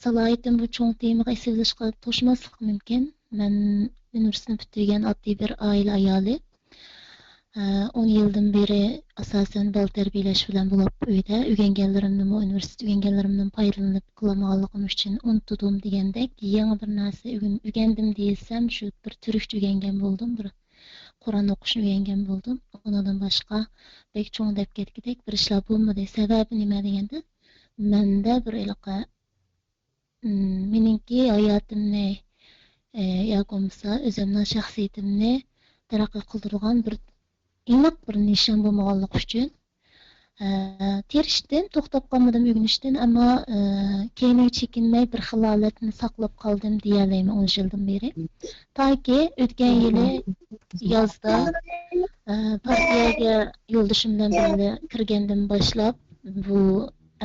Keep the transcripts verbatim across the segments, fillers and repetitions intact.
سالاھىيىتىم بۇ چوڭ تېمىغا ئېسىلىشقا توشماسلىقى مۇمكىن. مەن ئۇنىۋېرسىتېتنى پۈتتۈرگەن ئاددىي بىر ئائىلە ئايالى. ئە، ئون يىلدىن بېرى ئاساسەن بالا تەربىيەلەش بىلەن بولۇپ ئۆيدە ئۆگەنگەنلىرىمنىمۇ، ئۇنىۋېرسىتېت ئۆگەنگەنلىرىمدىن پايدىلىنىپ قىلالمىغانلىقىم ئۈچۈن ئۇنتۇدۇم دېگەندەك، يېڭى بىر نەرسە ئۆگەن-، ئۆگەندىم دېسەم، شۇ بىر تۈركچە ئۆگەنگەن بولدۇم، بىر قۇرئان ئوقۇشنى ئۆگەنگەن بولدۇم. ئۇنىڭدىن باشقا بەك چوڭ دەپ كەتكۈدەك بىر ئىشلار بولمىدى. سەۋەبى نېمە دېگەندە، مەندە بىر ھېلىقى مم، مېنىڭكى ھاياتىمنى، ئى، ياكى بولمىسا ئۆزۈمنىڭ شەخسىيىتىمنى تەرەققىي قىلدۇرىدىغان بىر ئېنىق بىر نىشان بولمىغانلىقى ئۈچۈن، ئى، تىرىشتىم، توختاپ قالمىدىم ئۆگىنىشتىن، ئەمما، ئى، كەينىگە چېكىنمەي بىر خىل ھالەتنى ساقلاپ قالدىم دېيەلەيمەن ئون يىلدىن بېرى. تاكى ئۆتكەن يىلى يازدا، ئى، پارتىيەگە يولدىشىم بىلەن بىللە كىرگەندىن باشلاپ، بۇ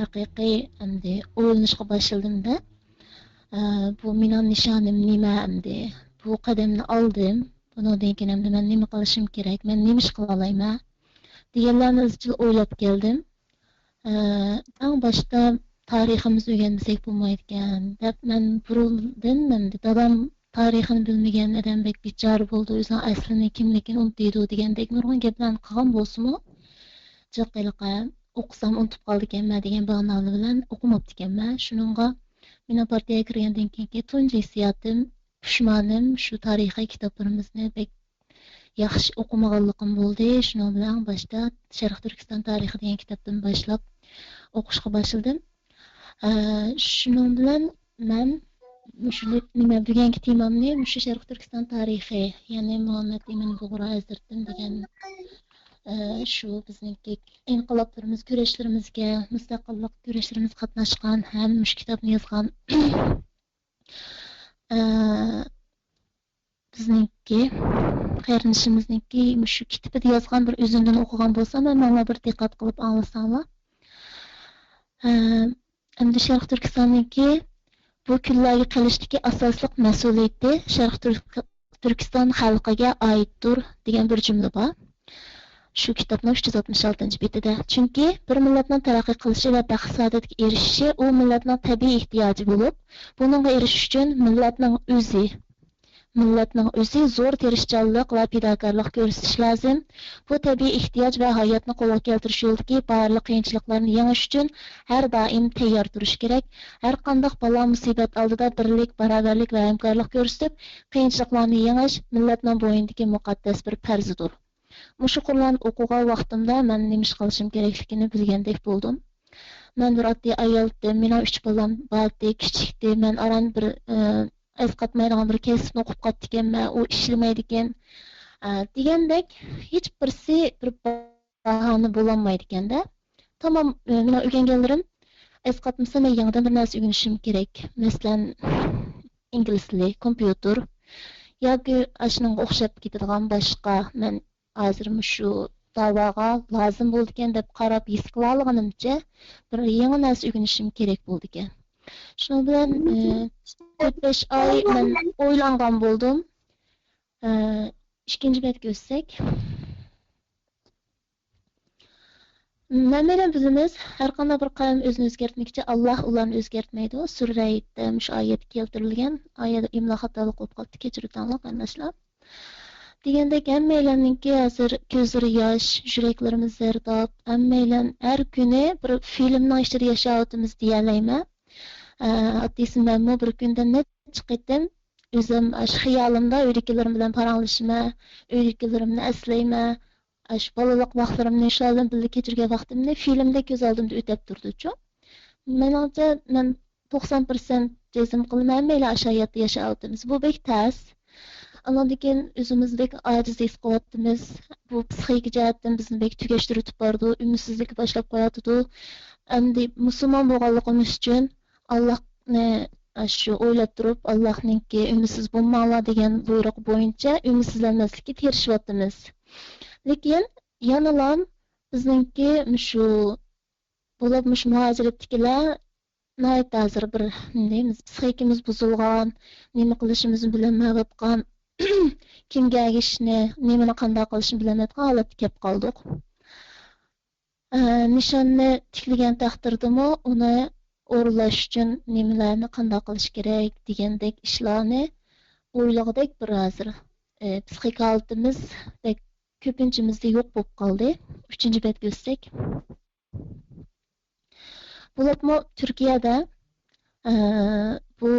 ھەقىقىي ئەمدى ئويلىنىشقا باشلىدىم-دە، ئە، بۇ مېنىڭ نىشانىم نېمە ئەمدى؟ بۇ قەدەمنى ئالدىم، بۇنىڭدىن كېيىن ئەمدى مەن نېمە قىلىشىم كېرەك؟ مەن نېمە ئىش قىلالايمەن؟ دېگەنلەرنى ئىزچىل ئويلاپ كەلدىم. ئە، ئەڭ باشتا تارىخىمىزنى ئۆگەنمىسەك بولمايدىكەن، دەپ مەن بۇرۇندىن ئەمدى دادام تارىخىنى بىلمىگەن ئادەم بەك بىچارە بولىدۇ، ئۆزىنىڭ ئەسلىنى، كىملىكىنى ئۇنتۇيدۇ دېگەندەك نۇرغۇن گەپلەرنى قىلغان بولسىمۇ، جىق ھېلىقى ئوقۇسام ئۇنتۇپ قالىدىكەنمەن دېگەن باھانىلەر بىلەن ئوقۇماپتىكەنمەن. شۇنىڭغا مېنىڭ پارتىيەگە كىرگەندىن كېيىنكى تۇنجى ھېسسىياتىم، پۇشمانىم شۇ تارىخىي كىتابلىرىمىزنى بەك ياخشى ئوقۇمىغانلىقىم بولدى. شۇنىڭ بىلەن باشتا شەرقىي تۈركىستان تارىخى دېگەن كىتابتىن باشلاپ ئوقۇشقا باشلىدىم. ئە، شۇنىڭ بىلەن مەن مۇشۇ نېمە، بۈگۈنكى تېمامنى مۇشۇ شەرقىي تۈركىستان تارىخى، يەنى مۇھەممەد ئىمىن بۇغرا ھەزرىتىم دېگەن، ئە، شۇ بىزنىڭكى ئىنقىلابلىرىمىز، كۈرەشلىرىمىزگە، مۇستەقىللىق كۈرەشلىرىمىزگە قاتناشقان ھەم مۇشۇ كىتابنى يازغان، ئە، بىزنىڭكى قېرىندىشىمىزنىڭكى مۇشۇ كىتابىدا يازغان بىر ئۈزۈندىن ئوقۇغان بولسام، ھەممەڭلار بىر دىققەت قىلىپ ئاڭلىساڭلار. ئە، ئەمدى شەرقىي تۈركىستاننىڭكى بۇ كۈنلەرگە قېلىشتىكى ئاساسلىق مەسئۇلىيىتى شەرقىي تۈرك-، تۈركىستان خەلقىگە ئائىتتۇر دېگەن بىر جۈملە بار. شۇ كىتابنىڭ ئۈچ يۈز ئاتمىش ئالتىنچى بېتىدە. چۈنكى بىر مىللەتنىڭ تەرەققىي قىلىشى ۋە بەخت-سائادەتكە ئېرىشىشى ئۇ مىللەتنىڭ تەبىئىي ئېھتىياجى بولۇپ، بۇنىڭغا ئېرىشىش ئۈچۈن مىللەتنىڭ ئۆزى، مىللەتنىڭ ئۆزى زور تىرىشچانلىق ۋە پىداكارلىق كۆرسىتىشى لازىم. بۇ تەبىئىي ئېھتىياج ۋە ھاياتنى قولغا كەلتۈرۈش يولىدىكى بارلىق قىيىنچىلىقلارنى يېڭىش ئۈچۈن ھەر دائىم تەييار تۇرۇش كېرەك. ھەرقانداق بالا-مۇسىبەت ئالدىدا بىرلىك، باراۋەرلىك ۋە ھەمكارلىق كۆرسىتىپ، قىيىنچىلىقلارنى يېڭىش مىللەتنىڭ بوينىدىكى مۇقەددەس بىر پەرزىدۇر. مۇشۇ قۇرلارنى ئوقۇغان ۋاقتىمدا مەن نېمە ئىش قىلىشىم كېرەكلىكىنى بىلگەندەك بولدۇم. مەن بىر ئاددىي ئايالتىم، مېنىڭ ئۈچ بالام باردى، كىچىكتى، مەن ئاران بىر، ئە، ئەسقاتمايدىغان بىر كەسىپنى ئوقۇپ قاپتىكەنمەن، ئۇ ئىشلىمەيدىكەن، ئە، دېگەندەك ھېچ بىرسى بىر باھانە بولالمايدىكەن-دە. تامام، ئە، مېنىڭ ئۆگەنگەنلىرىم ئەسقاتمىسا، مەن يېڭىدىن بىر نەرسە ئۆگىنىشىم كېرەك. مەسىلەن، ئىنگلىز تىلى، كومپيۇتېر ياكى ئاشۇنىڭغا ئوخشاپ كېتىدىغان باشقا، مەن ھازىر مۇشۇ داۋاغا لازىم بولىدىكەن دەپ قاراپ ھېس قىلالىغىنىمچە بىر يېڭى نەرسە ئۆگىنىشىم كېرەك بولىدىكەن. شۇنىڭ بىلەن، ئى، تۆت-بەش ئاي مەن ئويلانغان بولدۇم. ئى، ئىككىنچى بەتكە ئۆتسەك. ھەممەيلەن بىلىمىز، ھەرقانداق بىر قەۋم ئۆزىنى ئۆزگەرتمىكچە، ئاللاھ ئۇلارنى ئۆزگەرتمەيدۇ. سۈرە رەئدتە مۇشۇ ئايەت كەلتۈرۈلگەن. ئايەت ئىملا خاتالىق بولۇپ قاپتۇ، كەچۈرۈۋېتىڭلار قېرىنداشلار. دېگەندەك، ھەممەيلەننىڭكى ھازىر كۆزلىرى ياش، يۈرەكلىرىمىز زەرداب، ھەممەيلەن ھەر كۈنى بىر فىلىمنىڭ ئىچىدە ياشاۋاتىمىز دېيەلەيمەن. ئە، ئاددىيسى مەنمۇ بىر كۈندە نەچچە قېتىم ئۆزۈم ئاشۇ خىيالىمدا ئۆيدىكىلىرىم بىلەن پاراڭلىشىمەن، ئۆيدىكىلىرىمنى ئەسلەيمەن، ئاشۇ بالىلىق ۋاقىتلىرىمنى شۇلار بىلەن بىللە كەچۈرگەن ۋاقتىمنى فىلىمدە كۆز ئالدىمدا ئۆتەپ تۇرىدۇچۇ. مېنىڭچە، مەن توقسان پىرسەنت جەزم قىلىمەن، ھەممەيلەن ئاشۇ ھاياتتا ياشاۋاتىمىز. بۇ بەك تەس. ئاندىن كېيىن ئۆزىمىزنى بەك ئاجىز ھېس قىلىۋاتىمىز. بۇ پسىخىكا جەھەتتىن بىزنى بەك تۈگەشتۈرۈۋېتىپ بارىدۇ، ئۈمىدسىزلىككە باشلاپ قويۇۋاتىدۇ. ئەمدى مۇسۇلمان بولغانلىقىمىز ئۈچۈن ئاللاھنى شۇ ئويلاپ تۇرۇپ، ئاللاھنىڭكى ئۈمىدسىز بولماڭلار دېگەن بۇيرۇق بويىچە ئۈمىدسىزلەنمەسلىككە تىرىشىۋاتىمىز. لېكىن يەنىلا بىزنىڭكى مۇشۇ بولۇپ مۇشۇ مۇھاجىرەتتىكىلەر ناھايىتى ھازىر بىر نېمە دەيمىز، پسىخىكىمىز بۇزۇلغان، نېمە قىلىشىمىزنى بىلەلمەيۋاتقان، كىمگە ئەگىشىشنى، نېمىنى قانداق قىلىشنى بىلەلمەيۋاتقان ھالەتكە كەپ قالدۇق. ئە، نىشاننى تىكلىگەن تەقدىردىمۇ ئۇنى ئورۇنلاش ئۈچۈن نېمىلەرنى قانداق قىلىش كېرەك دېگەندەك ئىشلارنى ئويلىغۇدەك بىر ھازىر، ئى، پسىخىك ھالىتىمىز بەك كۆپىنچىمىزدە يوق بولۇپ قالدى. ئۈچىنچى بەتكە ئۆتسەك. بولۇپمۇ تۈركىيەدە، ئى، بۇ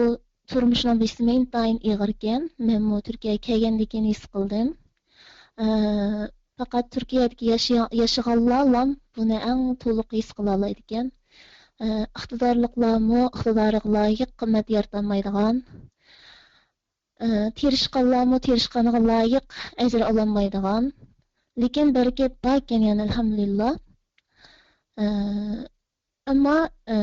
تۇرمۇشنىڭ بېسىمى ئىنتايىن ئېغىركەن. مەنمۇ تۈركىيەگە كەلگەندىن كېيىن ھېس قىلدىم. ئى، پەقەت تۈركىيەدىكى ياشىيا-، ياشىغانلارلا بۇنى ئەڭ تولۇق ھېس قىلالايدىكەن. ئى، ئىقتىدارلىقلارمۇ ئىقتىدارىغا لايىق قىممەت يارىتالمايدىغان، ئى، تىرىشقانلارمۇ تىرىشقانغا لايىق ئەجىر ئالالمايدىغان، لېكىن بەرىكەت باركەن، يەنى، ئەلھەمدۇلىللا. ئى، ئەمما، ئى،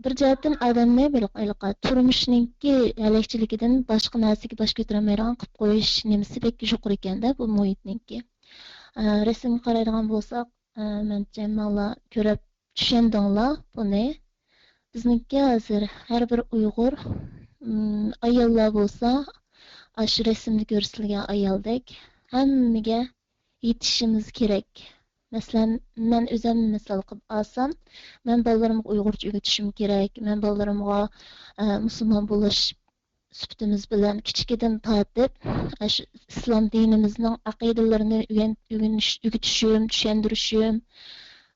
بىر جەھەتتىن ئادەمنى بىر ھېلىقى تۇرمۇشنىڭكى ھەلەكچىلىكىدىن باشقا نەرسىگە باش كۆتۈرەلمەيدىغان قىلىپ قويۇش نېمىسى بەك يۇقىرى ئىكەندە بۇ مۇھىتنىڭكى. ئى، رەسىمگە قارايدىغان بولساق، ئى، مەنچە ھەممىڭلار كۆرۈپ چۈشەندىڭلار بۇنى. بىزنىڭكى ھازىر ھەر بىر ئۇيغۇر، ئىم، ئاياللار بولسا، ئاشۇ رەسىمدە كۆرسىتىلگەن ئايالدەك ھەممىگە يېتىشىمىز كېرەك. مەسىلەن، مەن ئۆزۈمنى مىسال قىلىپ ئالسام، مەن بالىلىرىمغا ئۇيغۇرچە ئۆگىتىشىم كېرەك. مەن بالىلىرىمغا، ئە، مۇسۇلمان بولۇش سۈپىتىمىز بىلەن كىچىكىدىن تارتىپ، ئاشۇ ئىسلام دىنىمىزنىڭ ئەقىدىلىرىنى ئۆگەن-، ئۆگىنىش، ئۆگىتىشىم، چۈشەندۈرۈشۈم،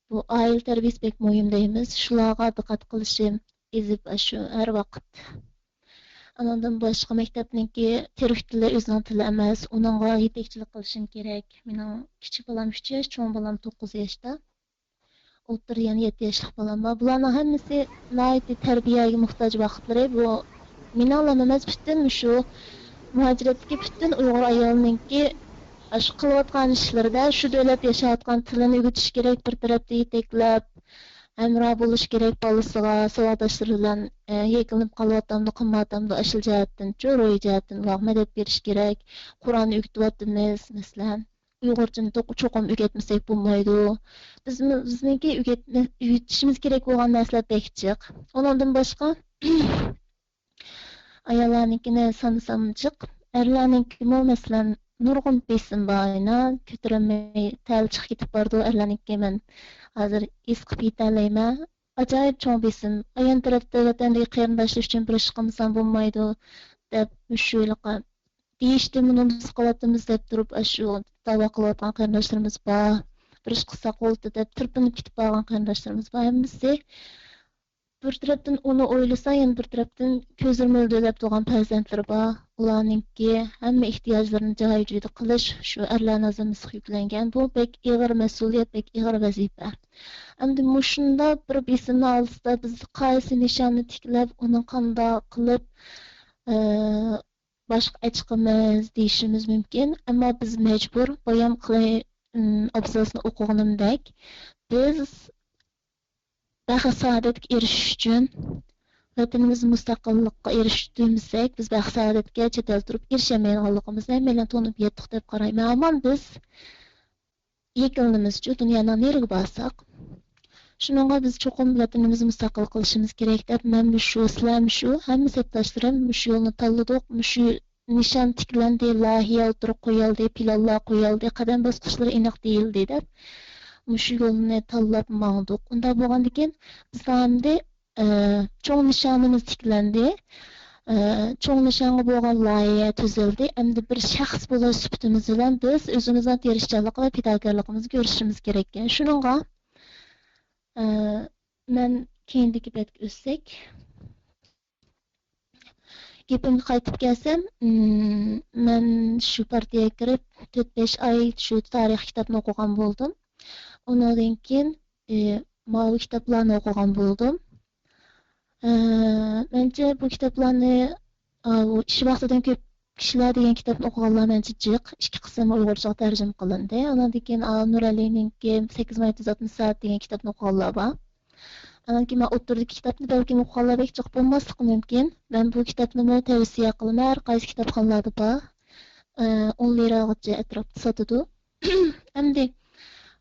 بۇ ئائىلە تەربىيەسى بەك مۇھىم دەيمىز. شۇلارغا دىققەت قىلىشىم، ئېزىپ ئاشۇ ھەر ۋاقىت. ئانىڭدىن باشقا مەكتەپنىڭكى تۈرك تىلى ئۆزىنىڭ تىلى ئەمەس، ئۇنىڭغا يېتەكچىلىك قىلىشىم كېرەك. مېنىڭ كىچىك بالام ئۈچ ياش، چوڭ بالام توققۇز ياشتا. ئوتتۇرا يەنە يەتتە ياشلىق بالام بار. بۇلارنىڭ ھەممىسى ناھايىتى تەربىيەگە موھتاج ۋاقىتلىرى. بۇ مېنىڭلام ئەمەس، پۈتۈن مۇشۇ مۇھاجىرەتتىكى پۈتۈن ئۇيغۇر ئايالىنىڭكى ئاشۇ قىلىۋاتقان ئىشلىرىدا شۇ دۆلەت ياشاۋاتقان تىلىنى ئۆگىتىش كېرەك، بىر تەرەپتە يېتەكلەپ، ھەمراھ بولۇش كېرەك بالىسىغا، ساۋاقداشلىرى بىلەن، ئە، يەكۈنلىنىپ قالىۋاتامدۇ، قالمايۋاتامدۇ، ئاشۇ جەھەتتىنچۇ، روھىي جەھەتتىن ئۇلارغا مەدەت بېرىش كېرەك. قۇرئان ئۆگىتىۋاتىمىز، مەسىلەن. ئۇيغۇرچىنى توق-، چوقۇم ئۆگەتمىسەك بولمايدۇ. بىزمۇ، بىزنىڭكى ئۆگەتمە-، ئۆگىتىشىمىز كېرەك بولغان نەرسىلەر بەك جىق. ئۇنىڭدىن باشقا، ئاياللارنىڭكىنى سانىسام جىق، ئەرلەرنىڭكىمۇ، مەسىلەن، نۇرغۇن بېسىم بار، ئاينا كۆتۈرەلمەي تەل چىقىپ كېتىپ بارىدۇ. ئەرلەرنىڭكى مەن ھازىر ھېس قىلىپ يېتەلەيمەن. ئاجايىپ چوڭ بېسىم. ئايان تەرەپتە ۋەتەندىكى قېرىنداشلار ئۈچۈن بىر ئىش قىلمىسام بولمايدۇ، دەپ مۇشۇ ھېلىقى دېيىشتىنمۇ نومۇس قىلىۋاتىمىز دەپ تۇرۇپ، ئاشۇ داۋا قىلىۋاتقان قېرىنداشلىرىمىز بار. بىر ئىش قىلساق بولدى دەپ تىرپىنىپ كېتىپ بارغان قېرىنداشلىرىمىز بار. ھەممىسى بىر تەرەپتىن ئۇنى ئويلىسا، يەنە بىر تەرەپتىن كۆزلىرى مۆلدۈرلەپ تۇرغان پەرزەنتلىرى بار. ئۇلارنىڭكى ھەممە ئېھتىياجلىرىنى جايى جايىدا قىلىش شۇ ئەرلەرنىڭ زىممىسىغا يۈكلەنگەن. بۇ بەك ئېغىر مەسئۇلىيەت، بەك ئېغىر ۋەزىپە. ئەمدى مۇشۇنداق بىر بېسىمنىڭ ئالدىدا بىز قايسى نىشاننى تىكلەپ، ئۇنى قانداق قىلىپ، ئى، باشقا ئەچىقىمىز دېيىشىمىز مۇمكىن. ئەمما بىز مەجبۇر بايام قىلى، ئىم، ئابزاسنى ئوقۇغىنىمدەك، بىز بەخت سائادەتكە ئېرىشىش ئۈچۈن، ۋەتىنىمىز مۇستەقىللىققا ئېرىشتۈرمىسەك، بىز بەخت سائادەتكە چەت ئەلدە تۇرۇپ ئېرىشەلمەيدىغانلىقىمىزنى ھەممەيلەن تونۇپ يەتتۇق دەپ قارايمەن. ھامان بىز يەكۈنلىمىزچۇ، دۇنيانىڭ نېرىگە بارساق. شۇنىڭغا بىز چوقۇم ۋەتىنىمىزنى مۇستەقىل قىلىشىمىز كېرەك دەپ، مەن مۇشۇ، سىلەر مۇشۇ، ھەممە سەپداشلىرىم مۇشۇ يولنى تاللىدۇق، مۇشۇ نىشان تىكلەندى، لايىھە ئوتتۇرىغا قويۇلدى، پىلانلار قويۇلدى، قەدەم باسقۇچلىرى ئېنىق دېيىلدى دەپ، مۇشۇ يولنى تاللاپ ماڭدۇق. ئۇنداق بولغاندىكىن، بىز ئەمدى، ئە، چوڭ نىشانىمىز تىكلەندى. ئە، چوڭ نىشانغا بولغان لايىھە تۈزۈلدى. ئەمدى بىر شەخس بولۇش سۈپىتىمىز بىلەن بىز ئۆزىمىزنىڭ تىرىشچانلىقى ۋە پىداكارلىقىمىزنى كۆرسىتىشىمىز كېرەككەن. شۇنىڭغا، ئە، مەن كېيىندىكى بەتكە ئۆتسەك. گېپىمگە قايتىپ كەلسەم، ئىم، مەن شۇ پارتىيەگە كىرىپ تۆت-بەش ئاي شۇ تارىخ كىتابنى ئوقۇغان بولدۇم. ئۇنىڭدىن كېيىن، ئى، ماۋۇ كىتابلارنى ئوقۇغان بولدۇم. ئى، مەنچە بۇ كىتابلارنى، ئاۋۇ ئىش ۋاقتىدىن كۆپ كىشىلەر دېگەن كىتابنى ئوقۇغانلار مەنچە جىق. ئىككى قىسىم ئۇيغۇرچىغا تەرجىمە قىلىندى. ئاندىن كېيىن، ئا، نۇرئەلىنىڭكى سەككىز ماي ئەتىز ئاتمىش سائەت دېگەن كىتابنى ئوقۇغانلار بار. ئاندىن كېيىن مەن ئوتتۇرىدىكى كىتابنى بەلكىم ئوقۇغانلار بەك جىق بولماسلىقى مۇمكىن. مەن بۇ كىتابنىمۇ تەۋسىيە قىلىمەن، ھەر قايسى كىتابخانىلاردا بار. ئى، ئون لىراغىچە ئەتراپتا ساتىدۇ. ئەمدى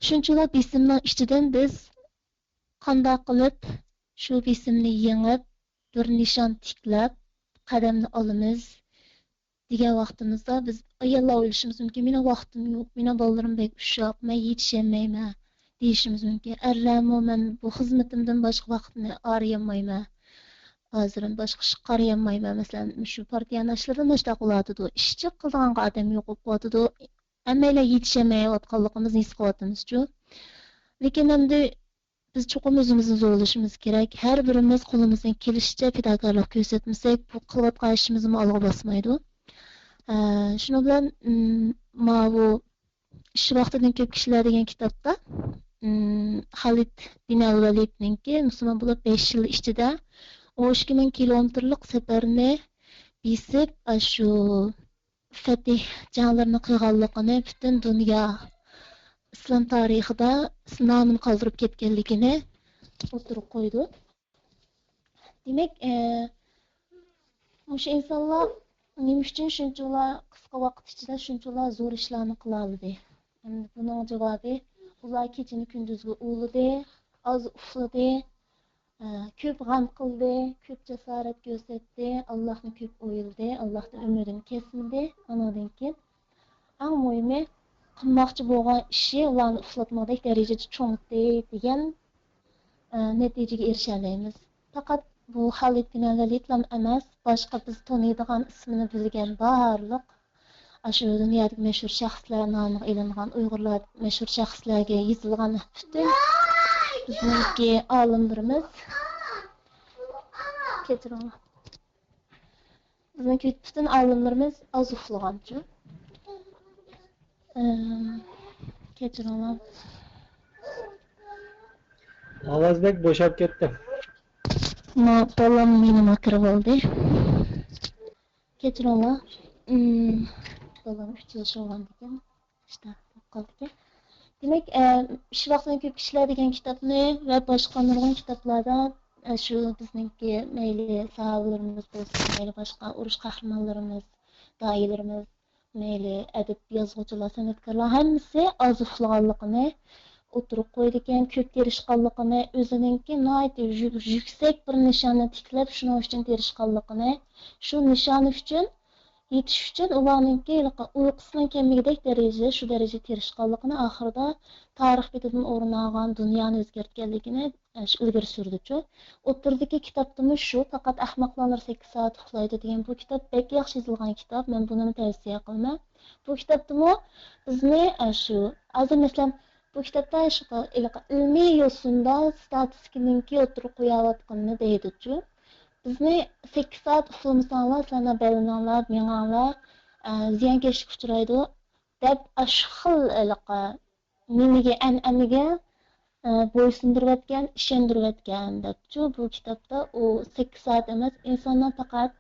شۇنچىلا بېسىمنىڭ ئىچىدىن بىز قانداق قىلىپ شۇ بېسىمنى يېڭىپ، بىر نىشان تىكلەپ، قەدەمنى ئالىمىز دېگەن ۋاقتىمىزدا، بىز ئاياللار ئويلىشىمىز مۇمكىن، مېنىڭ ۋاقتىم يوق، مېنىڭ بالىلىرىم بەك ئۇششاق، مەن يېتىشەلمەيمەن دېيىشىمىز مۇمكىن. ئەرلەرمۇ، مەن بۇ خىزمىتىمدىن باشقا ۋاقىتنى ئايرىيالمايمەن ھازىر باشقا ئىشقا قارىيالمايمەن. مەسىلەن، مۇشۇ پارتىيە ناشتىلىرىدا مۇشۇنداق بولۇۋاتىدۇ. ئىشچى قىلىدىغانغا ئادەم يوق بولۇپ قالىدۇ. ھەممەيلەن يېتىشەلمەيۋاتقانلىقىمىزنى ھېس قىلىۋاتىمىزچۇ. لېكىن ئەمدى بىز چوقۇم ئۆزىمىزنى زورلىشىمىز كېرەك. ھەر بىرىمىز قولىمىزدىن كېلىشىچە پىداكارلىق كۆرسەتمىسەك، بۇ قىلىۋاتقان ئىشىمىزمۇ ئالغا باسمايدۇ. ئە، شۇنىڭ بىلەن، ئىم، ماۋۇ ئىش ۋاقتىدىن كۆپ كىشىلەر دېگەن كىتابتا، ئىم، خالىد بىن ئەل ۋەلىدنىڭكى مۇسۇلمان بولۇپ بەش يىل ئىچىدە ئون ئىككى مىڭ كىلومېتىرلىق سەپەرنى بېسىپ، ئاشۇ فەتىھ جەڭلىرىنى قىلغانلىقىنى پۈتۈن دۇنيا ئىسلام تارىخىدا نامىنى قالدۇرۇپ كەتكەنلىكىنى ئوتتۇرىغا قويىدۇ. دېمەك، ئە، مۇشۇ ئىنسانلار نېمە ئۈچۈن شۇنچىۋالا قىسقا ۋاقىت ئىچىدە شۇنچىۋالا زور ئىشلارنى قىلالىدى؟ ئەمدى بۇنىڭ جاۋابى، ئۇلار كېچىنى كۈندۈزگە ئۇلىدى، ئاز ئۇخلىدى، ئە، كۆپ غەم قىلدى، كۆپ جاسارەت كۆرسەتتى، ئاللاھنى كۆپ ئويلىدى، ئاللاھتىن ئۈمىدىنى كەسمىدى. ئانىڭدىن كېيىن ئەڭ مۇھىمى، قىلماقچى بولغان ئىشى ئۇلارنى ئۇخلاتمىغۇدەك دەرىجىدە چوڭىتى دېگەن، ئە، نەتىجىگە ئېرىشەلەيمىز. پەقەت بۇ خالىد بىن ۋەلىدلا ئەمەس، باشقا بىز تونۇيدىغان ئىسمىنى بىلگەن بارلىق ئاشۇ دۇنيادىكى مەشھۇر شەخسلەر نامىغا ئېلىنغان، ئۇيغۇرلار مەشھۇر شەخسلەرگە يېزىلغان پۈتۈن بىزنىڭكى ئالىملىرىمىز، كەچۈرۈڭلار. بىزنىڭكى پۈتۈن ئالىملىرىمىز ئاز ئۇخلىغانچۇ. ئىم، كەچۈرۈڭلار. ئاۋاز بەك بوشاپ كەتتى. ما-، بالام مېنىڭغا كىرىپ ئالدى. كەچۈرۈڭلار. ئىم، بالام ئۈچ ياش بولغاندىكىن. ئىشتە بولۇپ قالدىكەن. دېمەك، ئە، ئىش ۋاقتىدىن كۆپ كىشىلەر دېگەن كىتابنى ۋە باشقا نۇرغۇن كىتابلاردا، ئە، شۇ بىزنىڭكى مەيلى ساھابىلىرىمىز بولسۇن، مەيلى باشقا ئۇرۇش قەھرىمانلىرىمىز، دائىيلىرىمىز، مەيلى ئەدىب، يازغۇچىلار، سەنئەتكارلار ھەممىسى ئاز ئۇخلىغانلىقىنى ئوتتۇرىغا قويىدىكەن، كۆپ تىرىشقانلىقىنى، ئۆزىنىڭكى ناھايىتى يۈ-، يۈكسەك بىر نىشاننى تىكلەپ، شۇنىڭ ئۈچۈن تىرىشقانلىقىنى، شۇ نىشان ئۈچۈن يېتىش ئۈچۈن ئۇلارنىڭكى ھېلىقى ئۇيقۇسىنىڭ كەلمىگۈدەك دەرىجىدە، شۇ دەرىجىدە تىرىشقانلىقىنى، ئاخىرىدا تارىخ بېتىدىن ئورۇن ئالغان، دۇنيانى ئۆزگەرتكەنلىكىنى، ئە، شۇ ئىلگىرى سۈرىدىچۇ. ئوتتۇرىدىكى كىتابتىمۇ شۇ، پەقەت ئەخمەقلەر سەككىز سائەت ئۇخلايدۇ دېگەن بۇ كىتاب بەك ياخشى يېزىلغان كىتاب، مەن بۇنىمۇ تەۋسىيە قىلىمەن. بۇ كىتابتىمۇ بىزنى، ئە، شۇ، ھازىر مەسىلەن، بۇ كىتابتا شۇ ھېلىقى ئىلمىي يوسۇندا ستاتىستىكىنىڭكى ئوتتۇرىغا قويۇۋاتقىنىنى دەيدۇچۇ. بىزنى سەككىز سائەت ئۇخلىمىساڭلار، سىلەرنىڭ بەدىنىڭلار، مېڭەڭلار، ئە، زىيانكەشلىككە ئۇچرايدۇ، دەپ ئاشۇ خىل ھېلىقى نېمىگە، ئەنئەنىگە، ئە، بويسۇندۇرۇۋەتكەن، ئىشەندۈرۈۋەتكەن دەپچۇ. بۇ كىتابتا ئۇ سەككىز سائەت ئەمەس، ئىنساننىڭ پەقەت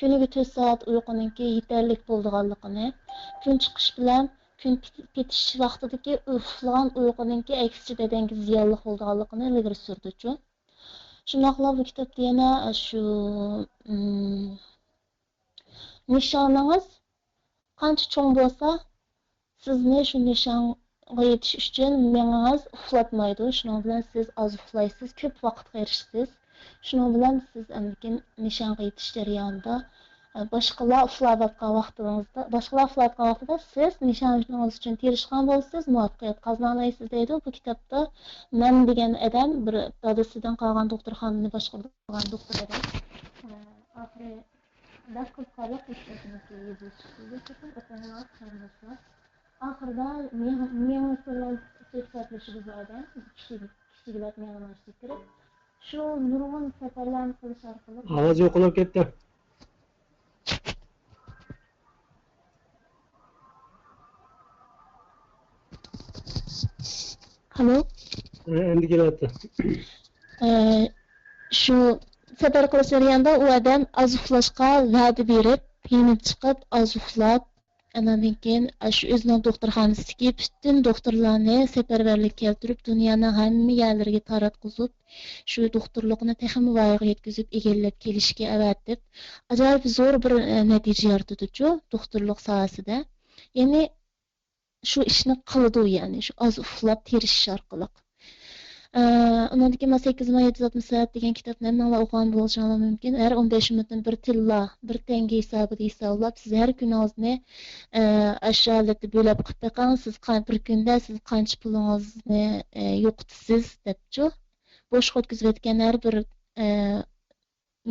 كۈنىگە تۆت سائەت ئۇيقۇنىڭكى يېتەرلىك بولىدىغانلىقىنى، كۈن چىقىش بىلەن كۈن پېتىش ۋاقتىدىكى ئۇخلىغان ئۇيقۇنىڭكى ئەكسىچە بەدەنگە زىيانلىق بولىدىغانلىقىنى ئىلگىرى سۈردىچۇ. شۇنداقلا بۇ كىتابتا يەنە شۇ، ئىم، نىشانىڭىز قانچە چوڭ بولسا، سىزنى شۇ نىشانغا يېتىش ئۈچۈن مېڭىڭىز ئۇخلاتمايدۇ. شۇنىڭ بىلەن سىز ئاز ئۇخلايسىز، كۆپ ۋاقىتقا ئېرىشىسىز. شۇنىڭ بىلەن سىز ئەمدىكىن نىشانغا يېتىش جەريانىدا، ئە، باشقىلار ئۇخلاۋاتقان ۋاقتىڭىزدا، باشقىلار ئۇخلاۋاتقان ۋاقتىدا سىز نىشانىڭىز ئۈچۈن تىرىشقان بولسىڭىز، مۇۋەپپەقىيەت قازىنالايسىز دەيدۇ. بۇ كىتابتا مەن دېگەن ئادەم بىر دادىسىدىن قالغان دوختۇرخانىنى باشقۇرىدىغان دوختۇر ئادەم. ئە، ئاخىرى بەك قىزىقارلىق بۇ كىتابنىڭكى يېزىلىش ئۇسۇلى. چوقۇم ئوقۇڭلار، قېرىنداشلار. ئاخىرىدا مېڭە، مېڭىسى بىلەن سۆھبەتلىشىدۇ بۇ ئادەم. كىشى، كىشىلەر مېڭىنىڭ ئىچىگە كىرىپ، شۇ نۇرغۇن سەپەرلەرنى قىلىش ئارقىلىق. ئاۋاز يوقىلاپ كەتتى. ھالو؟ ئە، ئەمدى كېلىۋاتىدۇ. ئە، شۇ سەپەر قىلىش جەريانىدا ئۇ ئادەم ئاز ئۇخلاشقا ۋەدە بېرىپ، يېنىپ چىقىپ، ئاز ئۇخلاپ، ئاندىن كېيىن، ئاشۇ ئۆزىنىڭ دوختۇرخانىسىدىكى پۈتۈن دوختۇرلارنى سەپەرۋەرلىككە كەلتۈرۈپ، دۇنيانىڭ ھەممە يەرلىرىگە تاراتقۇزۇپ، شۇ دوختۇرلۇقنى تېخىمۇ ۋايىغا يەتكۈزۈپ، ئىگىلەپ كېلىشكە ئەۋەتىپ، ئاجايىپ زور بىر، ئە، نەتىجە يارىتىدۇچۇ دوختۇرلۇق ساھەسىدە. يەنى شۇ ئىشنى قىلىدۇ، يەنى شۇ ئاز ئۇخلاپ تىرىشىش ئارقىلىق. ئە، ئۇنىڭدىن كېيىن مانا سەككىز مىڭ يەتتە يۈز ئاتمىش سائەت دېگەن كىتابنى ھەممىڭلار ئوقۇغان بولۇشۇڭلار مۇمكىن. ھەر ئون بەش مىنۇتتىن بىر تىللا، بىر تەڭگە ھېسابىدا ھېسابلاپ، سىز ھەر كۈنىڭىزنى، ئە، ئاشۇ ھالەتتە بۆلەپ قىلىپ بېقىڭ. سىز قان-، بىر كۈندە سىز قانچە پۇلىڭىزنى، ئە، يوقىتىسىز دەپچۇ. بوشقا ئۆتكۈزۈۋەتكەن ھەر بىر، ئە،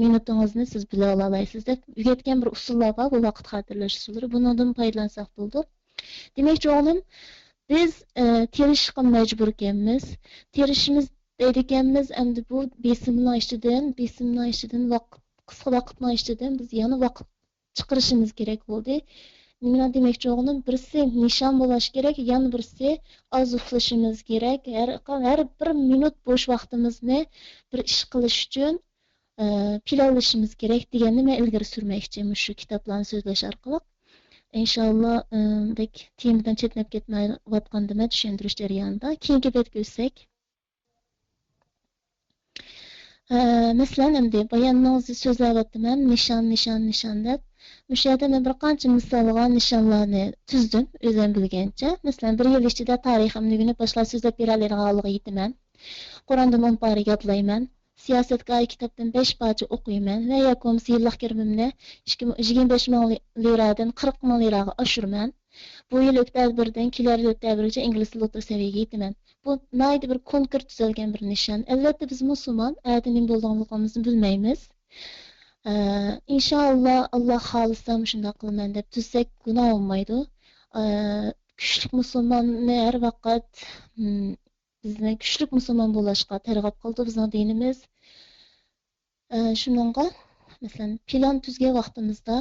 مىنۇتىڭىزنى سىز بىلىۋالالايسىز دەپ ئۆگەتكەن بىر ئۇسۇللار بار، بۇ ۋاقىت خاتىرىلەش ئۇسۇللىرى. بۇنىڭدىن پايدىلانساق بولىدۇ. دېمەكچى بولغىنىم، بىز، ئە، تىرىشىشقا مەجبۇركەنمىز. تىرىشىمىز دەيدىكەنمىز، ئەمدى بۇ بېسىمنىڭ ئىچىدىن، بېسىمنىڭ ئىچىدىن ۋاقىت، قىسقا ۋاقىتنىڭ ئىچىدىن بىز يەنە ۋاقىت چىقىرىشىمىز كېرەك بولدى. نېمىلا دېمەكچى بولغىنىم، بىرسى نىشان بولۇش كېرەك، يەنە بىرسى ئاز ئۇخلىشىمىز كېرەك. ھەر، ھەر بىر مىنۇت بوش ۋاقتىمىزنى بىر ئىش قىلىش ئۈچۈن، ئە، پىلانلىشىمىز كېرەك دېگەننى مەن ئىلگىرى سۈرمەكچى، مۇشۇ كىتابلارنى سۆزلەش ئارقىلىق. ئىنشاللا، ئە، بەك تېمىدىن چەتنەپ كەتمەيۋاتقاندىمەن چۈشەندۈرۈش جەريانىدا. كېيىنكى بەتكە ئۆتسەك. ئە، مەسىلەن، ئەمدى باياننىڭ سۆزلەۋاتىمەن، نىشان، نىشان، نىشان دەپ. مۇشۇ يەردە مەن بىر قانچە مىسالغا نىشانلارنى تۈزدۈم، ئۆزۈم بىلگەنچە. مەسىلەن، بىر يىل ئىچىدە تارىخىمنى ئۆگىنىپ، باشقىلار سۆزلەپ بېرەلەيدىغان ھالغا يېتىمەن. قۇراندىن ئون پارە يادلايمەن. سىياسەتكە ئائىت كىتابتىن بەش پارچە ئوقۇيمەن ۋە ياكى بولمىسا يىللىق كىرىمىمنى ئىككى، يىگىرمە بەش مىڭ لىرادىن قىرىق مىڭ لىراغا ئاشۇرىمەن. بۇ يىل ئۆكتەبىردىن كېلەر يىل ئۆكتەبىرگىچە ئىنگلىز تىلى ئوتتۇرا سەۋىيەگە يېتىمەن. بۇ ناھايىتى بىر كونكرېت تۈزەلگەن بىر نىشان. ئەلۋەتتە، بىز مۇسۇلمان، ئەتە نېمە بولىدىغانلىقىمىزنى بىلمەيمىز. ئە، ئىنشائاللا، ئاللا خالىسا مۇشۇنداق قىلىمەن دەپ تۈزسەك گۇناھ بولمايدۇ. ئە، كۈچلۈك مۇسۇلماننى ھەر ۋاقىت، م، بىزنى كۈچلۈك مۇسۇلمان بولۇشقا تەرغىب قىلىدۇ بىزنىڭ دىنىمىز. ئە، شۇنىڭغا، مەسىلەن، پىلان تۈزگەن ۋاقتىمىزدا،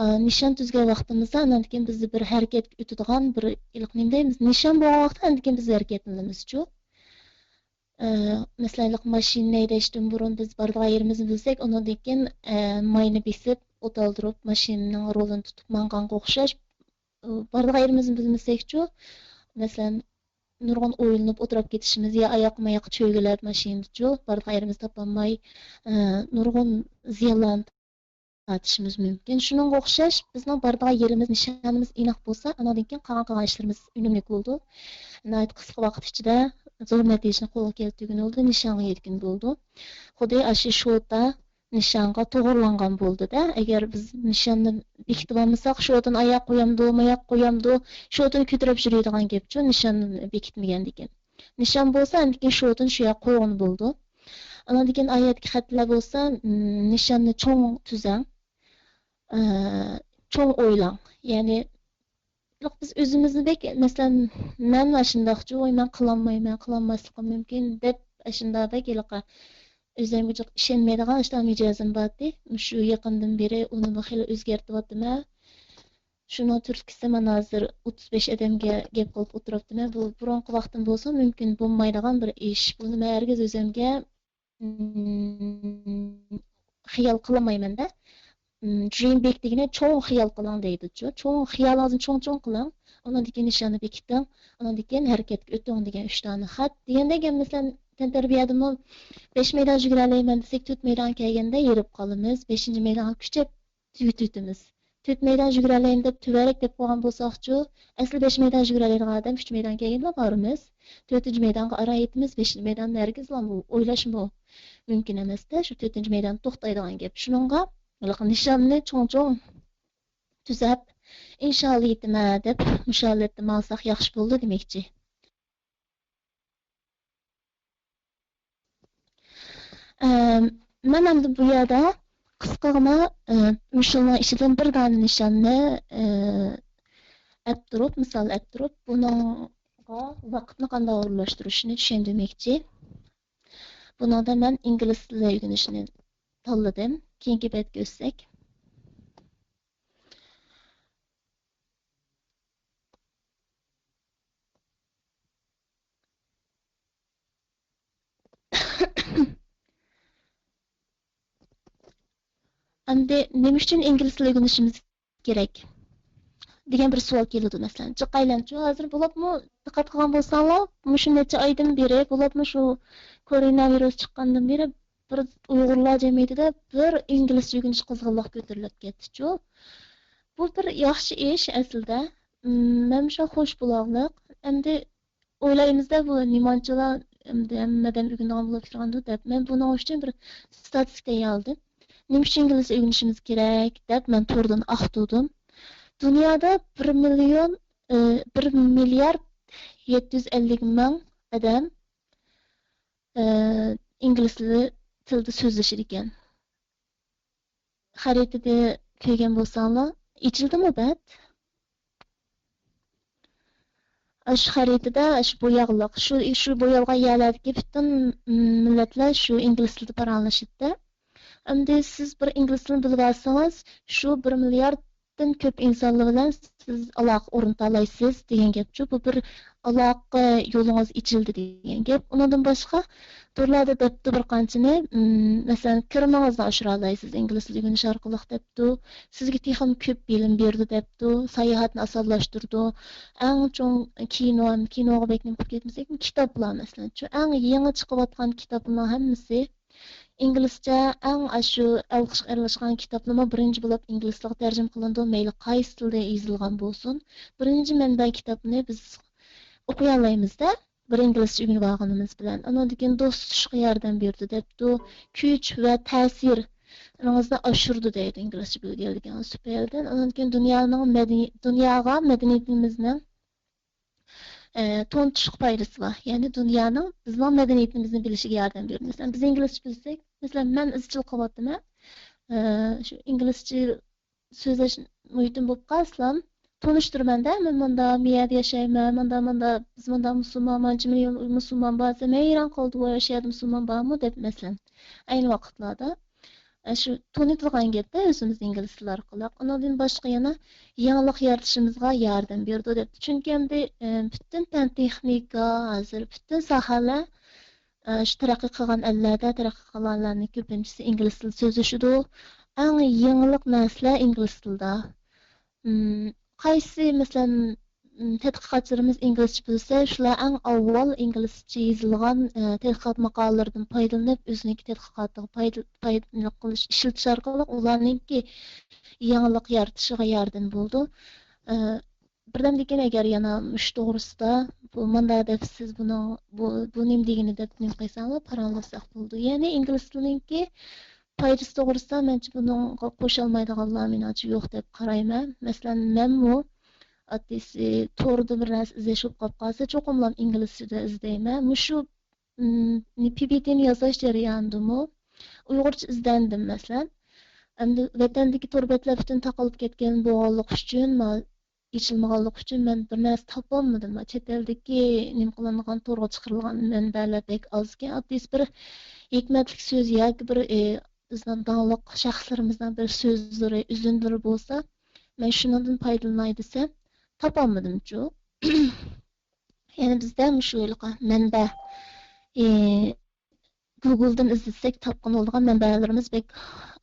ئە، نىشان تۈزگەن ۋاقتىمىزدا، ئاندىن كېيىن بىزدە بىر ھەرىكەتكە ئۆتىدىغان بىر، ھېلىقى نېمە دەيمىز، نىشان بولغان ۋاقىتتا، ئاندىن كېيىن بىز ھەرىكەتلىنىمىزچۇ. ئە، مەسىلەن، ھېلىقى ماشىنىنى ھەيدەشتىن بۇرۇن بىز بارىدىغان يېرىمىزنى بىلسەك، ئۇنىڭدىن كېيىن، ئە، ماينى بېسىپ، ئوت ئالدۇرۇپ، ماشىنىنىڭ رولىنى تۇتۇپ ماڭغانغا ئوخشاش، ئۇ، بارىدىغان يېرىمىزنى بىلمىسەكچۇ، مەسىلەن، نۇرغۇن ئويلىنىپ ئولتۇرۇپ كېتىشىمىز يا ئاياقمۇ ئاياققا چۆگىلەپ ماشىنىدىچۇ، بارىدىغان يېرىمىزنى تاپالماي، ئە، نۇرغۇن زىيانلارنى تارتىشىمىز مۇمكىن. شۇنىڭغا ئوخشاش، بىزنىڭ بارىدىغان يېرىمىز، نىشانىمىز ئېنىق بولسا، ئانىڭدىن كېيىن قالغان، قىلغان ئىشلىرىمىز ئۈنۈملۈك بولىدۇ. ناھايىتى قىسقا ۋاقىت ئىچىدە زور نەتىجىنى قولغا كەلتۈرگىلى بولىدۇ، نىشانغا يەتكىلى بولىدۇ. خۇددى ئاشۇ شوتا نىشانغا توغرىلانغان بولىدۇ-دە. ئەگەر بىز نىشاننى بېكىتىۋالمىساق، شوتىنى ئاياققا قويامدۇ، ماياققا قويامدۇ، شوتىنى كۆتۈرۈپ يۈرىدىغان گەپچۇ، نىشاننى بېكىتمىگەندىكىن. نىشان بولسا، ئاندىن كېيىن شوتىنى شۇ يەرگە قويغىنى بولىدۇ. ئانىڭدىن كېيىن ئايەتتىكى خەتلەر بولسا، م، نىشاننى چوڭ تۈزەڭ، ئە، چوڭ ئويلاڭ. يەنى، بىز ئۆزىمىزنى بەك، مەسىلەن، مەن ئاشۇنداقچۇ، ۋاي، مەن قىلالمايمەن، قىلالماسلىقىم مۇمكىن، دەپ ئاشۇنداق بەك ھېلىقى ئۆزۈمگە جىق ئىشەنمەيدىغان ئاشۇنداق مىجەزىم بارتى. مۇشۇ يېقىندىن بېرى ئۇنىمۇ خېلى ئۆزگەرتىۋاتىمەن. شۇنىڭ تۈرتكىسى مانا ھازىر ئوتتۇز بەش ئادەمگە گەپ قىلىپ ئولتۇرۇپتىمەن. بۇ بۇرۇنقى ۋاقتىم بولسا مۇمكىن بولمايدىغان بىر ئىش. بۇنى مەن ھەرگىز ئۆزۈمگە، ئىم، خىيال قىلالمايمەن-دە. ئىم، dream big دېگىنى چوڭ خىيال قىلىڭ دەيدۇچۇ. چوڭ خىيالىڭىزنى چوڭ-چوڭ قىلىڭ. ئۇنىڭدىن كېيىن نىشاننى بېكىتىڭ. ئۇنىڭدىن كېيىن ھەرىكەتكە ئۆتۈڭ دېگەن ئۈچ دانە خەت. دېگەندەك، مەسىلەن، تەنتەربىيەدىمۇ بەش مەيدان يۈگۈرەلەيمەن دېسەك، تۆت مەيدانغا كەلگەندە ھېرىپ قالىمىز. بەشىنچى مەيدانغا كۈچەپ تۈگىتىۋېتىمىز. تۆت مەيدان يۈگۈرەلەيمەن دەپ تۆۋەنرەك دەپ قويغان بولساقچۇ، ئەسلى بەش مەيدان يۈگۈرەلەيدىغان ئادەم ئۈچ مەيدان كەلگەندىلا بارىمىز. تۆتىنچى مەيدانغا ئارايىتىمىز، بەشىنچى مەيداننى ھەرگىزلا ئويلاشمۇ مۇمكىن ئەمەستە، شۇ تۆتىنچى مەيدان توختايدىغان گەپ. شۇنىڭغا ھېلىقى نىشاننى چوڭ-چوڭ تۈزەپ، ئىنشاللا يېتىمەن دەپ مۇشۇ ھالەتتە ماڭساق ياخشى بولىدۇ دېمەكچى. ئەم، مەن ئەمدى بۇ يەردە قىسقىغىنا، ئە، مۇشۇنىڭ ئىچىدىن بىر دانە نىشاننى، ئە، ئەپ تۇرۇپ، مىسال ئەپ تۇرۇپ، بۇنىڭغا ۋاقىتنى قانداق ئورۇنلاشتۇرۇشنى چۈشەندۈرمەكچى. بۇنىڭدا مەن ئىنگلىز تىلى ئۆگىنىشنى تاللىدىم. كېيىنكى بەتكە ئۆتسەك. ئەمدى نېمە ئۈچۈن ئىنگلىز تىلى ئۆگىنىشىمىز كېرەك دېگەن بىر سوئال كېلىدۇ، مەسىلەن. جىق ئايلانچۇ، ھازىر بولۇپمۇ دىققەت قىلغان بولساڭلار، مۇشۇ نەچچە ئايدىن بېرى، بولۇپمۇ شۇ كورونا ۋىرۇس چىققاندىن بېرى بىر ئۇيغۇرلار جەمئىيىتىدە بىر ئىنگلىزچە ئۆگىنىش قىزغىنلىق كۆتۈرۈلۈپ كەتتىچۇ. بۇ بىر ياخشى ئىش ئەسلىدە. م، مەن شۇ خوش بۇلاغلىق. ئەمدى ئويلايمىزدە، بۇ نېمانچىلا ئەمدى ھەممە ئادەم ئۆگىنىدىغان بولۇپ تۇرغاندۇ دەپ. مەن بۇنىڭ ئۈچۈن بىر ستاتىستىكا تەييارلىدىم. نېمە ئۈچۈن ئىنگلىزچە ئۆگىنىشىمىز كېرەك دەپ مەن توردىن ئاختۇردۇم. دۇنيادا بىر مىليون، ئى، بىر مىليارد يەتتە يۈز ئەللىك مىڭ ئادەم، ئى، ئىنگلىز تىلى، تىلىدا سۆزلىشىدىكەن. خەرىتىدە كۆرگەن بولساڭلار، ئېچىلدىمۇ بەت؟ ئاشۇ خەرىتىدە ئاشۇ بوياغلىق، شۇ، شۇ بويالغان يەرلەردىكى پۈتۈن، م، مىللەتلەر شۇ ئىنگلىز تىلىدا پاراڭلىشىدىدە. ئەمدى سىز بىر ئىنگلىز تىلىنى بىلىۋالسىڭىز، شۇ بىر مىلياردتىن كۆپ ئىنسانلار بىلەن سىز ئالاقە ئورنىتالايسىز دېگەن گەپچۇ. بۇ بىر ئالاقە يولىڭىز ئېچىلدى دېگەن گەپ. ئۇنىڭدىن باشقا، تورلاردا دەپتۇ بىر قانچىنى، م، مەسىلەن، كىرىمىڭىزنى ئاشۇرالايسىز ئىنگلىز تىلى ئۆگىنىش ئارقىلىق دەپتۇ. سىزگە تېخىمۇ كۆپ بىلىم بېرىدۇ دەپتۇ، ساياھەتنى ئاسانلاشتۇرىدۇ. ئەڭ چوڭ كىنو، كىنوغا بەك نېمە قىلىپ كەتمىسەك، كىتابلار مەسىلەن. شۇ ئەڭ يېڭى چىقىۋاتقان كىتابلارنىڭ ھەممىسى ئىنگلىزچە، ئەڭ ئاشۇ ئالقىشقا ئېرىشكەن كىتابلارمۇ بىرىنچى بولۇپ ئىنگلىز تىلىغا تەرجىمە قىلىنىدۇ، مەيلى قايسى تىلدا يېزىلغان بولسۇن. بىرىنچى مەنبە كىتابنى بىز ئوقۇيالايمىز-دە، بىر ئىنگلىزچە ئۆگىنىۋالغىنىمىز بىلەن. ئانىڭدىن كېيىن دوست تۇتۇشقا ياردەم بېرىدۇ دەپتۇ، كۈچ ۋە تەسىرىڭىزنى ئاشۇرىدۇ دەيدۇ ئىنگلىزچە بىلگەنلىكىڭىز تۈپەيلىدىن. ئانىڭدىن كېيىن دۇنيانىڭ مەدەنىي-، دۇنياغا مەدەنىيىتىمىزنىڭ، ئە، تونۇتۇشقا پايدىسى بار. يەنى دۇنيانىڭ بىزنىڭ مەدەنىيىتىمىزنى بىلىشىگە ياردەم بېرىدۇ. مەسىلەن، بىز ئىنگلىزچە بىلسەك، مەسىلەن، مەن ئىزچىل قىلىۋاتىمەن، ئە، شۇ ئىنگلىزچە سۆزلەش مۇھىتىم بولۇپ قالسىلا، تونۇشتۇرىمەن-دە، مەن مۇندا، مۇ يەردە ياشايمەن، مۇندا، مۇندا، بىز مۇندا مۇسۇلمان، مانچە مىليون مۇسۇلمان بار دېسەم، ھەيران قالىدۇ، ۋاي، ئاشۇ يەردە مۇسۇلمان بارمۇ دەپ، مەسىلەن. ئەينى ۋاقىتلاردا، ئە، شۇ تونۇتىدىغان گەپتە ئۆزىمىزنى ئىنگلىز تىلى ئارقىلىق. ئۇنىڭدىن باشقا يەنە يېڭىلىق يارىتىشىمىزغا ياردەم بېرىدۇ دەپتۇ. چۈنكى ئەمدى، ئە، پۈتۈن پەن تېخنىكا، ھازىر پۈتۈن ساھەلەر ئە، شۇ تەرەققىي قىلغان ئەللەردە، تەرەققىي قىلغان ئەللەرنىڭ كۆپىنچىسى ئىنگلىز تىلى سۆزلىشىدۇ. ئەڭ يېڭىلىق نەرسىلەر ئىنگلىز تىلىدا. ئىم، قايسى، مەسىلەن، ئىم، تەتقىقاتچىلىرىمىز ئىنگلىزچە بىلسە، شۇلار ئەڭ ئاۋۋال ئىنگلىزچە يېزىلغان، ئە، تەتقىقات ماقالىلىرىدىن پايدىلىنىپ، ئۆزىنىڭكى تەتقىقاتىغا پايدا-، پايدىلىق قىلىش، ئىشلىتىش ئارقىلىق ئۇلارنىڭكى يېڭىلىق يارىتىشىغا ياردەم بولىدۇ. ئە، بىردەمدىن كېيىن ئەگەر يەنە مۇشۇ توغرىسىدا، بۇ ماندا دەپ سىز بۇنىڭ، بۇ، بۇ نېمە دېگىنى دەپ نېمە قىلساڭلار پاراڭلاشساق بولىدۇ. يەنى ئىنگلىز تىلىنىڭكى پايدىسى توغرىسىدا مەنچە بۇنىڭغا قوشالمايدىغانلار مېنىڭچە يوق دەپ قارايمەن. مەسىلەن، مەنمۇ ئاددىيسى توردا بىر نەرسە ئىزدەش بولۇپ قاپ قالسا، چوقۇملا ئىنگلىزچىدا ئىزدەيمەن. مۇشۇ، م، پى بى تىنى ياساش جەريانىدىمۇ ئۇيغۇرچە ئىزدەندىم، مەسىلەن. ئەمدى ۋەتەندىكى تور بەتلەر پۈتۈن تاقىلىپ كەتكەن بولغانلىقى ئۈچۈن، ما-، ئېچىلمىغانلىقى ئۈچۈن مەن بىر نەرسە تاپالمىدىم. چەت ئەلدىكى نېمە قىلىنغان، تورغا چىقىرىلغان مەنبەلەر بەك ئازكەن. ئاددىيسى بىر ھېكمەتلىك سۆز ياكى بىر، ئى، بىزنىڭ داڭلىق شەخسلىرىمىزنىڭ بىر سۆزلىرى، ئۈزۈندىلىرى بولسا، مەن شۇنىڭدىن پايدىلىناي دېسەم، تاپالمىدىمچۇ. يەنى بىزدە مۇشۇ ھېلىقى مەنبە، ئى، گۇگلدىن ئىزدىسەك تاپقىلى بولىدىغان مەنبەلىرىمىز بەك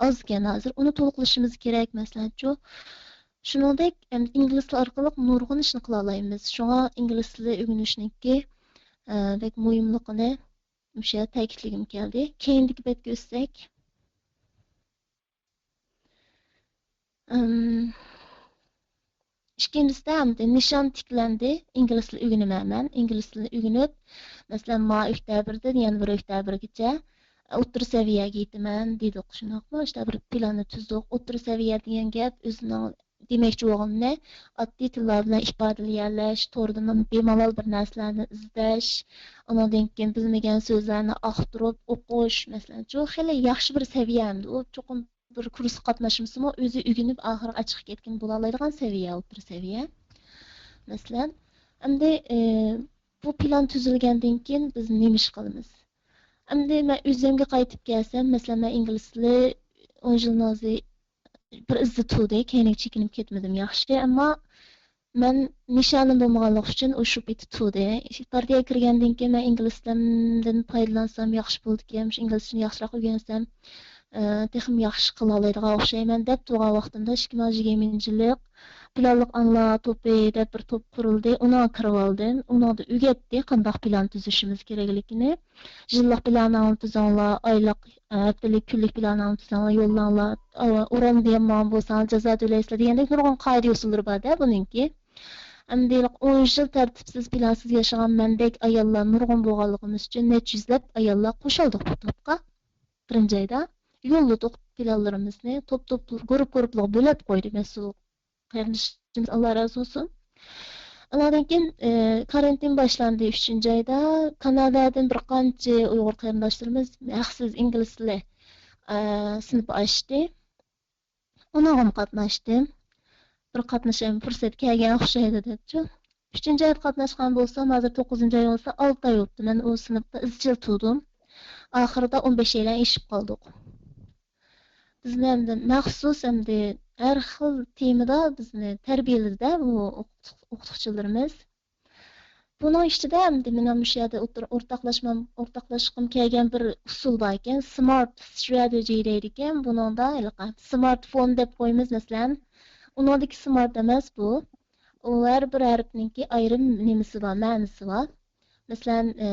ئازكەن ھازىر. ئۇنى تولۇقلىشىمىز كېرەك، مەسىلەنچۇ. شۇنىڭدەك، ئەم، ئىنگلىز تىلى ئارقىلىق نۇرغۇن ئىشنى قىلالايمىز. شۇڭا ئىنگلىز تىلى ئۆگىنىشنىڭكى، ئە، بەك مۇھىملىقىنى مۇشۇ يەردە تەكىتلىگۈم كەلدى. كەينىدىكى بەتكە ئۆتسەك. ئىم، ئىككىنچىسىدە ئەمدى نىشان تىكلەندى. ئىنگلىز تىلى ئۆگىنىمەن مەن. ئىنگلىز تىلىنى ئۆگىنىپ، مەسىلەن، ما ئۆكتەبىردىن يەنە بىر ئۆكتەبىرگىچە ئوتتۇرا سەۋىيەگە يېتىمەن دېدۇق، شۇنداقمۇ؟ ئىشتە بىر پىلاننى تۈزدۇق. ئوتتۇرا سەۋىيە دېگەن گەپ ئۆزىنىڭ دېمەكچى بولغىنىنى ئاددىي تىللار بىلەن ئىپادىلىيەلەش، توردىن بىمالال بىر نەرسىلەرنى ئىزدەش، ئۇنىڭدىن كېيىن بىلمىگەن سۆزلەرنى ئاختۇرۇپ ئوقۇش، مەسىلەن، شۇ خېلى ياخشى بىر سەۋىيە ئەمدى. ئۇ چوقۇم بىر كۇرسقا قاتناشمىسىمۇ، ئۆزى ئۆگىنىپ، ئاخىرى ئاچىقىپ كەتكىلى بولالايدىغان سەۋىيە، ئوتتۇرا سەۋىيە. مەسىلەن، ئەمدى، ئى، بۇ پىلان تۈزۈلگەندىن كېيىن بىز نېمە ئىش قىلىمىز؟ ئەمدى مەن ئۆزۈمگە قايتىپ كەلسەم، مەسىلەن، مەن ئىنگلىز تىلى ئون يىلدىن زى-، بىر ئىزدا تۇردى، كەينىگە چېكىنىپ كەتمىدىم، ياخشى. ئەمما مەن نىشانىم بولمىغانلىقى ئۈچۈن ئۇ شۇ پېتى تۇردى. پارتىيەگە كىرگەندىن كېيىن مەن ئىنگلىز تىلىمدىن پايدىلانسام ياخشى بولىدىكەن، مۇشۇ ئىنگلىز تىلىنى ياخشىراق ئۆگەنسەم، ئى، تېخىمۇ ياخشى قىلالايدىغان ئوخشايمەن دەپ تۇرغان ۋاقتىمدا، ئىككى مىڭ يىگىرمىنچى يىللىق پىلانلىق ئانىلار توپى دەپ بىر توپ قۇرۇلدى. ئۇنىڭغا كىرىۋالدىم. ئۇنىڭدا ئۆگەتتى، قانداق پىلان تۈزۈشىمىز كېرەكلىكىنى. يىللىق پىلانىڭلارنى تۈزۈڭلار، ئايلىق، ھەپتىلىك، كۈنلۈك پىلانىڭلارنى تۈزۈڭلار، يوللاڭلار. ئورۇندا يانمىغان بولساڭلار جازا تۆلەيسىلەر دېگەندەك نۇرغۇن قائىدە-يوسۇنلىرى بار-دە بۇنىڭكى. ئەمدى ئون يىل تەرتىپسىز، پىلانسىز ياشىغان مەندەك ئاياللار نۇرغۇن بولغانلىقىمىز ئۈچۈن نەچچە يۈزلەپ ئاياللار قوشۇلدۇق بۇ توپقا. بىرىنچى ئايدا يوللىدۇق پىلانلىرىمىزنى، توپ-توپ، گۇرۇپ-گۇرۇپلارغا بۆلۈپ قويدى مەسئۇل قېرىندىشىمىز، ئاللا رازى بولسۇن. ئانىڭدىن كېيىن، ئى، كارانتىن باشلاندى ئۈچىنچى ئايدا. كانادادىن بىر قانچە ئۇيغۇر قېرىنداشلىرىمىز ھەقسىز ئىنگلىز تىلى، ئى، سىنىپى ئاچتى. ئۇنىڭغىمۇ قاتناشتىم. بىر قاتنىشايمۇ، پۇرسەت كەلگەن ئوخشايدۇ دەپچۇ. ئۈچىنچى ئايدا قاتناشقان بولسام، ھازىر توققۇزىنچى ئاي بولسا، ئالتە ئاي بوپتۇ. مەن ئۇ سىنىپتا ئىزچىل تۇردۇم. ئاخىرىدا ئون بەش يىلدىن ئېشىپ قالدۇق. بىزنى ئەمدى مەخسۇس، ئەمدى ھەر خىل تېمىدا بىزنى تەربىيەلىدى-دە بۇ ئوقۇتقۇ-، ئوقۇتقۇچىلىرىمىز. بۇنىڭ ئىچىدە ئەمدى مېنىڭ مۇشۇ يەردە ئوتتۇرا-، ئورتاقلاشمام-، ئورتاقلاشقۇم كەلگەن بىر ئۇسۇل بار ئىكەن، سمارت ستراتېجى دەيدىكەن. بۇنىڭدا ھېلىقى سمارتفون دەپ قويىمىز، مەسىلەن. ئۇنىڭدىكى سمارت ئەمەس بۇ. ئۇ ھەر بىر ھەرپنىڭكى ئايرىم نېمىسى بار، مەنىسى بار. مەسىلەن، ئى،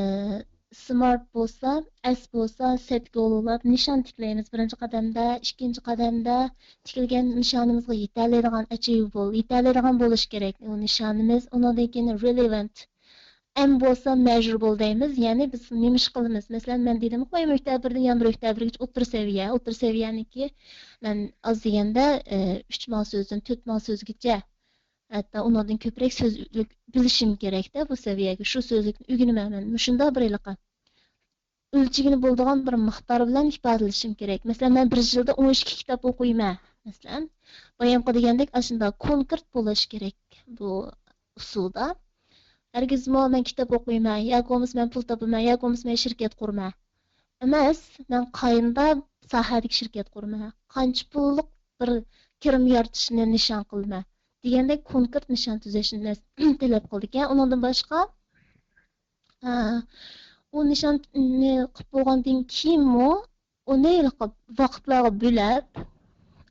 سمارت بولسا، ئەس بولسا، سەتكە ئۇلىغاپ نىشان تىكلەيمىز. بىرىنچى قەدەمدە، ئىككىنچى قەدەمدە تىكلىگەن نىشانىمىزغا يېتەلەيدىغان، ئەچىۋ بول-، يېتەلەيدىغان بولۇشى كېرەك ئۇ نىشانىمىز. ئۇنىڭدىن كېيىن رېلېۋانت، ئەم بولسا مەژۇربۇل دەيمىز. يەنى بىز نېمە ئىش قىلىمىز؟ مەسىلەن، مەن دېدىمغۇ، ئوكتەبىردىن يەنە بىر ئۆكتەبىرگىچە ئوتتۇرا سەۋىيە. ئوتتۇرا سەۋىيەنىڭكى مەن ئاز دېگەندە، ئى، ئۈچ مىڭ سۆزدىن تۆت مىڭ سۆزگىچە، ھەتتا ئۇنىڭدىن كۆپرەك سۆزلۈك بىلىشىم كېرەكتە بۇ سەۋىيەگە. شۇ سۆزلۈكنى ئۆگىنىمەن مەن. مۇشۇنداق بىر ھېلىقى ئۆلچىگىلى بولىدىغان بىر مىقدار بىلەن ئىپادىلىشىم كېرەك. مەسىلەن، مەن بىر يىلدا ئون ئىككى كىتاب ئوقۇيمەن. مەسىلەن، بايامقى دېگەندەك ئاشۇنداق كونكرېت بولۇش كېرەك بۇ ئۇسۇلدا. ھەرگىزمۇ مەن كىتاب ئوقۇيمەن، ياكى بولمىسا مەن پۇل تاپىمەن، ياكى بولمىسا مەن شىركەت قۇرىمەن. ئەمەس، مەن قايىندا ساھەدىكى شىركەت قۇرىمەن. قانچە پۇللۇق بىر كىرىم يارىتىشنى نىشان قىلىمەن دېگەندەك كونكرېت نىشان تۈزۈشنى تەلەپ قىلىدىكەن. ئۇنىڭدىن باشقا، ئا، ئۇ نىشاننى قىلىپ بولغاندىن كېيىنمۇ ئۇنى ۋاقىتلارغا بۆلەپ،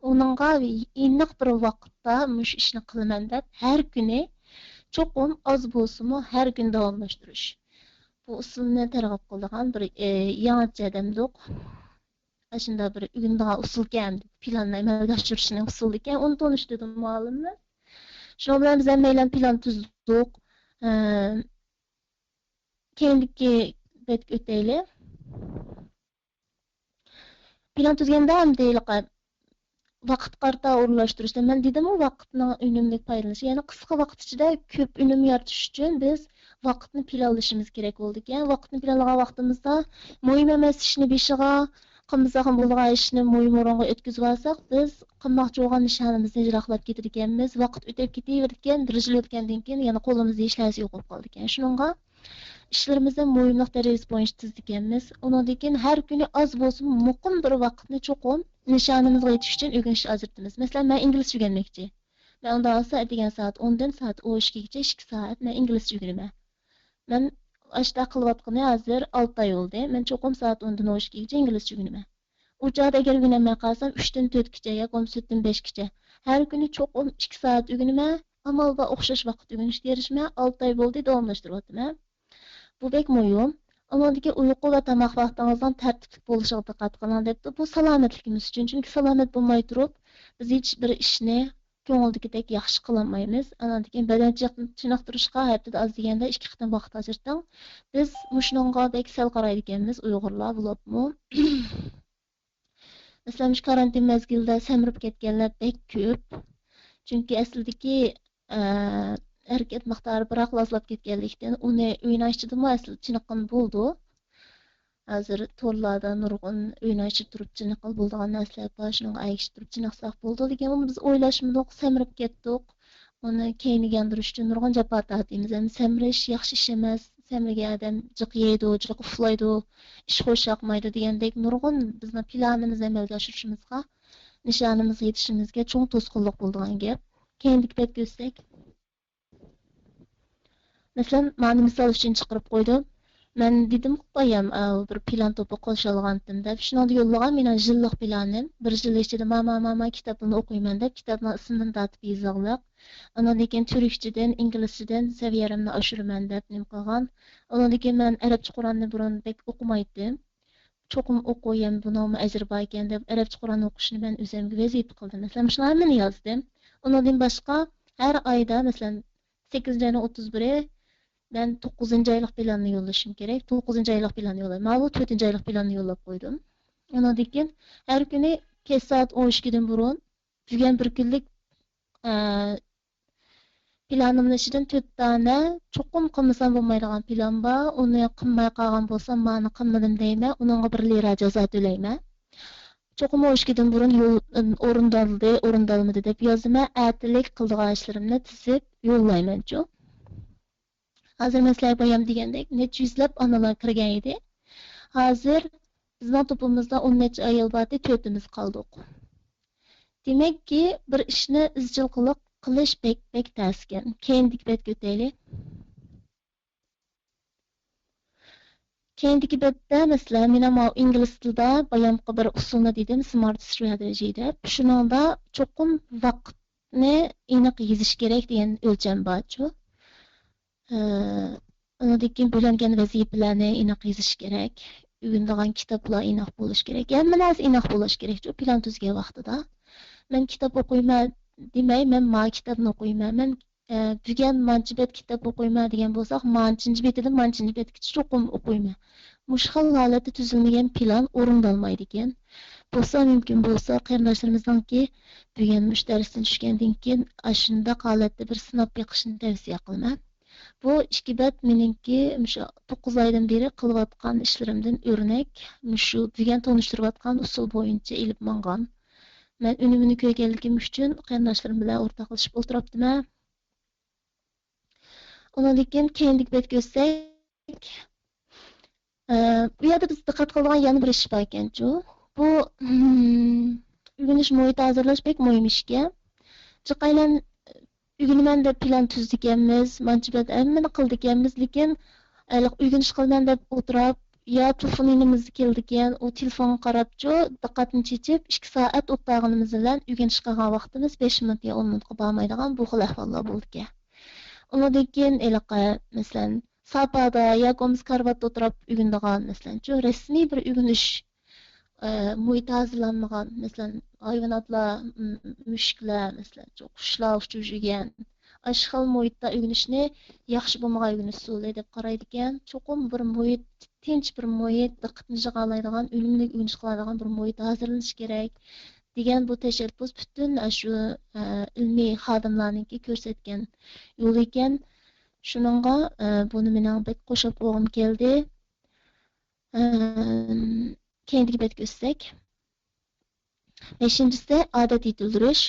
ئۇنىڭغا ئېنىق بىر ۋاقىتتا مۇشۇ ئىشنى قىلىمەن دەپ، ھەر كۈنى چوقۇم ئاز بولسىمۇ ھەر كۈنى داۋاملاشتۇرۇش. بۇ ئۇسۇلنى تەرغىب قىلىدىغان بىر، ئى، يېڭىچە دېمىدۇق. ئاشۇنداق بىر ئۆگىنىدىغان ئۇسۇلكەن، پىلاننى ئەمەلگە ئاشۇرۇشنىڭ ئۇسۇلىكەن، ئۇنى تونۇشتۇردى مۇئەللىمىمىز. شۇنىڭ بىلەن بىز ھەممەيلەن پىلان تۈزدۇق. ئە، كەينىدىكى بەتكە ئۆتەيلى. پىلان تۈزگەندە ئەمدى ھېلىقى ۋاقىتقا قارىتا ئورۇنلاشتۇرۇشتا، مەن دېدىمغۇ، ۋاقىتنىڭ ئۈنۈملۈك پايدىلىنىشى، يەنى قىسقا ۋاقىت ئىچىدە كۆپ ئۈنۈم يارىتىش ئۈچۈن بىز ۋاقىتنى پىلانلىشىمىز كېرەك بولىدىكەن. ۋاقىتنى پىلانلىغان ۋاقتىمىزدا مۇھىم ئەمەس ئىشنى بېشىغا، قىلمىساقمۇ بولىدىغان ئىشنى مۇھىم ئورۇنغا ئۆتكۈزۈۋالساق، بىز قىلماقچى بولغان نىشانىمىزنى يىراقلاپ كېتىدىكەنمىز. ۋاقىت ئۆتۈپ كېتىۋېرىدىكەن، بىر يىل ئۆتكەندىن كېيىن يەنە قولىمىزدا ھېچ نەرسە يوقاپ قالىدىكەن. شۇنىڭغا ئىشلىرىمىزنى مۇھىملىق دەرىجىسى بويىچە تىزىدىكەنمىز. ئۇنىڭدىن كېيىن ھەر كۈنى ئاز بولسىمۇ مۇقىم بىر ۋاقىتنى چوقۇم نىشانىمىزغا يېتىش ئۈچۈن ئۆگىنىشكە ئاجرىتىمىز. مەسىلەن، مەن ئىنگلىزچە ئۆگەنمەكچى. مەن ئۇنداق بولسا ئەتىگەن سائەت ئوندىن سائەت ئون ئىككىگىچە ئىككى سائەت مەن ئىنگلىزچە ئۆگىنىمەن. مەن ئاشۇنداق قىلىۋاتقىنى ھازىر ئالتە ئاي بولدى. مەن چوقۇم سائەت ئوندىن ئون ئىككىگىچە ئىنگلىزچە ئۆگىنىمەن. ئۇ چاغدا ئەگەر ئۆگىنەلمەي قالسام، ئۈچتىن تۆتكىچە ياكى بولمىسا تۆتتىن بەشكىچە ھەر كۈنى چوقۇم ئىككى سائەت ئۆگىنىمەن. ئامال بار ئوخشاش ۋاقىت ئۆگىنىشكە تىرىشىمەن. ئالتە ئاي بولدى، داۋاملاشتۇرۇۋاتىمەن. بۇ بەك مۇھىم. ئۇنىڭدىن كېيىن ئۇيقۇ ۋە تاماق ۋاقتىڭىزنىڭ تەرتىپلىك بولۇشىغا دىققەت قىلىڭ دەپتۇ. بۇ سالامەتلىكىمىز ئۈچۈن. چۈنكى سالامەت بولماي تۇرۇپ، بىز ھېچ بىر ئىشنى كۆڭۈلدىكىدەك ياخشى قىلالمايمىز. ئاناندىن كېيىن بەدەن چېنىق-، چېنىقتۇرۇشقا ھەپتىدە ئاز دېگەندە ئىككى قېتىم ۋاقىت ئاجرىتىڭ. بىز مۇشۇنىڭغا بەك سەل قارايدىكەنمىز، ئۇيغۇرلار بولۇپمۇ. مەسىلەن، مۇشۇ كارانتىن مەزگىلىدە سەمرىپ كەتكەنلەر بەك كۆپ. چۈنكى ئەسلىدىكى، ئە، ھەرىكەت مىقدارى بىراقلا ئازلاپ كەتكەنلىكتىن، ئۇنى ئۆينىڭ ئىچىدىمۇ ئەسلى چېنىققىلى بولىدۇ. ھازىر تورلاردا نۇرغۇن ئۆينىڭ ئىچىدە تۇرۇپ چېنىققىلى بولىدىغان نەرسىلەر بار، شۇنىڭغا ئەگىشىپ تۇرۇپ چېنىقساق بولىدۇ، لېكىن بۇنى بىز ئويلاشمىدۇق، سەمرىپ كەتتۇق. ئۇنى كەينىگە ياندۇرۇش ئۈچۈن نۇرغۇن جاپا تارتىمىز. ئەمدى سەمرىش ياخشى ئىش ئەمەس، سەمرىگەن ئادەم جىق يەيدۇ، جىق ئۇخلايدۇ، ئىش خۇشياقمايدۇ دېگەندەك نۇرغۇن بىزنىڭ پىلانىمىزنى ئەمەلگە ئاشۇرۇشىمىزغا، نىشانىمىزغا يېتىشىمىزگە چوڭ توسقۇنلۇق بولىدىغان گەپ. كەينىدىكى بەتكە ئۆتسەك. مەسىلەن، مانى مىسال ئۈچۈن چىقىرىپ قويدۇم. مەن دېدىمغۇ بايام، ئاۋۇ بىر پىلان توپى قوشالغانتىم دەپ، شۇنىڭدا يوللىغان مېنىڭ يىللىق پىلانىم. بىر يىل ئىچىدە ما، ما، ما، ما كىتابلىرىنى ئوقۇيمەن دەپ، كىتابنىڭ ئىسمىدىن تارتىپ يېزىقلىق. ئاندىن كېيىن تۈركچىدىن، ئىنگلىزچىدىن سەۋىيەمنى ئاشۇرىمەن دەپ نېمە قىلغان. ئاندىن كېيىن مەن ئەرەبچە قۇرئاننى بۇرۇن بەك ئوقۇمايتتىم. چوقۇم ئوقۇيمەن، بۇنىڭمۇ ئەجرى باركەن دەپ، ئەرەبچە قۇرئان ئوقۇشنى مەن ئۆزۈمگە ۋەزىپە قىلدىم. مەسىلەن، مۇشۇلارنى يازدىم. ئۇنىڭدىن باشقا، ھەر ئايدا، مەسىلەن، سەككىزىنچى ئاينىڭ ئوتتۇز بىرى مەن توققۇزىنچى ئايلىق پىلاننى يوللىشىم كېرەك. توققۇزىنچى ئايلىق پىلاننى يوللايمەن. ماۋۇ تۆتىنچى ئايلىق پىلاننى يوللاپ قويدۇم. ئۇنىڭدىن كېيىن ھەر كۈنى كەچ سائەت ئون ئىككىدىن بۇرۇن بۈگۈن بىر كۈنلۈك، ئە، پىلانىمنىڭ ئىچىدىن تۆت دانە چوقۇم قىلمىسام بولمايدىغان پىلان بار. ئۇنى قىلماي قالغان بولسام، مانى قىلمىدىم دەيمەن. ئۇنىڭغا بىر لىرا جازا تۆلەيمەن. چوقۇم ئون ئىككىدىن بۇرۇن يول-، ئورۇندالدى، ئورۇندالمىدى دەپ يازىمەن. ئەتىلىك قىلىدىغان ئىشلىرىمنى تىزىپ يوللايمەنچۇ. ھازىر مەن سىلەرگە بايام دېگەندەك، نەچچە يۈزلەپ ئانىلار كىرگەن ئىدى. ھازىر بىزنىڭ توپىمىزدا ئون نەچچە ئايال باردى، تۆتىمىز قالدۇق. دېمەككى، بىر ئىشنى ئىزچىل قىلىق-، قىلىش بەك، بەك تەسكەن. كەينىدىكى بەتكە ئۆتەيلى. كەينىدىكى بەتتە، مەسىلەن، مېنىڭ ماۋۇ ئىنگلىز تىلىدا بايامقى بىر ئۇسۇلنى دېدىم، سمارت ستراتېژى دەپ. شۇنىڭدا چوقۇم ۋاقىتنى ئېنىق يېزىش كېرەك دېگەن ئۆلچەم بارچۇ. ئە، ئۇنىڭدىن كېيىن بۆلۈنگەن ۋەزىپىلەرنى ئېنىق يېزىش كېرەك. ئۆگىنىدىغان كىتابلار ئېنىق بولۇش كېرەك. ھەممە نەرسە ئېنىق بولۇش كېرەكچۇ، پىلان تۈزگەن ۋاقتىدا. مەن كىتاب ئوقۇيمەن دېمەي، مەن ما كىتابنى ئوقۇيمەن، مەن، ئە، بۈگۈن مانچە بەت كىتاب ئوقۇيمەن دېگەن بولساق، مانچىنچى بېتىدىن مانچىنچى بەتكىچە چوقۇم ئوقۇيمەن. مۇشۇ خىل ھالەتتە تۈزۈلمىگەن پىلان ئورۇندالمايدىكەن. بولسا مۇمكىن بولسا قېرىنداشلىرىمىزنىڭكى بۈگۈن مۇشۇ دەرستىن چۈشكەندىن كېيىن ئاشۇنداق ھالەتتە بىر سىناپ بېقىشىنى تەۋسىيە قىلىمەن. بۇ ئىككى بەت مېنىڭكى مۇشۇ توققۇز ئايدىن بېرى قىلىۋاتقان ئىشلىرىمدىن ئۆرنەك، مۇشۇ بۈگۈن تونۇشتۇرۇۋاتقان ئۇسۇل بويىچە ئېلىپ ماڭغان. مەن ئۈنۈمىنى كۆرگەنلىكىم ئۈچۈن قېرىنداشلىرىم بىلەن ئورتاقلىشىپ ئولتۇراپتىمەن. ئۇنىڭدىن كېيىن كەينىدىكى بەتكە ئۆتسەك، ئە، بۇ يەردە بىز دىققەت قىلىدىغان يەنە بىر ئىش بار ئىكەنچۇ. بۇ، ئۆگىنىش مۇھىتى ھازىرلاش بەك مۇھىم ئىش ئىكەن. جىقايلەن ئۆگىنىمەن دەپ پىلان تۈزىدىكەنمىز، مانچە بەت ھەممىنى قىلىدىكەنمىز، لېكىن ھېلىقى ئۆگىنىش قىلىمەن دەپ ئولتۇراپ، يا تېلېفون يېنىمىزدا كېلىدىكەن، ئۇ تېلېفونغا قاراپچۇ، دىققەتنى چېچىپ، ئىككى سائەت ئولتۇرغىنىمىز بىلەن ئۆگىنىش قىلغان ۋاقتىمىز بەش مىنۇت يا ئون مىنۇتقا بارمايدىغان بۇ خىل ئەھۋاللار بولىدىكەن. ئۇنىڭدىن كېيىن ھېلىقى، مەسىلەن، ساپادا ياكى بولمىسا كارىۋاتتا ئولتۇراپ ئۆگىنىدىغان، مەسىلەنچۇ، رەسمىي بىر ئۆگىنىش، ئە، مۇھىتى ھازىرلانمىغان، مەسىلەن، ھايۋاناتلار، م-، مۈشۈكلەر، مەسىلەنچۇ، قۇشلار ئۇچۇپ يۈرگەن، ئاشۇ خىل مۇھىتتا ئۆگىنىشنى ياخشى بولمىغان ئۆگىنىش ئۇسۇلى دەپ قارايدىكەن. چوقۇم بىر مۇھىت، تىنچ بىر مۇھىت، دىققىتىنى يىغالايدىغان، ئۈنۈملۈك ئۆگىنىش قىلالايدىغان بىر مۇھىت ھازىرلىنىشى كېرەك دېگەن بۇ تەشەببۇس پۈتۈن ئاشۇ، ئە، ئىلمىي خادىملارنىڭكى كۆرسەتكەن يولى ئىكەن. شۇنىڭغا، ئە، بۇنى مېنىڭ بەك قوشۇپ قويغۇم كەلدى. ئە، كەينىدىكى بەتكە ئۆتسەك. بەشىنچىسى، ئادەت يېتىلدۈرۈش.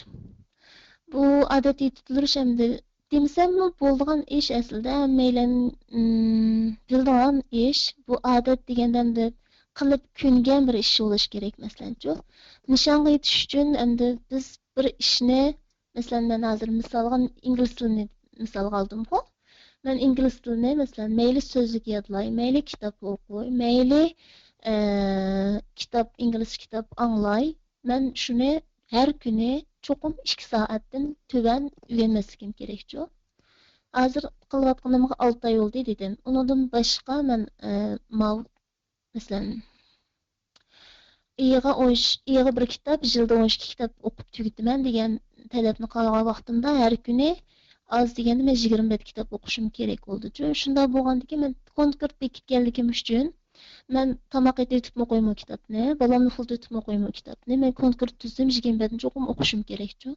بۇ ئادەت يېتىلدۈرۈش ئەمدى دېمىسەممۇ بولىدىغان ئىش ئەسلىدە، ھەممەيلەن، ئىم، بىلىدىغان ئىش. بۇ ئادەت دېگەندە ئەمدى قىلىپ كۆنگەن بىر ئىش بولۇشى كېرەك، مەسىلەنچۇ. نىشانغا يېتىش ئۈچۈن ئەمدى بىز بىر ئىشنى، مەسىلەن، مەن ھازىر مىسالغا ئىنگلىز تىلىنى مىسالغا ئالدىمغۇ. مەن ئىنگلىز تىلىنى، مەسىلەن، مەيلى سۆزلۈك يادلاي، مەيلى كىتاب ئوقۇي، مەيلى، ئە، كىتاب، ئىنگلىزچە كىتاب ئاڭلاي. مەن شۇنى ھەر كۈنى چوقۇم ئىككى سائەتتىن تۆۋەن ئۆگەنمەسلىكىم كېرەكچۇ. ھازىر قىلىۋاتقىنىمغا ئالتە ئاي بولدى دېدىم. ئۇنىڭدىن باشقا مەن، ئە، ماۋۇ، مەسىلەن، ئېيىغا ئون ئۈچ، ئېيىغا بىر كىتاب، يىلدا ئون ئىككى كىتاب ئوقۇپ تۈگىتىمەن دېگەن تەلەپنى قويغان ۋاقتىمدا ھەر كۈنى ئاز دېگەندە مەن يىگىرمە بەت كىتاب ئوقۇشۇم كېرەك بولدىچۇ. شۇنداق بولغاندىكىن مەن كونكرېت بېكىتكەنلىكىم ئۈچۈن مەن تاماق ئېتىۋېتىپمۇ قويىمۇ كىتابنى، بالامنى ئۇخلىتىۋېتىپمۇ قويىمۇ كىتابنى، مەن كونكرېت تۈزدۈم، يىگىرمە بەتنى چوقۇم ئوقۇشۇم كېرەكچۇ.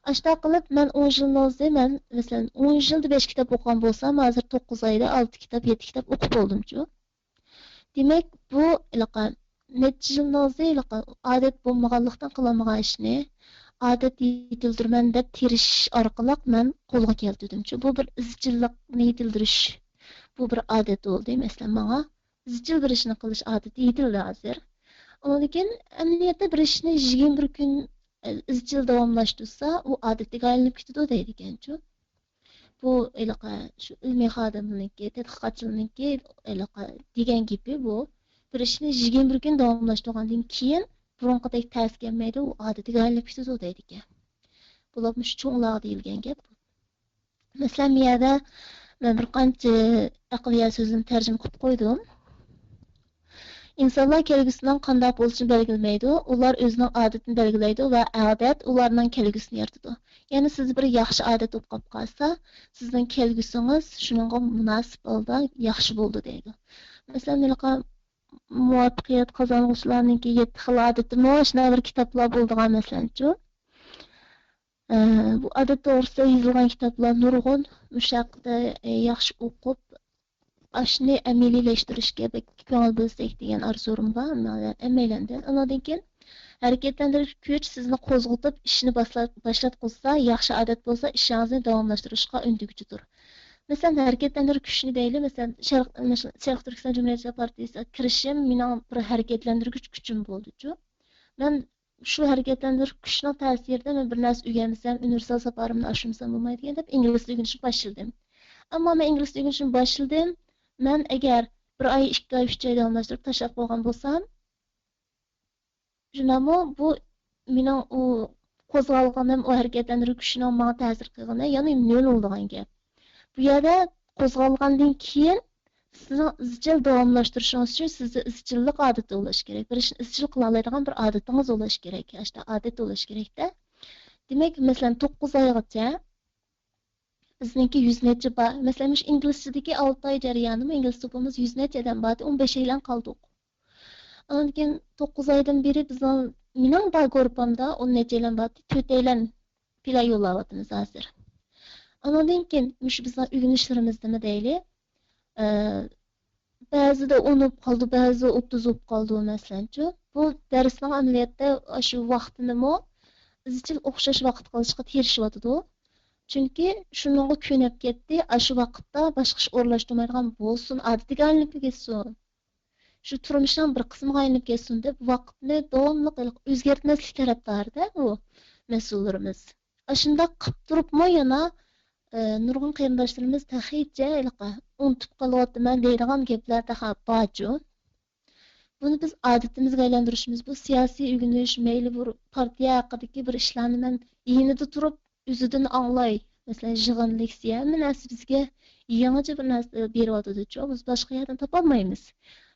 ئاشۇنداق قىلىپ مەن ئون يىلنىڭ ئۆزى، مەن مەسىلەن ئون يىلدا بەش كىتاب ئوقۇغان بولسام، ھازىر توققۇز ئايدا ئالتە كىتاب، يەتتە كىتاب ئوقۇپ بولدۇمچۇ. دېمەك، بۇ ھېلىقى نەچچە يىلنىڭ ئۆزى ھېلىقى ئادەت بولمىغانلىقتىن قىلالمىغان ئىشنى ئادەت يېتىلدۈرىمەن دەپ تىرىشىش ئارقىلىق مەن قولغا كەلتۈردۈمچۇ. بۇ بىر ئىزچىللىقنى يېتىلدۈرۈش، بۇ بىر ئادەت بولدى. مەسىلەن، ماڭا ئىزچىل بىر ئىشنى قىلىش ئادىتى يېتىلدى ھازىر. ئۇنىڭدىن كېيىن ئەمەلىيەتتە بىر ئىشنى يىگىرمە بىر كۈن ئىزچىل داۋاملاشتۇرسا، ئۇ ئادىتىگە ئايلىنىپ كېتىدۇ دەيدىكەنچۇ. بۇ ھېلىقى شۇ ئىلمىي خادىمنىڭكى، تەتقىقاتچىنىڭكى ھېلىقى دېگەن گېپى بۇ. بىر ئىشنى يىگىرمە بىر كۈن داۋاملاشتۇرغاندىن كېيىن بۇرۇنقىدەك تەسكە كەلمەيدۇ، ئۇ ئادىتىگە ئايلىنىپ كېتىدۇ دەيدىكەن. بولۇپمۇ شۇ چوڭلارغا دېيىلگەن گەپ. مەسىلەن، بۇ يەردە مەن بىر قانچە ئەقلىيە سۆزلىرىنى تەرجىمە قىلىپ قويدۇم. ئىنسانلار كەلگۈسىنىڭ قانداق بولۇشىنى بەلگىلىمەيدۇ، ئۇلار ئۆزىنىڭ ئادىتىنى بەلگىلەيدۇ ۋە ئادەت ئۇلارنىڭ كەلگۈسىنى يارىتىدۇ. يەنى سىز بىر ياخشى ئادەت بولۇپ قاپ قالسا، سىزنىڭ كەلگۈسىڭىز شۇنىڭغا مۇناسىپ ھالدا ياخشى بولىدۇ دەيدۇ. مەسىلەن، ھېلىقى مۇۋەپپەقىيەت قازانغۇچىلارنىڭكى يەتتە خىل ئادىتىمۇ شۇنداق بىر كىتابلار بولىدىغان، مەسىلەنچۇ. ئە، بۇ ئادەت توغرىسىدا يېزىلغان كىتابلار نۇرغۇن. مۇشۇ ھەققىدە، ئە، ياخشى ئوقۇپ، ئاشۇنى ئەمەلىيلەشتۈرۈشكە بەك كۆڭۈل بۆلسەك دېگەن ئارزۇيۇم بار ھەممەيلەندىن. ئۇنىڭدىن كېيىن ھەرىكەتلەندۈرگۈچ كۈچ سىزنى قوزغىتىپ، ئىشنى باشلات-، باشلاتقۇزسا، ياخشى ئادەت بولسا، ئىشىڭىزنى داۋاملاشتۇرۇشقا ئۈندىگۈچىدۇر. مەسىلەن، ھەرىكەتلەندۈرگۈچ كۈچنى دەيلى، مەسىلەن، شەرق-، مەسىلەن، شەرقىي تۈركىستان جۇمھۇرىيەت پارتىيىسىغا كىرىشىم مېنىڭ بىر ھەرىكەتلەندۈرگۈچ كۈچۈم بولدىچۇ. مەن شۇ ھەرىكەتلەندۈرگۈچ كۈچنىڭ تەسىرىدە مەن بىر نەرسە ئۆگەنمىسەم، ئۇنىۋېرسال ساپارىمنى ئاشۇرمىسام بولمايدىكەن دەپ ئىنگلىزچە ئۆگىنىشنى باشلىدىم. ئەمما مەن ئىنگلىزچە ئۆگىنىشنى باشلىدىم. مەن ئەگەر بىر ئاي، ئىككى ئاي، ئۈچ ئاي داۋاملاشتۇرۇپ تاشلاپ قويغان بولسام، شۇنداقمۇ بۇ مېنىڭ ئۇ قوزغالغىنىم، ئۇ ھەرىكەتلەندۈرگۈچ كۈچنىڭ ماڭا تەسىر قىلغىنى، يەنى نۆل بولىدىغان گەپ. بۇ يەردە قوزغالغاندىن كېيىن سىزنىڭ ئىزچىل داۋاملاشتۇرۇشىڭىز ئۈچۈن سىزدە ئىزچىللىق ئادىتى بولۇشى كېرەك. بىر ئىشنى ئىزچىل قىلالايدىغان بىر ئادىتىڭىز بولۇشى كېرەك. ئاشۇنداق ئادەت بولۇشى كېرەكتە. دېمەك، مەسىلەن، توققۇز ئايغىچە بىزنىڭكى يۈز نەچچە بار. مەسىلەن، مۇشۇ ئىنگلىزچىدىكى ئالتە ئاي جەريانىمۇ ئىنگلىز توپىمىز يۈز نەچچە ئادەم باردى، ئون بەش ئايلان قالدۇق. ئاندىن كېيىن توققۇز ئايدىن بېرى بىزنىڭ، مېنىڭ بار گۇرۇپپامدا ئون نەچچە ئايلان باردى، تۆت ئايلان پىلان يوللاۋاتىمىز ھازىر. ئانىڭدىن كېيىن مۇشۇ بىزنىڭ ئۆگىنىشلىرىمىزدىمۇ دەيلى، ئە، بەزىدە ئۇنۇپ قالىدۇ، بەزىدە ئوتتۇز بولۇپ قالىدۇ، مەسىلەنچۇ. بۇ دەرسنىڭ ئەمەلىيەتتە ئاشۇ ۋاقتىنىمۇ ئىزچىل ئوخشاش ۋاقىتقا قىلىشقا تىرىشىۋاتىدۇ. چۈنكى شۇنىڭغا كۆنۈپ كەتتى، ئاشۇ ۋاقىتتا باشقا ئىش ئورۇنلاشتۇرمايدىغان بولسۇن، ئادىتىگە ئايلىنىپ كەتسۇن. شۇ تۇرمۇشنىڭ بىر قىسمىغا ئايلىنىپ كەتسۇن دەپ، ۋاقىتنى داۋاملىق ھېلىقى ئۆزگەرتمەسلىك تەرەپدارىدە بۇ مەسئۇللىرىمىز. ئاشۇنداق قىپ تۇرۇپمۇ يەنە، ئە، نۇرغۇن قېرىنداشلىرىمىز تېخىچە ھېلىقى ئۇنتۇپ قېلىۋاتىمەن دەيدىغان گەپلەر تېخى بارچۇ. بۇنى بىز ئادىتىمىزگە ئايلاندۇرۇشىمىز، بۇ سىياسىي ئۆگىنىش، مەيلى بىر پارتىيە ھەققىدىكى بىر ئىشلارنى مەن يېنىدا تۇرۇپ ئۆزىدىن ئاڭلاي. مەسىلەن، يىغىن، لېكسىيە، ھەممە نەرسە بىزگە يېڭىچە بىر نەرسە بېرىۋاتىدۇچۇ، بىز باشقا يەردىن تاپالمايمىز.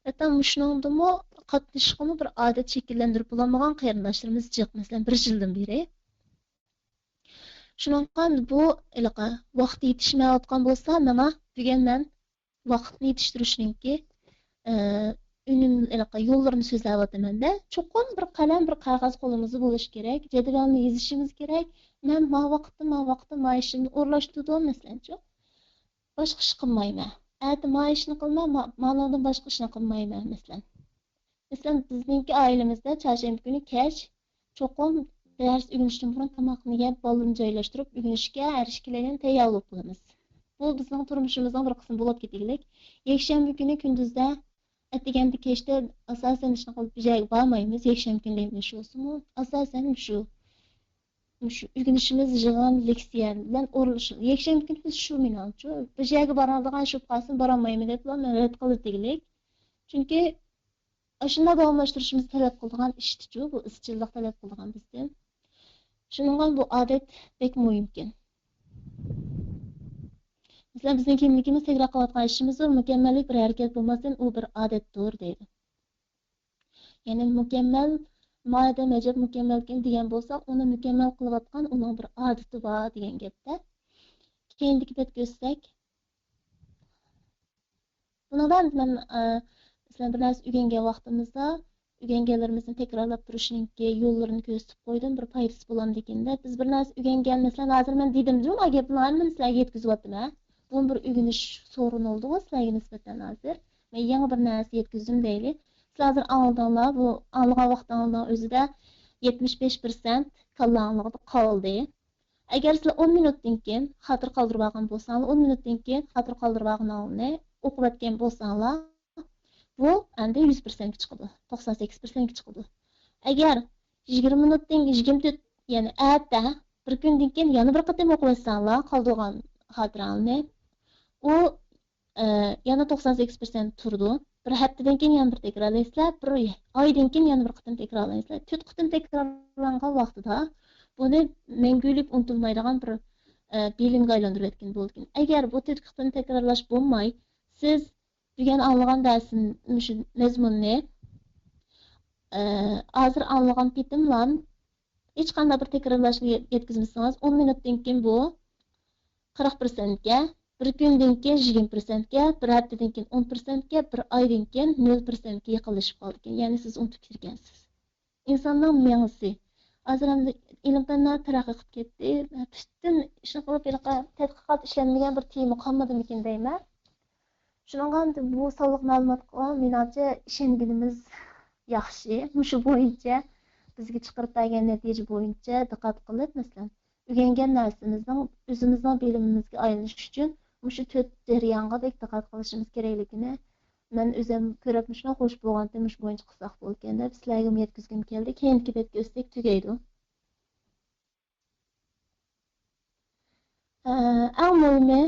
ھەتتا مۇشۇنىڭدىمۇ قاتنىشىشقىمۇ بىر ئادەت شەكىللەندۈرۈپ بولالمىغان قېرىنداشلىرىمىز جىق، مەسىلەن، بىر يىلدىن بېرى. شۇنىڭغا بۇ ھېلىقى ۋاقتى يېتىشمەيۋاتقان بولسا، مانا بۈگۈن مەن ۋاقىتنى يېتىشتۈرۈشنىڭكى، ئە، ئۈنۈم، ھېلىقى يوللىرىنى سۆزلەۋاتىمەن-دە. چوقۇم بىر قەلەم، بىر قەغەز قولىمىزدا بولۇشى كېرەك. جەدۋەلنى يېزىشىمىز كېرەك. مەن ما ۋاقىتتا، ما ۋاقىتتا ما ئىشىمنى ئورۇنلاشتۇردۇم، مەسىلەنچۇ. باشقا ئىش قىلمايمەن. ئەتە ما ئىشنى قىلىمەن، ما-، مانىڭدىن باشقا ئىشنى قىلمايمەن، مەسىلەن. مەسىلەن، بىزنىڭكى ئائىلىمىزدە چارشەنبە كۈنى كەچ چوقۇم دەرس ئۆگىنىشتىن بۇرۇن تاماقنى يەپ، بالىنى جايلاشتۇرۇپ، ئۆگىنىشكە ھەر ئىككىلەيلەن تەييار بولۇپ بولىمىز. بۇ بىزنىڭ تۇرمۇشىمىزنىڭ بىر قىسمى بولۇپ كېتىگلىك. يەكشەنبە كۈنى كۈندۈزدە، ئەتىگەندە، كەچتە ئاساسەن ئىشنى قىلىپ بىر جايغا بارمايمىز. يەكشەنبە كۈنلىرى ئىش بولسىمۇ، ئاساسەن شۇ، شۇ ئۆگىنىشىمىز، يىغىن، لېكسىيە بىلەن ئورۇنلىشىدۇ. يەكشەنبە كۈنى بىز شۇ مېنىڭچۇ، بىر جەرگە بارىدىغان ئىش بولۇپ قالسىمۇ، بارالمايمەن دەپلا مەن رەت قىلىدىغلىك. چۈنكى ئاشۇنداق داۋاملاشتۇرۇشىمىز تەلەپ قىلىدىغان ئىشتىچۇ، بۇ ئىزچىللىق تەلەپ قىلىدىغان بىزدىن. شۇنىڭغا بۇ ئادەت بەك مۇھىمكەن. مەسىلەن، بىزنىڭ كىملىكىمىز تەكرار قىلىۋاتقان ئىشىمىزدۇر، مۇكەممەللىك بىر ھەرىكەت بولماستىن، ئۇ بىر ئادەتتۇر دەيدۇ. يەنى مۇكەممەل، مادەم ئەجەب مۇكەممەلكەن دېگەن بولساق، ئۇنى مۇكەممەل قىلىۋاتقان ئۇنىڭ بىر ئادىتى بار دېگەن گەپتە. كەينىدىكى بەتكە ئۆتسەك. بۇنىڭدا مەن، ئە، مەسىلەن، بىر نەرسە ئۆگەنگەن ۋاقتىمىزدا ئۆگەنگەنلىرىمىزنى تەكرارلاپ تۇرۇشنىڭكى يوللىرىنى كۆرسىتىپ قويدۇم، بىر پايدىسى بولامدىكىن دەپ. بىز بىر نەرسە ئۆگەنگەن، مەسىلەن، ھازىر مەن دېدىمجۇ، ما گەپنى ھەممىنى سىلەرگە يەتكۈزۈۋاتىمەن. بۇمۇ بىر ئۆگىنىش سورۇنى بولدىغۇ سىلەرگە نىسبەتەن ھازىر. مەن يېڭى بىر نەرسە يەتكۈزدۈم دەيلى. سىلەر ھازىر ئاڭلىدىڭلار، بۇ ئاڭلىغان ۋاقتىڭلارنىڭ ئۆزىدە يەتمىش بەش پىرسەنت كاللاڭلاردا قالدى. ئەگەر سىلەر ئون مىنۇتتىن كېيىن خاتىرە قالدۇرۇۋالغان بولساڭلار، ئون مىنۇتتىن كېيىن خاتىرە قالدۇرۇۋالغىنىڭلارنى ئوقۇۋەتكەن بولساڭلار، بۇ ئەمدى يۈز پىرسەنتكە چىقىدۇ، توقسان سەككىز پىرسەنتكە چىقىدۇ. ئەگەر يىگىرمە مىنۇتتىن، يىگىرمە تۆت، يەنى ئەتە، بىر كۈندىن كېيىن يەنە بىر قېتىم ئوقۇۋەتسەڭلار قالدۇرغان خاتىرەڭلارنى، ئۇ ئە، يەنە توقسان سەككىز پىرسەنت تۇرىدۇ. بىر ھەپتىدىن كېيىن يەنە بىر تەكرارلايسىلەر، بىر ئايدىن كېيىن يەنە بىر قېتىم تەكرارلايسىلەر. تۆت قېتىم تەكرارلانغان ۋاقتىدا بۇنى مەڭگۈلۈك ئۇنتۇلمايدىغان بىر، ئە، بىلىمگە ئايلاندۇرۇۋەتكىلى بولىدىكەن. ئەگەر بۇ تۆت قېتىم تەكرارلاش بولماي، سىز بۈگۈن ئاڭلىغان دەرسنى، مۇشۇ مەزمۇننى، ئە، ھازىر ئاڭلىغان پېتىملان ھېچقانداق بىر تەكرارلاشنى يەتكۈزمىسىڭىز، ئون مىنۇتتىن كېيىن بۇ قىرىق پىرسەنتكە، بىر كۈندىن كېيىن يىگىرمە پىرسەنتكە، بىر ھەپتىدىن كېيىن ئون پىرسەنتكە، بىر ئايدىن كېيىن نۆل پىرسەنتكە يېقىنلىشىپ قالىدىكەن. يەنى سىز ئۇنتۇپ كەتكەنسىز. ئىنساننىڭ مېڭىسى. ھازىر ئەمدى ئىلىم-پەنلەر تەرەققىي قىلىپ كەتتى. پۈتۈن ئىشنى قىلىپ ھېلىقى تەتقىقات ئىشلەنمىگەن بىر تېما قالمىدىمىكىن دەيمەن. شۇنىڭغا ئەمدى بۇ سانلىق مەلۇماتقا مېنىڭچە ئىشەنگىنىمىز ياخشى. مۇشۇ بويىچە بىزگە چىقىرىپ بەرگەن نەتىجە بويىچە دىققەت قىلىپ، مەسىلەن، ئۆگەنگەن نەرسىمىزنىڭ ئۆزىمىزنىڭ بىلىمىمىزگە ئايلىنىشى ئۈچۈن مۇشۇ تۆت جەريانغا بەك دىققەت قىلىشىمىز كېرەكلىكىنى مەن ئۆزۈم كۆرۈپ مۇشۇنداق خوش بولغانتىم، مۇشۇ بويىچە قىلساق بولىكەن دەپ سىلەرگىمۇ يەتكۈزگۈم كەلدى. كېيىنكى بەتكە ئۆتسەك تۈگەيدۇ. ئە، ئەڭ مۇھىمى،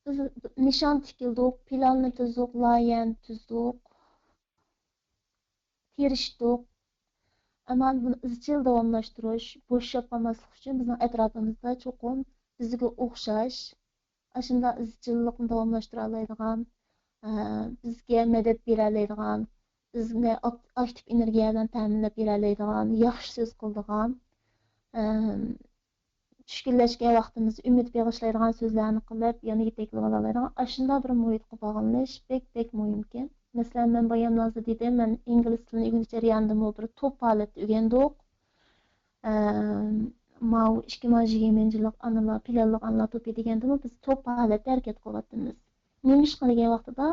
بىز نىشان تىكلىدۇق، پىلاننى تۈزدۇق، لايىھەنى تۈزدۇق، تىرىشتۇق. ئەمما بۇنى ئىزچىل داۋاملاشتۇرۇش، بوشاپ قالماسلىق ئۈچۈن بىزنىڭ ئەتراپىمىزدا چوقۇم بىزگە ئوخشاش، ئاشۇنداق ئىزچىللىقنى داۋاملاشتۇرالايدىغان، ئە، بىزگە مەدەت بېرەلەيدىغان، بىزنى ئاك-، ئاكتىپ ئېنېرگىيە بىلەن تەمىنلەپ بېرەلەيدىغان، ياخشى سۆز قىلىدىغان، ئە، چۈشكۈنلەشكەن ۋاقتىمىزدا ئۈمىد بېغىشلايدىغان سۆزلەرنى قىلىپ، يەنە يېتەكلىۋالالايدىغان ئاشۇنداق بىر مۇھىتقا باغلىنىش بەك، بەك مۇھىمكەن. مەسىلەن، مەن باياملانسا دېدىم، مەن ئىنگلىز تىلىنى ئۆگىنىش جەريانىدىمۇ بىر توپ ھالەتتە ئۆگەندۇق. ئەم، ماۋۇ ئىككى مىڭ يىگىرمىنچى يىللىق ئانىلار، پىلانلىق ئانىلار توپى دېگەندىمۇ بىز توپ ھالەتتە ھەرىكەت قىلىۋاتىمىز. نېمىشقا دېگەن ۋاقتىدا،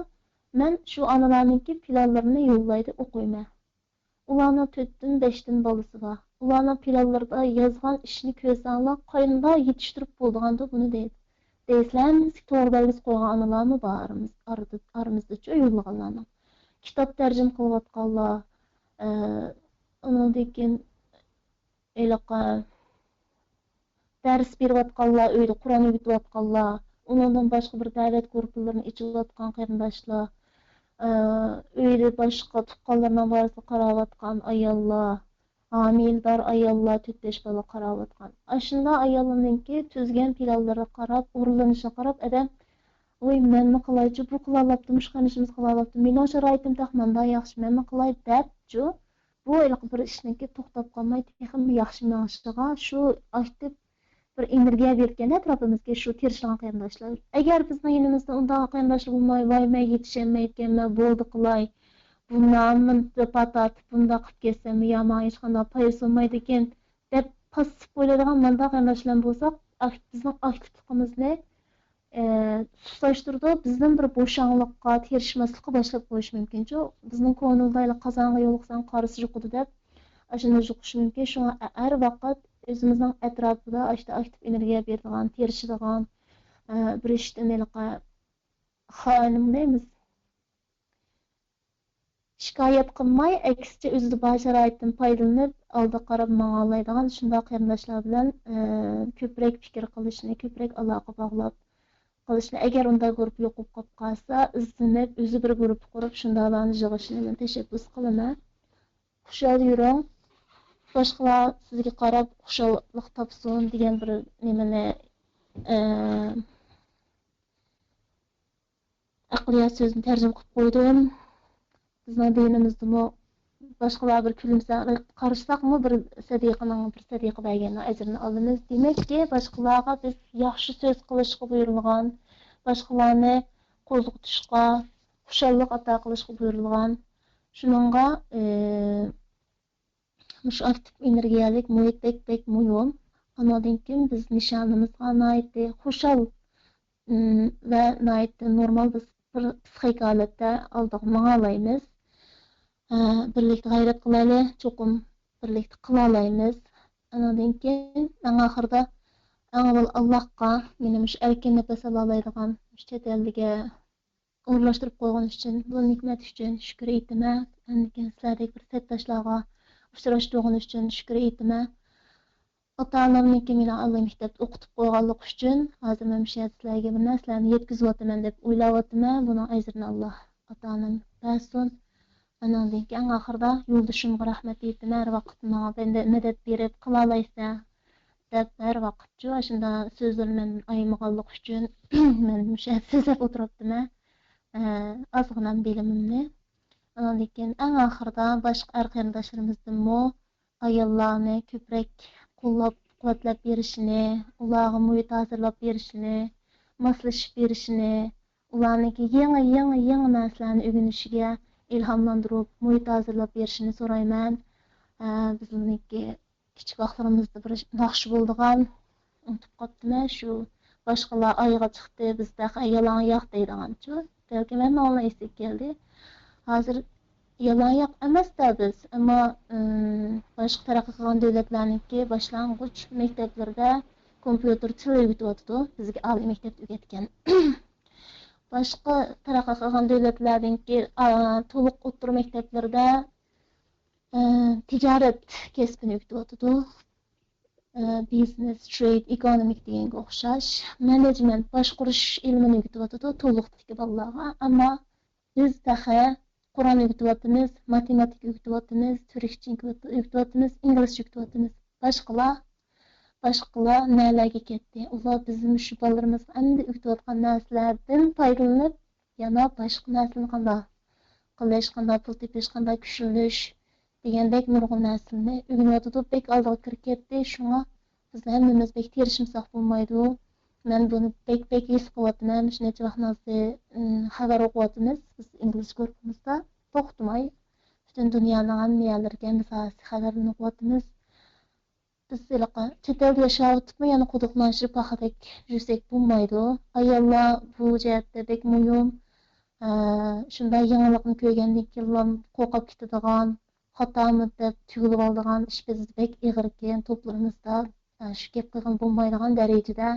مەن شۇ ئانىلارنىڭكى پىلانلىرىنى يوللايدۇ، ئوقۇيمەن. ئۇلارنىڭ تۆتتىن، بەشتىن بالىسى بار. ئۇلارنىڭ پىلانلىرىدا يازغان ئىشنى كۆرسەڭلار، قانداق يېتىشتۈرۈپ بولىدىغاندۇ بۇنى دەيدۇ. دەيسىلەر، ھەممىسى تور بەلگىسى قويغان ئانىلارمۇ بار ئارىمىز-، ئارىدا-، ئارىمىزدىچۇ يوللىغانلارنىڭ. كىتاب تەرجىمە قىلىۋاتقانلار، ئە، ئۇنىڭدىن كېيىن ھېلىقى دەرس بېرىۋاتقانلار، ئۆيدە قۇرئان ئۆگىتىۋاتقانلار، ئۇنىڭدىن باشقا بىر دەۋەت گۇرۇپپىلىرىنى ئېچىۋاتقان قېرىنداشلار، ئە، ئۆيدە باشقا تۇغقانلىرىنىڭ بالىسىغا قاراۋاتقان ئاياللار، ھامىلىدار ئاياللار، تۆت-بەش بالا قاراۋاتقان. ئاشۇنداق ئاياللارنىڭكى تۈزگەن پىلانلىرىغا قاراپ، ئورۇنلىنىشىغا قاراپ، ئادەم، ۋاي، مەنمۇ قىلايچۇ، بۇ قىلالاپتۇ، مۇشۇ قېرىندىشىمىز قىلالاپتۇ، مېنىڭ شارائىتىم تېخى ماندا ياخشى، مەنمۇ قىلاي دەپچۇ، بۇ ھېلىقى بىر ئىشنىڭكى توختاپ قالماي، تېخىمۇ ياخشى مېڭىشىغا شۇ ئاكتىپ بىر ئېنېرگىيە بېرىدىكەن ئەتراپىمىزدىكى شۇ تىرىشىدىغان قېرىنداشلار. ئەگەر بىزنىڭ يېنىمىزدا ئۇنداق قېرىنداشلار بولماي، ۋاي، مەن يېتىشەلمەيدىكەنمەن، بولدى قىلاي، بۇنداق، بۇنداق پات ئارتىپ بۇنداق قىلىپ كەتسەممۇ يا ماڭا ھېچقانداق پايدىسى بولمايدىكەن دەپ پاسسىپ ئويلايدىغان مانداق قېرىنداشلار بولساق، ئاكت-، بىزنىڭ ئاكتىپلىقىمىزنى ئە، سۇسلاشتۇرىدۇ، بىزدىن بىر بوشاڭلىققا، تىرىشماسلىققا باشلاپ قويۇشى مۇمكىنچۇ. بىزنىڭ كونىمىزدا ھېلى قازانغا يولۇقساڭ قارىسى يۇقىدۇ دەپ، ئاشۇنداق يۇقۇشى مۇمكىن. شۇڭا ھە-، ھەر ۋاقىت ئۆزىمىزنىڭ ئەتراپىدا ئاشۇنداق ئاكتىپ ئېنېرگىيە بېرىدىغان، تىرىشىدىغان، ئە، بىر ئىشتىن ھېلىقى خائىن دەيمىز. شىكايەت قىلماي، ئەكسىچە ئۆزىدە بار شارائىتتىن پايدىلىنىپ، ئالدىغا قاراپ ماڭالايدىغان شۇنداق قېرىنداشلار بىلەن، ئە، كۆپرەك پىكىر قىلىشنى، كۆپرەك ئالاقە باغلاپ قىلىشنى، ئەگەر ئۇنداق گۇرۇپپا يوقاپ قاپ قالسا، ئىزدىنىپ، ئۆزى بىر گۇرۇپپا قۇرۇپ، شۇنداقلارنى يىغىشىنى مەن تەشەببۇس قىلىمەن. خۇشال يۈرۈڭ، باشقىلار سىزگە قاراپ خۇشاللىق تاپسۇن دېگەن بىر نېمىنى، ئە، ئەقلىيات سۆزىنى تەرجىمە قىلىپ قويدۇم. بىزنىڭ دىنىمىزدىمۇ باشقىلار بىر كۈلۈمسىرەپ قارىساقمۇ، بىر سەدىقىنىڭ، بىر سەدىقە بەرگەننىڭ ئەجرىنى ئالىمىز. دېمەككى، باشقىلارغا بىز ياخشى سۆز قىلىشقا بۇيرۇلغان، باشقىلارنى قوزغىتىشقا، خۇشاللىق ئاتا قىلىشقا بۇيرۇلغان. شۇنىڭغا، ئى، مۇشۇ ئاكتىپ ئېنېرگىيەلىك مۇھىت بەك، بەك مۇھىم. ئانىڭدىن كېيىن بىز نىشانىمىزغا ناھايىتى خۇشال، ئىم، ۋە ناھايىتى نورمال بىز بىر پسىخىك ھالەتتە ئالدىغا ماڭالايمىز. ئە، بىرلىكتە غەيرەت قىلايلى، چوقۇم بىرلىكتە قىلالايمىز. ئانىڭدىن كېيىن ئەڭ ئاخىرىدا ئەڭ ئاۋۋال ئاللاھقا، مېنى مۇشۇ ئەركىن نەپەس ئالالايدىغان، مۇشۇ چەت ئەلگە ئورۇنلاشتۇرۇپ قويغىنى ئۈچۈن، بۇ نېمەت ئۈچۈن شۈكۈر ئېيتىمەن. ئاندىن كېيىن سىلەردەك بىر سەپداشلارغا ئۇچراشتۇرغىنى ئۈچۈن شۈكۈر ئېيتىمەن. ئاتا-ئانامنىڭكى مېنى ئالىي مەكتەپتە ئوقۇتۇپ قويغانلىقى ئۈچۈن، ھازىر مەن مۇشۇ يەردە سىلەرگە بىر نەرسىلەرنى يەتكۈزۈۋاتىمەن دەپ ئويلاۋاتىمەن. بۇنىڭ ئەجرىنى ئاللا ئاتا-ئانام بەرسۇن. ئانىڭدىن كېيىن ئەڭ ئاخىرىدا يولدىشىمغا رەھمەت ئېيتىمەن. ھەر ۋاقىت ماڭا مەدەت بېرىپ، قىلالايسەن دەپ ھەر ۋاقىتچۇ ئاشۇنداق سۆزلىرىنى مەندىن ئايىمىغانلىقى ئۈچۈن مەن مۇشۇ يەردە سۆزلەپ ئولتۇرۇپتىمەن. ئە، ئازغىنە بىلىمىمنى. ئانىڭدىن كېيىن ئەڭ ئاخىرىدا باشقا ئەر قېرىنداشلىرىمىزدىنمۇ ئاياللارنى كۆپرەك قوللاپ-قۇۋۋەتلەپ بېرىشىنى، ئۇلارغا مۇھىت ھازىرلاپ بېرىشىنى، ماسلىشىپ بېرىشىنى، ئۇلارنىڭكى يېڭى، يېڭى، يېڭى نەرسىلەرنى ئۆگىنىشىگە ئىلھاملاندۇرۇپ، مۇھىت ھازىرلاپ بېرىشىنى سورايمەن. ئە، بىزنىڭكى كىچىك ۋاقىتلىرىمىزدا بىر ناخشا بولىدىغان، ئۇنتۇپ قاپتىمەن، شۇ باشقىلار ئايغا چىقتى، بىز تېخى يالاڭ ئاياق دەيدىغانچۇ. بەلكىم ھەممىڭلارنىڭ ئېسىگە كەلدى. ھازىر يالاڭياق ئەمەس-دە بىز، ئەمما، ئىم، باشقا تەرەققىي قىلغان دۆلەتلەرنىڭكى باشلانغۇچ مەكتەپلىرىدە كومپيۇتېر تىل ئۆگىتىۋاتىدۇ، بىزگە ئالىي مەكتەپتە ئۆگەتكەن. باشقا تەرەققىي قىلغان دۆلەتلەرنىڭكى، ئا، تولۇق ئوتتۇرا مەكتەپلىرىدە، ئە، تىجارەت كەسپىنى ئۆگىتىۋاتىدۇ. ئە، بىزنېس، ترېيد، ئېكونومىك دېگەنگە ئوخشاش. مەنېجمېنت، باشقۇرۇش ئىلمىنى ئۆگىتىۋاتىدۇ تولۇقتىكى بالىلارغا. ئەمما بىز تېخى قۇرئان ئۆگىتىۋاتىمىز، ماتېماتىكا ئۆگىتىۋاتىمىز، تۈركچە ئۆگىتىۋاتىمىز، ئىنگلىزچە ئۆگىتىۋاتىمىز. باشقىلار، باشقىلار نەلەرگە كەتتى؟ ئۇلار بىزنىڭ مۇشۇ بالىلىرىمىزغا ئەمدى ئۆگىتىۋاتقان نەرسىلەردىن پايدىلىنىپ، يەنە باشقا نەرسىلەرنى قانداق قىلىش، قانداق پۇل تېپىش، قانداق كۈچلىنىش دېگەندەك نۇرغۇن نەرسىلەرنى ئۆگىنىۋاتىدۇ. بەك ئالدىغا كىرىپ كەتتى. شۇڭا بىز ھەممىمىز بەك تىرىشمىساق بولمايدۇ. مەن بۇنى بەك، بەك ھېس قىلىۋاتىمەن. مۇشۇ نەچچە ۋاقىتتىن زادى، ئىم، خەۋەر ئوقۇۋاتىمىز بىز ئىنگلىز گۇرۇپپىمىزدا. توختىماي پۈتۈن دۇنيانىڭ ھەممە يەرلىرىگە ھەممە ساھەسى خەۋەرلىرىنى ئوقۇۋاتىمىز. بىز ھېلىقى چەت ئەلدە ياشاۋېتىپمۇ يەنە قۇدۇقنى ئاشۇرۇپ پاخىدەك يۈرسەك بولمايدۇ. ئاياللار بۇ جەھەتتە بەك مۇھىم. ئە، شۇنداق يېڭىلىقنى كۆرگەندىن كېيىنلا قورقۇپ كېتىدىغان، خاتامۇ دەپ تۈگۈلۈۋالىدىغان ئىش بىزدە بەك ئېغىركەن توپلىرىمىزدا. ئە، شۇ گەپ قىلغىلى بولمايدىغان دەرىجىدە،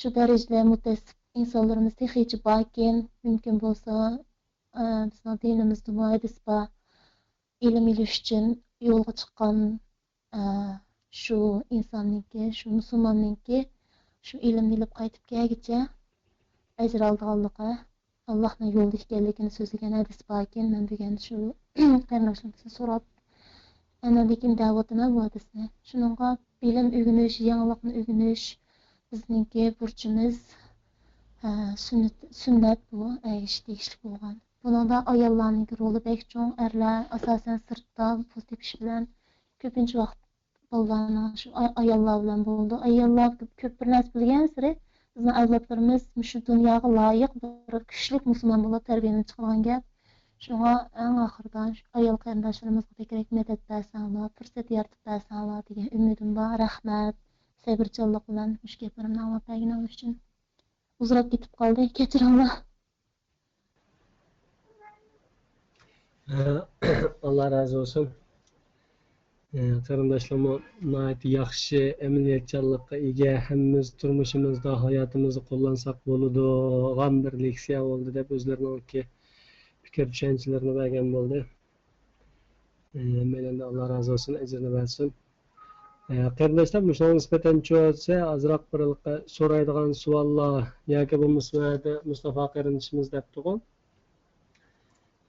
شۇ دەرىجىدە مۇتەئەسسىپ ئىنسانلىرىمىز تېخىچە باركەن. مۇمكىن بولسا، ئە، بىزنىڭ دىنىمىزدىمۇ ھەدىس بار. ئىلىم ئېلىش ئۈچۈن يولغا چىققان، ئە، شۇ ئىنساننىڭكى، شۇ مۇسۇلماننىڭكى شۇ ئىلىمنى ئېلىپ قايتىپ كەلگۈچە ئەجىر ئالىدىغانلىقى، ئاللاھنىڭ يولىدا ئىكەنلىكىنى سۆزلىگەن ھەدىس باركەن. مەن بۈگۈن شۇ قېرىنداشلىرىمدىن سوراپ، ئەنە لېكىن دەۋاتىمەن بۇ ھەدىسنى. شۇنىڭغا بىلىم ئۆگىنىش، يېڭىلىقنى ئۆگىنىش بىزنىڭكى بۇرچىمىز، ئە، سۈننەت، سۈننەت بۇ، ئەگىشىش تېگىشلىك بولغان. بۇنىڭدا ئاياللارنىڭكى رولى بەك چوڭ. ئەرلەر ئاساسەن سىرتتا پۇل تېپىش بىلەن، كۆپىنچە ۋاقىت بالىلارنىڭ شۇ ئا-، ئاياللار بىلەن بولىدۇ. ئاياللار كۆپ بىر نەرسە بىلگەنسېرى، بىزنىڭ ئەۋلادلىرىمىز مۇشۇ دۇنياغا لايىق بىر كۈچلۈك مۇسۇلمان بولۇپ تەربىيەلىنىپ چىقىدىغان گەپ. شۇڭا ئەڭ ئاخىرىدا شۇ ئايال قېرىنداشلىرىمىزغا بەكرەك مەدەت بەرسەڭلار، پۇرسەت يارىتىپ بەرسەڭلار دېگەن ئۈمىدىم بار. رەھمەت، سەۋرچانلىق بىلەن مۇشۇ گەپلىرىمنى ئاڭلاپ بەرگىنىڭلار ئۈچۈن. ئۇزىراپ كېتىپ قالدى، كەچۈرۈڭلار. ئاللا رازى بولسۇن. قېرىنداشلارمۇ ناھايىتى ياخشى ئەمەلىيەتچانلىققا ئىگە، ھەممىمىز تۇرمۇشىمىزدا، ھاياتىمىزدا قوللانساق بولىدىغان بىر لېكسىيە بولدى دەپ ئۆزلىرىنىڭكى پىكىر چۈشەنچىلىرىنى بەرگەن بولدى. ھەممەيلەندىن ئاللا رازى بولسۇن، ئەجرىنى بەرسۇن. ئە، قېرىنداشلار، مۇشۇنىڭغا نىسبەتەن چۈشۈرسە، ئازراق بىر سورايدىغان سوئاللار ياكى بولمىسا، مۇستافا قېرىندىشىمىز دەپتىغۇ،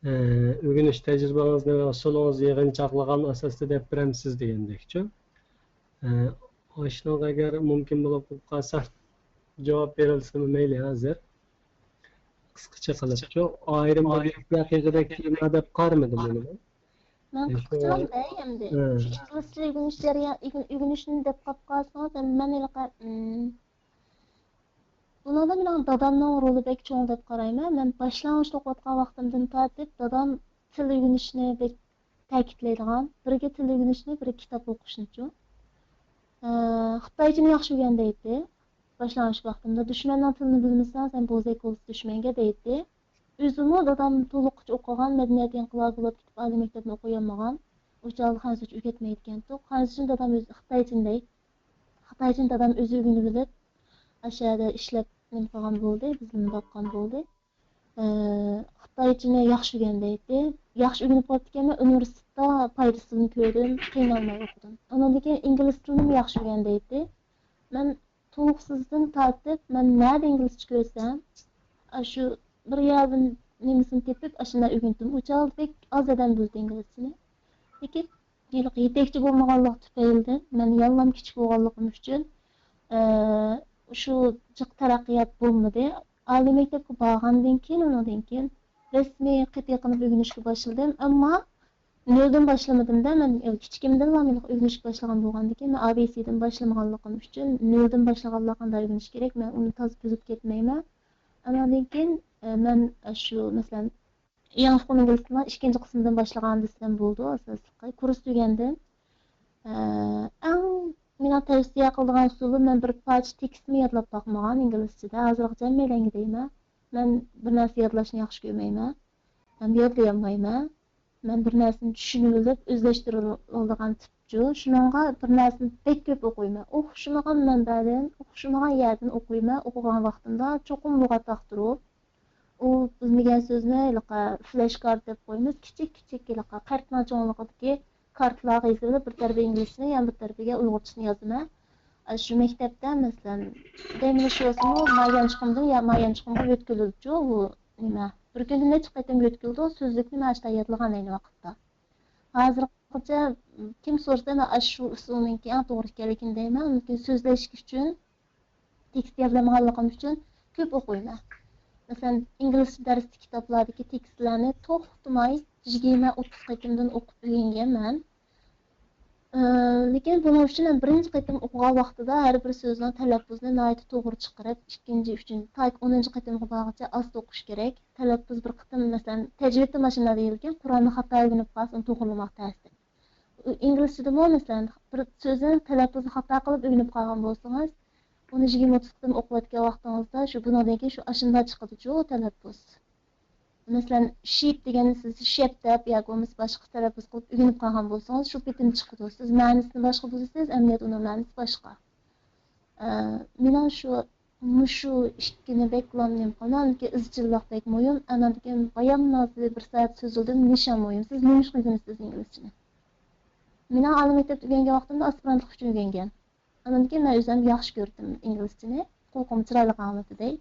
ئە، ئۆگىنىش تەجرىبىڭىزنى ۋە ئۇسۇلىڭىزنى يىغىنچاقلىغان ئاساستا دەپ بېرەمسىز دېگەندەكچۇ. ئە، ئاشۇنىڭغا ئەگەر مۇمكىن بولۇپ قالسا، جاۋاب بېرىلسىمۇ مەيلى ھازىر. قىسقىچە قىلىپچۇ، ئايرىم بىر ھەقىقىدەك تېما دەپ قارىمىدىم ئۇنى. مەن قىسقىچە دەي ئەمدى. ھە. شۇ ئىنگلىز تىلى ئۆگىنىش جەريان-، ئۆگۈن-، ئۆگىنىشنى دەپ قاپ قالسىڭىز، ئەمدى مەن ھېلىقى، ئىم، بۇنىڭدا مېنىڭ دادامنىڭ رولى بەك چوڭ دەپ قارايمەن. مەن باشلانغۇچتا ئوقۇۋاتقان ۋاقتىمدىن تارتىپ دادام تىل ئۆگىنىشنى بەك تەكىتلەيدىغان، بىرگە تىل ئۆگىنىشنى، بىرگە كىتاب ئوقۇشنىچۇ. ئە، خىتايچىنى ياخشى ئۆگەن دەيتتى. باشلانغۇچ ۋاقتىمدا دۈشمەننىڭ تىلىنى بىلمىسەڭ، سەن بوزەك بولىسەن دۈشمەنگە دەيتتى. ئۆزىمۇ دادام تولۇققىچە ئوقۇغان، مەدەنىيەت ئىنقىلابى بولۇپ كېتىپ ئالىي مەكتەپنى ئوقۇيالمىغان. ئۇ چاغدا خەنزۇچە ئۆگەتمەيدىكەنتۇق. خەنزۇچىنى دادام ئۆزى خىتايچىنى دەيدۇ. خىتايچىنى دادام ئۆزى ئۆگىنىۋېلىپ، ئاشۇ يەردە ئىشلەپ نېمە قىلغان بولدى، بىزنى باققان بولدى. ئى، خىتايچىنى ياخشى ئۆگەن دەيتتى. ياخشى ئۆگىنىپ بوپتىكەنمەن، ئۇنىۋېرسىتېتتا پايدىسىنى كۆردۈم، قىينالماي ئوقۇدۇم. ئۇنىڭدىن كېيىن ئىنگلىز تىلىنىمۇ ياخشى ئۆگەن دەيتتى. مەن تولۇقسىزدىن تارتىپ، مەن نەدە ئىنگلىزچە كۆرسەم، ئاشۇ بىر يەردىن نېمىسىنى تېپىپ، ئاشۇنداق ئۆگىنىتتىم. ئۇ چاغدا بەك ئاز ئادەم بىلدى ئىنگلىزچىنى. لېكىن ھېلىقى يېتەكچى بولمىغانلىق تۈپەيلىدىن، مەن يەنىلا كىچىك بولغانلىقىم ئۈچۈن، ئى، شۇ جىق تەرەققىيات بولمىدى. ئالىي مەكتەپكە بارغاندىن كېيىن، ئۇنىڭدىن كېيىن رەسمىي قېتىقىنىپ ئۆگىنىشكە باشلىدىم. ئەمما نۆلدىن باشلىمىدىم-دە، مەن كىچىكىمدىنلا مېنى ئۆگىنىشكە باشلىغان بولغاندىكىن، مەن ئا بى سىدىن باشلىمىغانلىقىم ئۈچۈن، نۆلدىن باشلىغانلار قانداق ئۆگىنىشى كېرەك، مەن ئۇنى تازا بۇزۇپ كەتمەيمەن. ئاندىن كېيىن، ئە، مەن شۇ، مەسىلەن، ياڭفۇنىڭ ئىنگلىز تىلىنى ئىككىنچى قىسىمدىن باشلىغان دېسەم بولىدۇ، ئاساسلىقى. كۇرس تۈگەندىم. ئە، ئەڭ مېنىڭ تەۋسىيە قىلىدىغان ئۇسۇلۇم، مەن بىر پارچە تېكىستمۇ يادلاپ باقمىغان ئىنگلىزچىدە. ھازىرغىچە ھەممەيلەنگە دەيمەن. مەن بىر نەرسە يادلاشنى ياخشى كۆرمەيمەن. ھەم يادلىيالمايمەن. مەن بىر نەرسىنى چۈشىنىۋېلىپ ئۆزلەشتۈرۈۋالىدىغان تىپچۇ. شۇنىڭغا بىر نەرسىنى بەك كۆپ ئوقۇيمەن. ئوخشىمىغان مەنبەدىن، ئوخشىمىغان يەردىن ئوقۇيمەن. ئوقۇغان ۋاقتىمدا چوقۇم لۇغەت ئاختۇرۇپ، ئۇ بىلمىگەن سۆزنى ھېلىقى فلەش كارت دەپ قويىمىز، كىچىك كىچىك ھېلىقى قەرتنىڭ چوڭلۇقىدىكى كارتىلارغا يېزىۋېلىپ، بىر تەرىپىگە ئىنگلىزچىسىنى، يەنە بىر تەرىپىگە ئۇيغۇرچىسىنى يازىمەن. ئاشۇ مەكتەپتە، مەسىلەن، دەم ئېلىش بولسىمۇ، ما يانچۇقۇمدىن يا ما يانچۇقۇمغا يۆتكىلىدۇچۇ، ئۇ نېمە، بىر كۈندە نەچچە قېتىم يۆتكىلىدۇ، سۆزلۈكنى مەن ئاشتا يادلىغان ئەينى ۋاقىتتا. ھازىرغىچە كىم سورىسا، مەن ئاشۇ ئۇسۇلنىڭكى ئەڭ توغرا ئىكەنلىكىنى دەيمەن، لېكىن سۆزلەشكە ئۈچۈن تېكىست يادلىمىغانلىقىم ئۈچۈن كۆپ ئوقۇيمەن. مەسىلەن، ئىنگلىزچە دەرستىكى كىتابلاردىكى تېكىستلەرنى توختىماي يىگىرمە، ئوتتۇز قېتىمدىن ئوقۇپ ئۆگەنگەن مەن. ئى، لېكىن بۇنىڭ ئۈچۈن ھەم بىرىنچى قېتىم ئوقۇغان ۋاقتىدا ھەر بىر سۆزنىڭ تەلەپپۇزىنى ناھايىتى توغرا چىقىرىپ، ئىككىنچى، ئۈچىنچى، تاكى ئونىنچى قېتىمغا بارغۇچە ئاستا ئوقۇش كېرەك. تەلەپپۇز بىر قېتىم، مەسىلەن، تەجۋىدتە مانا شۇنداق دېيىلگەن، قۇرئاننى خاتا ئۆگىنىپ قالسا، ئۇنى توغرىلىماق تەس دەپ. ئىنگلىزچىدىمۇ، مەسىلەن، بىر سۆزنى تەلەپپۇزىنى خاتا قىلىپ ئۆگىنىپ قالغان بولسىڭىز، ئۇنى يىگىرمە، ئوتتۇز قېتىم ئوقۇۋەتكەن ۋاقتىڭىزدا، شۇ بۇنىڭدىن كېيىن شۇ ئاشۇنداق چىقىدۇچۇ تەلەپپۇز. مەسىلەن، شىپ دېگەننى سىز شەپ دەپ ياكى بولمىسا باشقا تەلەپپۇز قىلىپ ئۆگىنىپ قالغان بولسىڭىز، شۇ پېتىم چىقىدۇ. سىز مەنىسىنى باشقا بۇزىسىز، ئەمەلىيەتتە ئۇنىڭ مەنىسى باشقا. ئە، مېنىڭ شۇ، مۇشۇ ئىككىنى بەكلا نېمە قىلىمەن، ئىزچىللىق بەك مۇھىم. ئاندىن كېيىن بايام نازى بىر سائەت سۆزلىدىم، نىشان مۇھىم. سىز نېمىشقا ئۆگىنىسىز ئىنگلىزچىنى؟ مېنىڭ ئالىي مەكتەپتە ئۆگەنگەن ۋاقتىمدا ئاسپىرانتلىق ئۈچۈن ئۆگەنگەن. ئاندىن كېيىن مەن ئۆزۈم ياخشى كۆردۈم ئىنگلىزچىنى. قۇلىقىم چىرايلىق ئاڭلىدى دەي.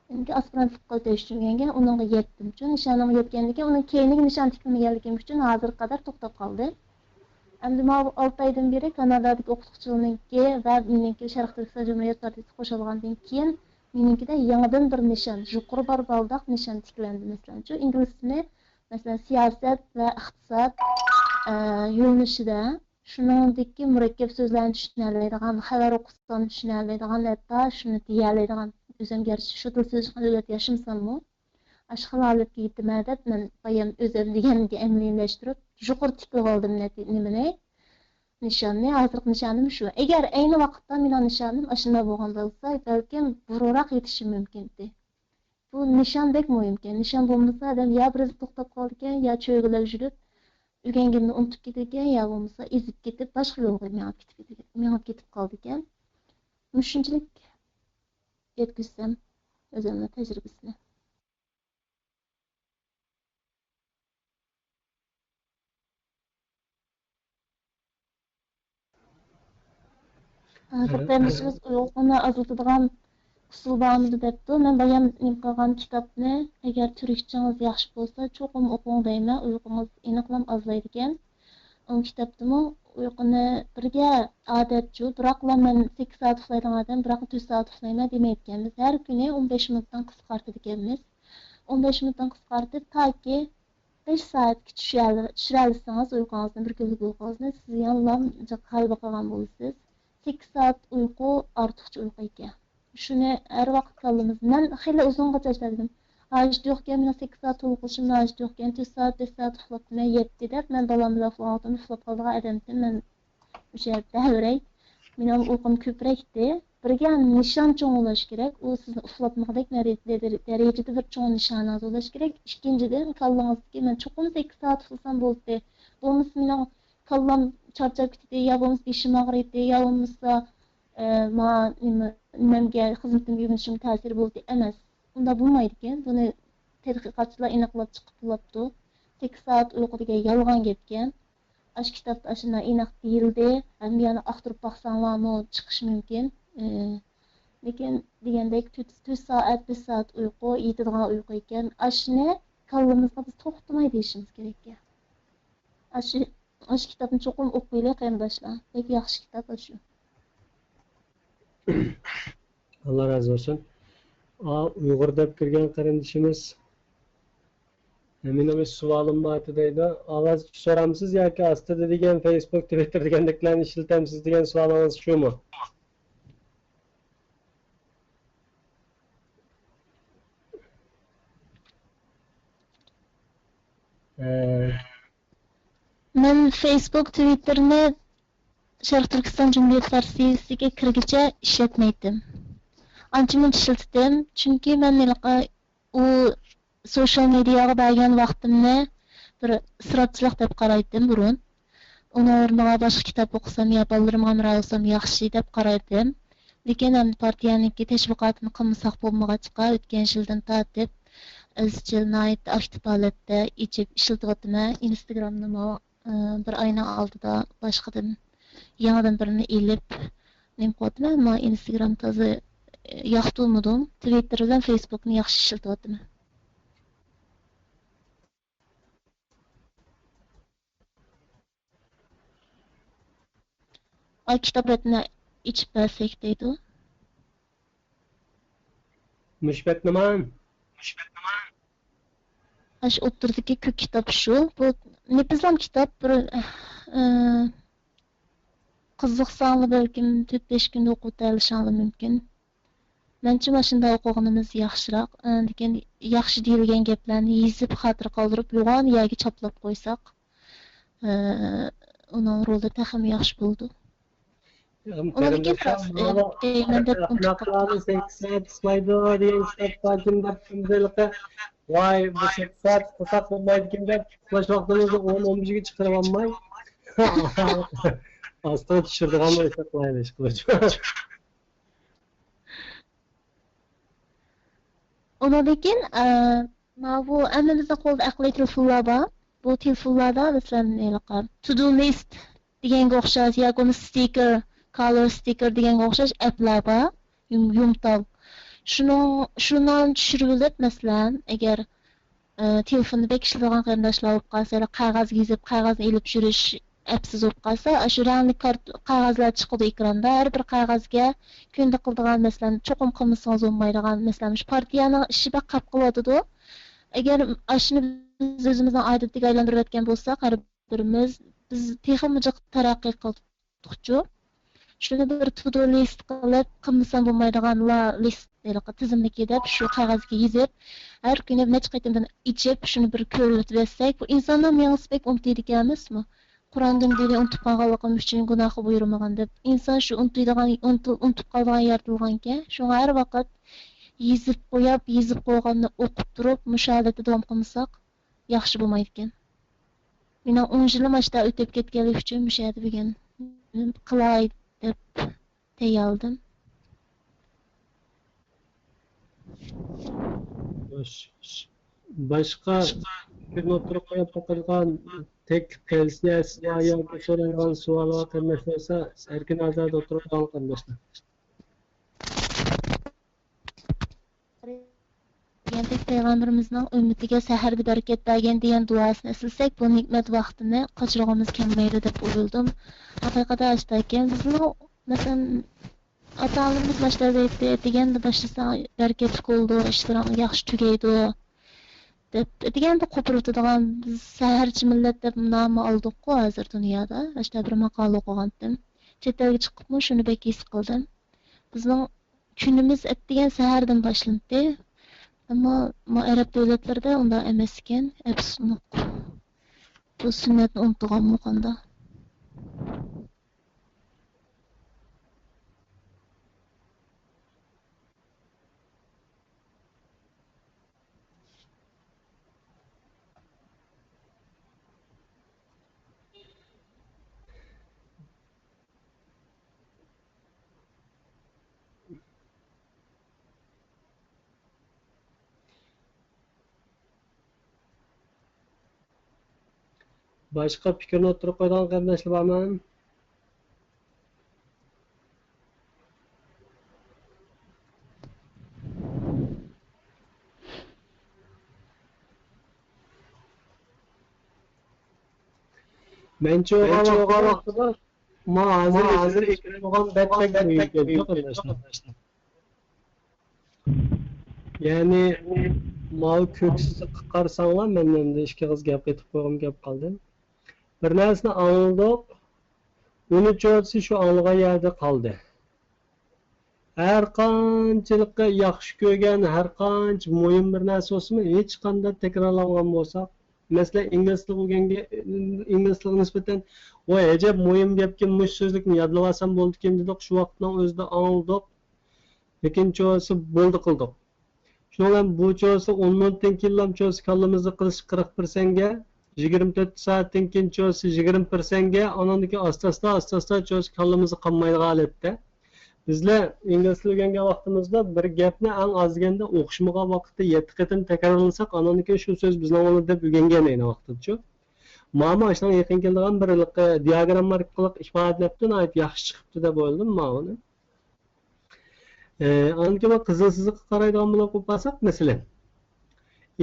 چۈنكى ئاسپىرانتلىققا ئۆتۈش ئۈچۈن ئۆگەنگەن، ئۇنىڭغا يەتتىم. شۇ نىشانىمغا يەتكەندىن كېيىن، ئۇنىڭ كەينىگە نىشان تىكلىمىگەنلىكىم ئۈچۈن ھازىرغا قەدەر توختاپ قالدى. ئەمدى ماۋۇ ئالتە ئايدىن بېرى كانادادىكى ئوقۇتقۇچىلىرىنىڭكى ۋە مېنىڭكى شەرقىي تۈركىستان جۇمھۇرىيەت پارتىيىسى قوشۇلغاندىن كېيىن، مېنىڭكىدە يېڭىدىن بىر نىشان، يۇقىرى بار بالداق نىشان تىكلەندى. مەسىلەنچۇ، ئىنگلىزچىنى، مەسىلەن، سىياسەت ۋە ئىقتىساد، ئە، يۆنىلىشىدە شۇنىڭدىكى مۇرەككەپ سۆزلەرنى چۈشىنەلەيدىغان، خەۋەر ئوقۇسام چۈشىنەلەيدىغان، ھەتتا شۇنى دېيەلەيدىغان، ئۆزۈم گەرچە شۇ تىل سۆزلىشىدىغان دۆلەتتە ياشىمىساممۇ، ئاشۇ خىل ھالەتكە يېتىمەن دەپ، مەن بايام ئۆزۈم دېگەنگە ئەمەلىيلەشتۈرۈپ، يۇقىرى تىكلىۋالدىم نەتى-، نېمىنى، نىشاننى. ھازىرقى نىشانىم شۇ. ئەگەر ئەينى ۋاقىتتا مېنىڭ نىشانىم ئاشۇنداق بولغان بولسا، بەلكىم بۇرۇنراق يېتىشىم مۇمكىنتى. بۇ نىشان بەك مۇھىمكەن. نىشان بولمىسا، ئادەم يا بىر يەردە توختاپ قالىدىكەن، يا چۆگىلەپ يۈرۈپ، ئۆگەنگىنىنى ئۇنتۇپ كېتىدىكەن، يا بولمىسا ئېزىپ كېتىپ، باشقا يولغا مېڭىپ كېتىپ، مېڭىپ كېتىپ قالىدىكەن. مۇشۇنچىلىك يەتكۈزسەم ئۆزۈمنىڭ تەجرىبىسىنى. ھە، توختايمىز، ئۇيقۇنى ئازلىتىدىغان ئۇسۇل بارمىدۇ دەپتۇ. مەن بايام نېمە قىلغان كىتابنى، ئەگەر تۈركچىڭىز ياخشى بولسا، چوقۇم ئوقۇڭ دەيمەن. ئۇيقۇڭىز ئېنىقلام ئازلايدىكەن. ئۇ كىتابتىمۇ ئۇيقۇنى بىرگە ئادەتچۇ، بىراقلا مەن سەككىز سائەت ئۇخلايدىغان ئادەم، بىراقلا تۆت سائەت ئۇخلايمەن دېمەيدىكەنمىز. ھەر كۈنى ئون بەش مىنۇتتىن قىسقارتىدىكەنمىز. ئون بەش مىنۇتتىن قىسقارتىپ، تاكى بەش سائەتكە چۈشەل-، چۈشۈرەلىسىڭىز ئۇيقۇڭىزنى، بىر كۈنلۈك ئۇيقۇڭىزنى، سىز يەنىلا جىق غەلىبە قىلغان بولىسىز. سەككىز سائەت ئۇيقۇ ئارتۇقچە ئۇيقۇ ئىكەن. شۇنى ھەر ۋاقىت كاللىمىز، مەن خېلى ئۇزۇنغىچە ئىشلەتتىم. ھاجىتى يوقكەن، مېنىڭ سەككىز سائەت تولا ئۇخلىشىمنىڭ ھاجىتى يوقكەن، تۆت سائەت، بەش سائەت ئۇخلاپتىمەن، يەتتى دەپ، مەن بالام بىلەن ئۇخلىغان ۋاقتىمدا ئۇخلاپ قالىدىغان ئادەمتىم، مەن ئۆشە دەۋرەي، مېنىڭ ئۇيقۇم كۆپرەكتى. بىرگە نىشان چوڭ بولۇش كېرەك، ئۇ سىزنى ئۇخلاتمىغۇدەك دەرىجىدە بىر چوڭ نىشانىڭىز بولۇش كېرەك. ئىككىنچىدىن، كاللىڭىزدىكى مەن چوقۇم سەككىز سائەت ئۇخلىسام بولدى، بولمىسا مېنىڭ كاللام چارچاپ كېتىدۇ، يا بولمىسا بېشىم ئاغرىيتتى، يا بولمىسا، ئە، ما-، نېمە، نېمەمگە، خىزمىتىمگە ئۆگىنىشىمگە تەسىرى بولدى ئەمەس. ئۇنداق بولمايدىكەن. بۇنى تەتقىقاتچىلار ئېنىقلاپ چىقىپ بولاپتۇ. سەككىز سائەت ئۇيقۇ دېگەن يالغان گەپكەن. ئاشۇ كىتابتا ئاشۇنداق ئېنىق دېيىلدى. ھەم يەنە ئاختۇرۇپ باقساڭلارمۇ چىقىشى مۇمكىن. ئى، لېكىن دېگەندەك تۆت، تۆت سائەت، بەش سائەت ئۇيقۇ يېتىدىغان ئۇيقۇ ئىكەن. ئاشۇنى كاللىمىزغا بىز توختىماي دېيىشىمىز كېرەككەن. ئاشۇ، ئاشۇ كىتابنى چوقۇم ئوقۇيلى قېرىنداشلار. بەك ياخشى كىتاب ئاشۇ. ئاللا رازى بولسۇن. ئا، ئۇيغۇر دەپ كىرگەن قېرىندىشىمىز، مېنىڭ بىر سوئالىم بار دەيدۇ. ئاۋازچە سورامسىز ياكى ئاستىدا دېگەن فېيسبۇك، تىۋىتتېر دېگەندەكلەرنى ئىشلىتەمسىز دېگەن سوئالىڭىز شۇمۇ؟ مەن فېيسبۇك، تىۋىتتېرنى شەرقىي تۈركىستان جۇمھۇرىيەت پارتىيىسىگە كىرگۈچە ئىشلەتمەيتتىم. ئانچە مۇنچە ئىشلىتىتتىم، چۈنكى مەن ھېلىقى ئۇ سوشال مېدىياغا بەرگەن ۋاقتىمنى بىر ئىسراپچىلىق دەپ قارايتتىم بۇرۇن. ئۇنىڭ ئورنىغا باشقا كىتاب ئوقۇسام يا بالىلىرىمغا ھەمراھ بولسام ياخشى دەپ قارايتتىم. لېكىن ئەمدى پارتىيەنىڭكى تەشۋىقاتىنى قىلمىساق بولمىغاچقا، ئۆتكەن يىلدىن تارتىپ ئىزچىل ناھايىتى ئاكتىپ ھالەتتە ئېچىپ ئىشلىتىۋاتىمەن. ئىنستاگرامنىمۇ، ئى، بىر ئاينىڭ ئالدىدا باشقىدىن يېڭىدىن بىرنى ئېلىپ نېمە قىلىۋاتىمەن، ئەمما ئىنستاگرام تازا، ئى، ياقتۇرمىدىم. تىۋىتتېر بىلەن فېيسبۇكنى ياخشى ئىشلىتىۋاتىمەن. ئا، كىتاب بەتنى ئېچىپ بەرسەك دەيدۇ. مۇشۇ بەتنىما؟ ئاشۇ ئوتتۇرىدىكى كۆك كىتاب شۇ. بۇ نېپىزام كىتاب، بىر، ئى، قىزىقساڭلار بەلكىم تۆت-بەش كۈندە ئوقۇۋېتەلىشىڭلار مۇمكىن. مەنچە ماشىنىدا ئوقۇغىنىمىز ياخشىراق. ئاندىن كېيىن ياخشى دېيىلگەن گەپلەرنى يېزىپ، خاتىرە قالدۇرۇپ، يوغان يەرگە چاپلاپ قويساق، ئۇنىڭ رولى تېخىمۇ ياخشى بولىدۇ. ئۇنىڭدىن كېيىن دەيمەن دەپ ئۇنتۇپ قاپتۇ. دېگەن كىتاب بار، كىم بىلىدۇ. ۋاي، بۇ سەت سائەت قىلساق بولمايدىكەن دەپ، ئۇخلاش ۋاقتىمىزنى ئون، ئون بىرگە چىقىرىۋالماي، ئاستىغا چۈشۈرىدىغان بولساق قىلايلى، ئىشقىلىپ. ئۇنىڭدىن كېيىن، ئە، ماۋۇ ھەممىمىزنىڭ قولىدا ئەقلىي تېلېفونلار بار. بۇ تېلېفونلاردا، مەسىلەن، ھېلىقى to do list دېگەنگە ئوخشاش ياكى بولمىسا sticker، color sticker دېگەنگە ئوخشاش ئەپلەر بار. يۇم-، يۇمتال. شۇنىڭ، شۇنى چۈشۈرۈۋېلىپ، مەسىلەن، ئەگەر، ئە، تېلېفوندا بەك ئىشلەيدىغان قېرىنداشلار بولۇپ قالسا، يەنە قەغەزگە يېزىپ، قەغەزنى ئېلىپ يۈرۈش ئەپسىز بولۇپ قالسا، ئاشۇ رەڭلىك كارت-، قەغەزلەر چىقىدۇ ئېكراندا. ھەر بىر قەغەزگە كۈندە قىلىدىغان، مەسىلەن، چوقۇم قىلمىسىڭىز بولمايدىغان، مەسىلەن، مۇشۇ پارتىيەنىڭ ئىشى بەك قاپ قىلىۋاتىدۇ. ئەگەر ئاشۇنى بىز ئۆزىمىزنىڭ ئادىتىگە ئايلاندۇرۇۋەتكەن بولساق، ھەر بىرىمىز، بىز تېخىمۇ جىق تەرەققىي قىلدۇقچۇ. شۇنى بىر to do list قىلىپ، قىلمىسام بولمايدىغانلار لىست، ھېلىقى تىزىملىكى دەپ شۇ قەغەزگە يېزىپ، ھەر كۈنى نەچچە قېتىمدىن ئېچىپ، شۇنى بىر كۆرۈۋېتىۋەتسەك، بۇ ئىنساننىڭ مېڭىسى بەك ئۇنتۇيدىكەن ئەمەسمۇ؟ قۇراندىن بېرى ئۇنتۇپ قالغانلىقىم ئۈچۈن گۇناھقا بۇيرۇمىغان دەپ. ئىنسان شۇ ئۇنتۇيدىغان، ئۇنتۇ-، ئۇنتۇپ قالىدىغان يارىتىلغانكەن. شۇڭا ھەر ۋاقىت يېزىپ قويۇپ، يېزىپ قويغاننى ئوقۇپ تۇرۇپ، مۇشۇ ھالەتتە داۋام قىلمىساق، ياخشى بولمايدىكەن. مېنىڭ ئون يىلىم ئاشتا ئۆتۈپ كەتكەنلىكى ئۈچۈن مۇشۇ يەردە بۈگۈن قىلاي دەپ تەييارلىدىم. خوش. باشقا پىكىرنى ئوتتۇرىغا قويۇپ باقىدىغان تەكلىپ، تەۋسىيە، سوئال ياكى سورايدىغان سوئال ۋە قېرىنداش بولسا، ئەركىن ئازادە ئوتتۇرىغا قويۇڭ، قېرىنداشلار. دېگەندەك، پەيغەمبىرىمىزنىڭ ئۈممىتىگە سەھەردە بەرىكەت بەرگىن دېگەن دۇئاسىنى ئەسلىسەك، بۇ نېمەت ۋاقتىنى قاچۇرغۇمىز كەلمەيدۇ دەپ ئويلىدىم. ھەقىقەتەن ئاشۇنداق ئىكەن. بىزنىڭ، مەسىلەن، ئاتا-ئانىلىرىمىز باشتا دەيتتى، دېگەندە باشلىساڭ بەرىكەتلىك بولىدۇ، ئىشلىرىڭ ياخشى تۈگەيدۇ، دەپ، دېگەندە قوپۇرۇۋېتىدىغان، بىز سەھەرچى مىللەت دەپ نامى ئالدۇققۇ ھازىر دۇنيادا. ئاشۇنداق بىر ماقالە ئوقۇغانتىم. چەت ئەلگە چىقىپمۇ شۇنى بەك ھېس قىلدىم. بىزنىڭ كۈنىمىز ئەتىگەن سەھەردىن باشلىناتتى. ئەمما ما ئەرەب دۆلەتلىرىدە ئۇنداق ئەمەس ئىكەن. ئەپسۇسلۇق. بۇ سۈننەتنى ئۇنتۇغانمۇ قانداق؟ باشقا پىكىرنى ئوتتۇرىغا قويىدىغان قېرىنداشلار بارمۇ؟ مەنچە ئوقۇغان ۋاقتىدا، ما ھازىر ئېكران بولغان بەت بەك مۇھىم ئىكەن، قېرىنداشلار. يەنى ماۋۇ كۆكسىزلىككە قارىساڭلار، مەن ئەمدى ئىككى ئېغىز گەپ قېتىپ قويغۇم كەپ قالدى. بىر نەرسىنى ئاڭلىدۇق، ئۇنىچۇسى شۇ ئاڭلىغان يەردە قالدى. ھەر قانچىلىكى ياخشى كۆرگەن، ھەر قانچە مۇھىم بىر نەرسە بولسىمۇ، ھېچقانداق تەكرارلانغان بولسا، مەسىلەن، ئىنگلىز تىلى بولغانگە، ئىنگلىز تىلىغا نىسبەتەن، ۋاي، ئەجەب مۇھىم گەپكەن، مۇشۇ سۆزلۈكنى يادلىۋالسام بولىدىكەن دېدۇق، شۇ ۋاقىتنىڭ ئۆزىدە ئاڭلىدۇق. لېكىن چوسى بولدى قىلدۇق. شۇنىڭ بىلەن بۇ چوسى ئون مىنۇتتىن كېيىنلا چوسى كاللىمىزدا قىلىش قىرىق پىرسەنتكە يىگىرمە تۆت سائەتتىن كېيىن چوسى يىگىرمە پىرسەنتكە، ئانىڭدىن كېيىن ئاستا-ئاستا، ئاستا-ئاستا چوسى كاللىمىزغا قالمايدىغان ھالەتتە. بىزلەر ئىنگلىز تىلى ئۆگەنگەن ۋاقتىمىزدا بىر گەپنى ئەڭ ئاز دېگەندە ئوخشىمىغان ۋاقىتتا يەتتە قېتىم تەكرارلىساق، ئانىڭدىن كېيىن شۇ سۆز بىزنىڭ بولىدۇ دەپ ئۆگەنگەن ئەينى ۋاقىتتىچۇ. ماما شۇنىڭغا يېقىن كېلىدىغان بىر ھېلىقى دىياگرامما ئارقىلىق ئىپادىلەپتۇ، ناھايىتى ياخشى چىقىپتۇ دەپ ئويلىدىم ماۋۇنى. ئاندىن كېيىن قىزىل سىزىققا قارايدىغان بولۇپ قالساق، مەسىلەن،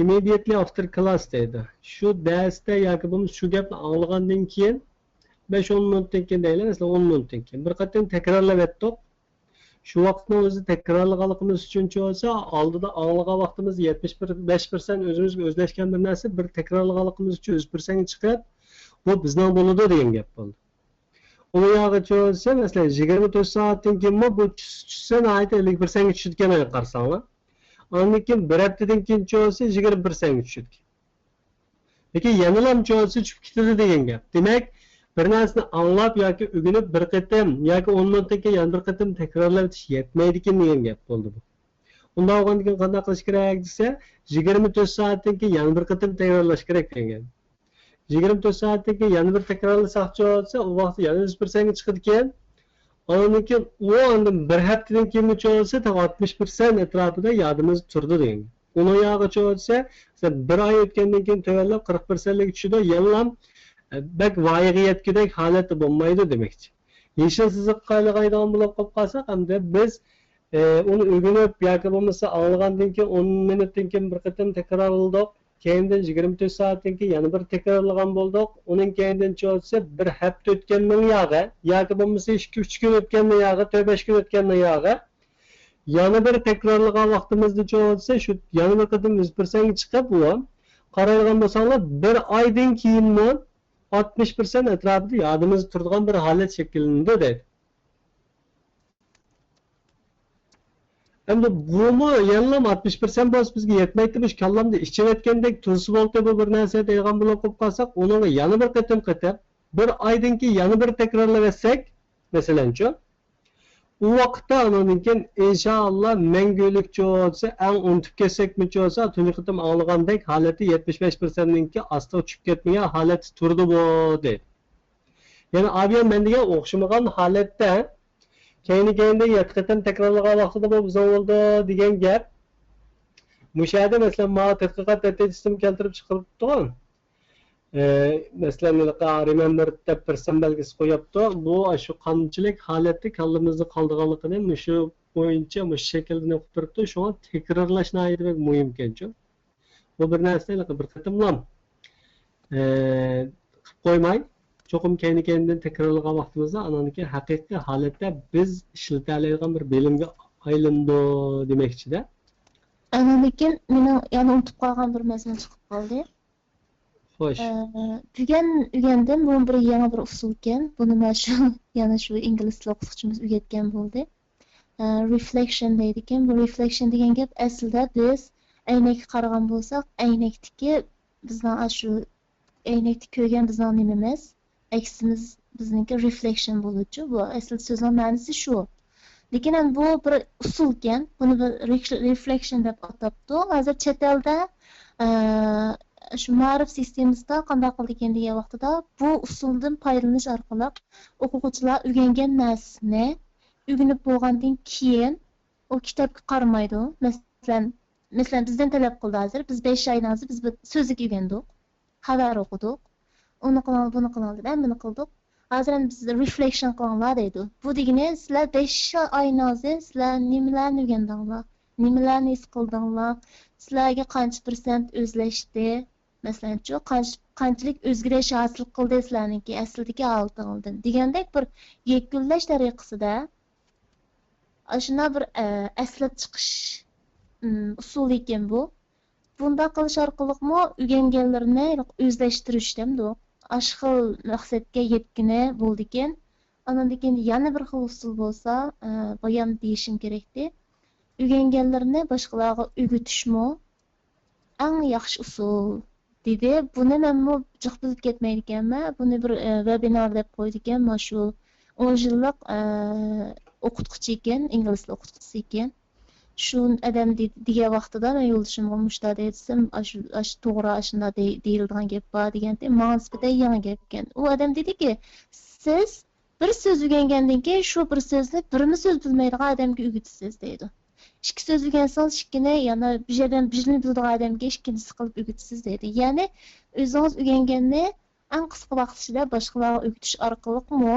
immediately after class دەيدۇ. شۇ دەرستە ياكى بولمىسا شۇ گەپنى ئاڭلىغاندىن كېيىن، بەش ئون مىنۇتتىن كېيىن دەيلى، مەسىلەن، ئون مىنۇتتىن كېيىن بىر قېتىم تەكرارلاۋەتتۇق. شۇ ۋاقىتنىڭ ئۆزى تەكرارلىغانلىقىمىز ئۈچۈن چوسا، ئالدىدا ئاڭلىغان ۋاقتىمىز يەتمىش بەش پىرسەنت ئۆزىمىزگە ئۆزلەشكەن بىر نەرسە، بىر تەكرارلىغانلىقىمىز ئۈچۈن يۈز پىرسەنتكە چىقىپ، بۇ بىزنىڭ بولىدۇ دېگەن گەپ بولدى. ئۇنىڭ ياغىچە بولسا، مەسىلەن، يىگىرمە تۆت سائەتتىن كېيىنمۇ بۇ چۈش-، چۈشسە ناھايىتى ئەللىك پىرسەنتكە چۈشىدىكەن قارىساڭلار. ئاندىن كېيىن بىر ھەپتىدىن كېيىن چۈشسە يىگىرمە پىرسەنتكە چۈشىدىكەن. لېكىن يەنىلا چۈشسە چۈشۈپ كېتىدۇ دېگەن گەپ. دېمەك، بىر نەرسىنى ئاڭلاپ ياكى ئۆگىنىپ بىر قېتىم ياكى ئون مىنۇتتىن كېيىن يەنە بىر قېتىم تەكرارلاۋېتىش يەتمەيدىكەن دېگەن گەپ بولدى بۇ. ئۇنداق بولغاندىكىن قانداق قىلىش كېرەك دېسە، يىگىرمە تۆت سائەتتىن كېيىن يەنە بىر قېتىم تەكرارلاش كېرەك دېگەن. يىگىرمە تۆت سائەتتىن كېيىن يەنە بىر تەكرارلىساقچۇ دېسە، ئۇ ۋاقىتتا يەنە يۈز پىرسەنتكە چىقىدىكەن. ئاندىن كېيىن ئۇ ئاندىن بىر ھەپتىدىن كېيىنمۇچۇ دېسە، تېخى ئاتمىش پىرسەنت ئەتراپىدا يادىمىزدا تۇرىدۇ دېگەن. ئۇنىڭ ياغىچۇ دېسە، مەسىلەن، بىر ئاي ئۆتكەندىن كېيىن تۆۋەنلەپ قىرىق پىرسەنتلىككە چۈشىدۇ، يەنىلا بەك ۋايىغا يەتكۈدەك ھالەتتە بولمايدۇ دېمەكچى. يېشىل سىزىققا قارايدىغان بولۇپ قالساق، ئەمدى بىز ئۇنى ئۆگىنىپ ياكى بولمىسا ئاڭلىغاندىن كېيىن ئون مىنۇتتىن كېيىن بىر قېتىم تەكرارلىدۇق. كەينىدىن يىگىرمە تۆت سائەتتىن كېيىن يەنە بىر تەكرارلىغان بولدۇق. ئۇنىڭ كەينىدىن چوسى بىر ھەپتە ئۆتكەندىن ياغى ياكى بولمىسا ئىككى ئۈچ كۈن ئۆتكەندىن ياغى، تۆت بەش كۈن ئۆتكەندىن ياغى يەنە بىر تەكرارلىغان ۋاقتىمىزدا چوسى شۇ يەنە بىر قېتىم يۈز پىرسەنتكە چىقىپ، ئۇ قارايدىغان بولساڭلار، بىر ئايدىن كېيىنمۇ ئاتمىش پىرسەنت ئەتراپىدا يادىمىزدا تۇرىدىغان بىر ھالەت شەكىللىنىدۇ دەيدۇ. ئەمدى بۇمۇ يەنىلا ئاتمىش پىرسەنت بولسا بىزگە يەتمەيتتى، مۇشۇ كاللامدا ئىچىۋەتكەندەك تۇرسا بولدى بۇ بىر نەرسە دەيدىغان بولۇپ قالساق، ئۇنىڭغا يەنە بىر قېتىم قېتىپ، بىر ئايدىن كېيىن يەنە بىر تەكرارلىۋەتسەك، مەسىلەنچۇ، ئۇ ۋاقىتتا ئانىڭدىن كېيىن ئىنشائاللا مەڭگۈلۈكچۇ دېسە، ئەڭ ئۇنتۇپ كەتسەكمىچۇ دېسە، تۇنجى قېتىم ئاڭلىغاندەك ھالەتتە يەتمىش بەش پىرسەنتنىڭكى ئاستىغا چۈشۈپ كەتمىگەن ھالەتتە تۇرىدۇ بۇ، دەيدۇ. يەنى ئابىيان مەن دېگەن ئوخشىمىغان ھالەتتە كەينى-كەينىدىن يەتتە قېتىم تەكرارلىغان ۋاقتىدا بۇ بىزنىڭ بولىدۇ دېگەن گەپ. مۇشۇ يەردە مەسىلەن ماۋۇ تەتقىقات نەتىجىسىنى كەلتۈرۈپ چىقىرىپتۇ. ئە، مەسىلەن، ھېلىقى رېمەمبېر دەپ بىر سان بەلگىسى قويۇپتۇ. بۇ ئاشۇ قانچىلىك ھالەتتە كاللىمىزدا قالىدىغانلىقىنى مۇشۇ بويىچە، مۇشۇ شەكىلدىن ئۇقۇپ بېرىپتۇ. شۇڭا تەكرارلاش ناھايىتى بەك مۇھىمكەنچۇ. بۇ بىر نەرسىنى ھېلىقى بىر قېتىملا، ئە، قىلىپ قويماي، چوقۇم كەينى-كەينىدىن تەكرارلىغان ۋاقتىمىزدا ئانىڭدىكى ھەقىقىي ھالەتتە بىز ئىشلىتەلەيدىغان بىر بىلىمگە ئايلىنىدۇ دېمەكچىدە. ئانىڭدىن كېيىن مېنىڭ يەنە ئۇنتۇپ قالغان بىر مەسىلە چىقىپ قالدى. خوش. ئە، بۈگۈن ئۆگەندىم، بۇ بىر يېڭى بىر ئۇسۇلكەن. بۇنى مانا شۇ، يەنە شۇ ئىنگلىز تىلى ئوقۇتقۇچىمىز ئۆگەتكەن بولدى. ئە، رېفلېكشن دەيدىكەن. بۇ رېفلېكشن دېگەن گەپ ئەسلىدە بىز ئەينەككە قارىغان بولساق، ئەينەكتىكى بىزنىڭ ئاشۇ ئەينەكتە كۆرگەن بىزنىڭ نېمىمىز، ئەكسىمىز بىزنىڭكى رېفلېكشن بولىدۇ. بۇ ئەسلىدە سۆزنىڭ مەنىسى شۇ. لېكىن ئەمدى بۇ بىر ئۇسۇلكەن. بۇنى بىر رېك-، رېفلېكشن دەپ ئاتاپتۇ. ھازىر چەت ئەلدە، ئە، شۇ مائارىپ سىستېمىسىدا قانداق قىلىدىكەن دېگەن ۋاقتىدا، بۇ ئۇسۇلدىن پايدىلىنىش ئارقىلىق ئوقۇغۇچىلار ئۆگەنگەن نەرسىنى ئۆگىنىپ بولغاندىن كېيىن ئۇ كىتابقا قارىمايدۇ. مەسىلەن، مەسىلەن، بىزدىن تەلەپ قىلدى ھازىر، بىز بەش ئاينىڭ ھازىر بىز بىر سۆزلۈك ئۆگەندۇق، خەۋەر ئوقۇدۇق، ئۇنى قىلىڭ، بۇنى قىلىڭ دېدى، ھەممىنى قىلدۇق. ھازىر ئەمدى بىز رېفلېكشن قىلىڭلار دەيدۇ. بۇ دېگىنى سىلەر بەش ئاينىڭ ھازىر سىلەر نېمىلەرنى ئۆگەندىڭلار، نېمىلەرنى ھېس قىلدىڭلار، سىلەرگە قانچە پىرسەنت ئۆزلەشتى، مەسىلەنچۇ، قانچ-، قانچىلىك ئۆزگىرىش ھاسىل قىلدى سىلەرنىڭكى ئەسلىدىكى ھالىتىڭلاردىن دېگەندەك بىر يەكۈنلەش تەرىقىسىدە ئاشۇنداق بىر، ئە، ئەسلەپ چىقىش، ئىم، ئۇسۇلى ئىكەن بۇ. بۇنداق قىلىش ئارقىلىقمۇ ئۆگەنگەنلىرىنى ئۆزلەشتۈرۈش دەمدۇ. ئاشۇ خىل مەقسەتكە يەتكىنى بولىدىكەن. ئاندىن كېيىن يەنە بىر خىل ئۇسۇل بولسا، ئە، بايام دېيىشىم كېرەكتى. ئۆگەنگەنلىرىنى باشقىلارغا ئۆگىتىشمۇ ئەڭ ياخشى ئۇسۇل، دېدى. بۇنى مەنمۇ جىق بىلىپ كەتمەيدىكەنمەن. بۇنى بىر، ئە، ۋېبىنار دەپ قويىدىكەن. مانا شۇ ئون يىللىق، ئە، ئوقۇتقۇچى ئىكەن، ئىنگلىز تىلى ئوقۇتقۇچىسى ئىكەن. شۇ ئادەم دېگەن ۋاقتىدا مەن يولدىشىمغا مۇشۇنداق دېسەم، ئاشۇ، ئاشۇ توغرا، ئاشۇنداق دېيىلىدىغان گەپ بار دېگەنتى. ماڭا نىسبەتەن يېڭى گەپكەن. ئۇ ئادەم دېدىكى، سىز بىر سۆز ئۆگەنگەندىن كېيىن شۇ بىر سۆزنى بىرمۇ سۆز بىلمەيدىغان ئادەمگە ئۆگىتىسىز دەيدۇ. ئىككى سۆز ئۆگەنسىڭىز ئىككىنى، يەنە بىر يەردىن بىرنى بىلىدىغان ئادەمگە ئىككىنچىسى قىلىپ ئۆگىتىسىز دەيدۇ. يەنى ئۆزىڭىز ئۆگەنگەننى ئەڭ قىسقا ۋاقىت ئىچىدە باشقىلارغا ئۆگىتىش ئارقىلىقمۇ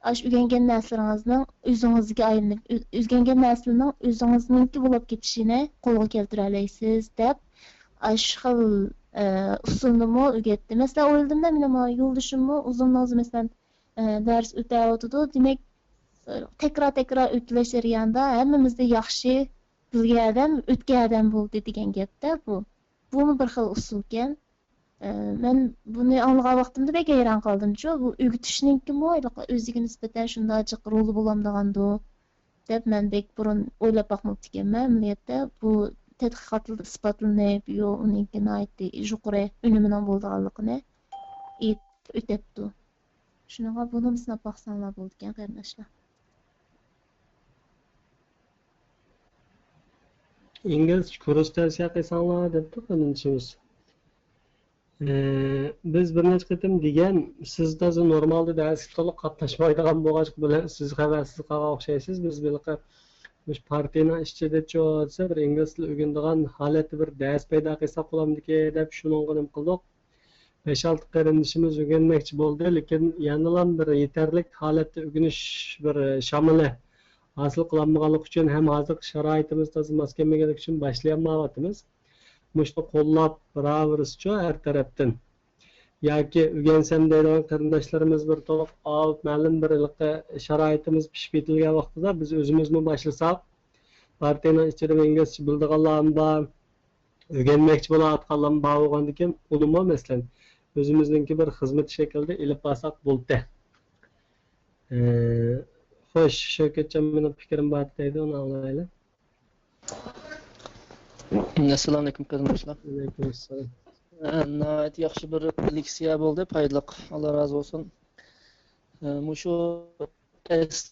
ئاشۇ ئۆگەنگەن نەرسىلىرىڭىزنىڭ ئۆزىڭىزگە ئايلىنىپ، ئۆ-، ئۆگەنگەن نەرسىلىرىنىڭ ئۆزىڭىزنىڭكى بولۇپ كېتىشىنى قولغا كەلتۈرەلەيسىز دەپ، ئاشۇ خىل، ئە، ئۇسۇلنىمۇ ئۆگەتتى. مەسىلەن، ئويلىدىم-دە، مېنىڭ يولدىشىممۇ ئۇزۇن، مەسىلەن، ئە، دەرس ئۆتەۋاتىدۇ. دېمەك، ئە، تەكرار-تەكرار ئۆتۈۋېلىش جەريانىدا ھەممىمىزدە ياخشى بىلگەن ئادەم، ئۆتكەن ئادەم بولدى دېگەن گەپتە بۇ. بۇمۇ بىر خىل ئۇسۇلكەن. ئە، مەن بۇنى ئاڭلىغان ۋاقتىمدا بەك ھەيران قالدىمچۇ. بۇ ئۆگىتىشنىڭكىمۇ ھېلىقى ئۆزىگە نىسبەتەن شۇنداق جىق رولى بولامدىغاندۇ دەپ مەن بەك بۇرۇن ئويلاپ باقماپتىكەنمەن. ئەمەلىيەتتە بۇ تەتقىقاتلىرىدا ئىسپاتلىنىپ، يو، ئۇنىڭكى ناھايىتى يۇقىرى ئۈنۈمىنىڭ بولىدىغانلىقىنى ئېيتىپ ئۆتەپتۇ. شۇنىڭغا بۇنىمۇ سىناپ باقساڭلار بولىدىكەن، قېرىنداشلار. ئىنگلىزچە كۇرس تەۋسىيە قىلساڭلار دەپتۇ قېرىندىشىمىز. ئى، بىز بىر نەچچە قېتىم دېگەن، سىز تازا نورمالدا دەرسكە تولۇق قاتناشمايدىغان بولغاچقا، بىلەن سىز خەۋەرسىز قالغان ئوخشايسىز. بىز بىلقى مۇشۇ پارتىيىنىڭ ئىچىدىچۇ دېسە، بىر ئىنگلىز تىلى ئۆگىنىدىغان ھالەتتە بىر دەرس پەيدا قىلساق بولامدىكى دەپ شۇنىڭغا نېمە قىلدۇق. بەش-ئالتە قېرىندىشىمىز ئۆگەنمەكچى بولدى، لېكىن يەنىلا بىر يېتەرلىك ھالەتتە ئۆگىنىش بىر شامىلى ھاسىل قىلالمىغانلىقى ئۈچۈن ھەم ھازىرقى شارائىتىمىز تازا ماس كەلمىگەنلىكى ئۈچۈن باشلىيالمايۋاتىمىز. مۇشۇنى قوللاپ بېرىۋېرىشچۇ ھەر تەرەپتىن. ياكى ئۆگەنسەم دەيدىغان قېرىنداشلىرىمىز بىر تولۇق ئاۋۇپ مەلۇم بىر ھېلىقى شارائىتىمىز پىشىپ يېتىلگەن ۋاقتىدا بىز ئۆزىمىزمۇ باشلىساق، پارتىيىنىڭ ئىچىدە ئىنگلىزچە بىلىدىغانلارمۇ بار، ئۆگەنمەكچى بولۇۋاتقانلارمۇ بار بولغاندىكىن، ئۇنىمۇ مەسىلەن ئۆزىمىزنىڭكى بىر خىزمىتى شەكلىدە ئېلىپ بارساق بولدى. ئى، خوش، شەۋكەتجان، مېنىڭ پىكرىم بار دەيدۇ، ئۇنى ئاڭلايلى. ئەسسالامۇئەلەيكۇم قېرىنداشلار. ۋەئەلەيكۇم ئەسسالام. ئە، ناھايىتى ياخشى بىر لېكسىيە بولدى، پايدىلىق. ئاللا رازى بولسۇن. ئە، مۇشۇ ئەس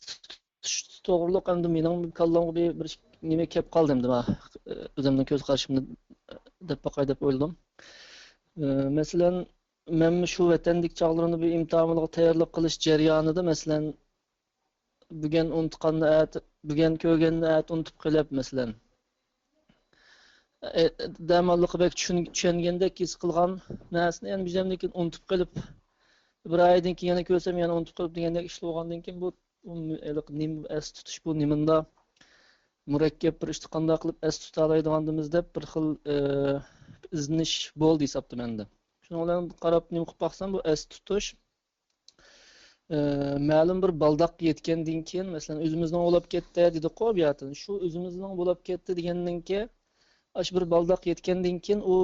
توغرۇلۇق ئەمدى مېنىڭ كاللامغا بىر، بىر نېمە كەپ قالدى ئەمدى، مانا، ئۆزۈمنىڭ كۆز قارىشىمنى دەپ باقاي دەپ ئويلىدىم. ئە، مەسىلەن، مەنمۇ شۇ ۋەتەندىكى چاغلىرىمدا بىر ئىمتىھان ئالغا تەييارلىق قىلىش جەريانىدا، مەسىلەن، بۈگۈن ئۇنتۇغاننى ئەتە، بۈگۈن كۆرگەننى ئەتە ئۇنتۇپ قېلىپ، مەسىلەن، ئە، دەماللىقى بەك چۈشەن-، چۈشەنگەندەك ھېس قىلغان نەرسىنى يەنە بىردەمدىن كېيىن ئۇنتۇپ قېلىپ، بىر ئايدىن كېيىن يەنە كۆرسەم يەنە ئۇنتۇپ قېلىپ دېگەندەك ئىش بولغاندىن كېيىن، بۇ، بۇ ھېلىقى نېمە ئەستە تۇتۇش، بۇ نېمانداق مۇرەككەپ بىر ئىشنى قانداق قىلىپ ئەستە تۇتالايدىغاندىمىز دەپ بىر خىل، ئە، ئىزدىنىش بولدى ھېسابتا مەندە. شۇنىڭ بىلەن قاراپ نېمە قىلىپ باقسام، بۇ ئەستە تۇتۇش، ئە، مەلۇم بىر بالداققا يەتكەندىن كېيىن، مەسىلەن، ئۆزىمىزنىڭ بولاپ كەتتى دېدۇققۇ بۇ يەردىن. شۇ ئۆزىمىزنىڭ بولاپ كەتتى دېگەندىن كېيىن، ئاشۇ بىر بالداققا يەتكەندىن كېيىن ئۇ،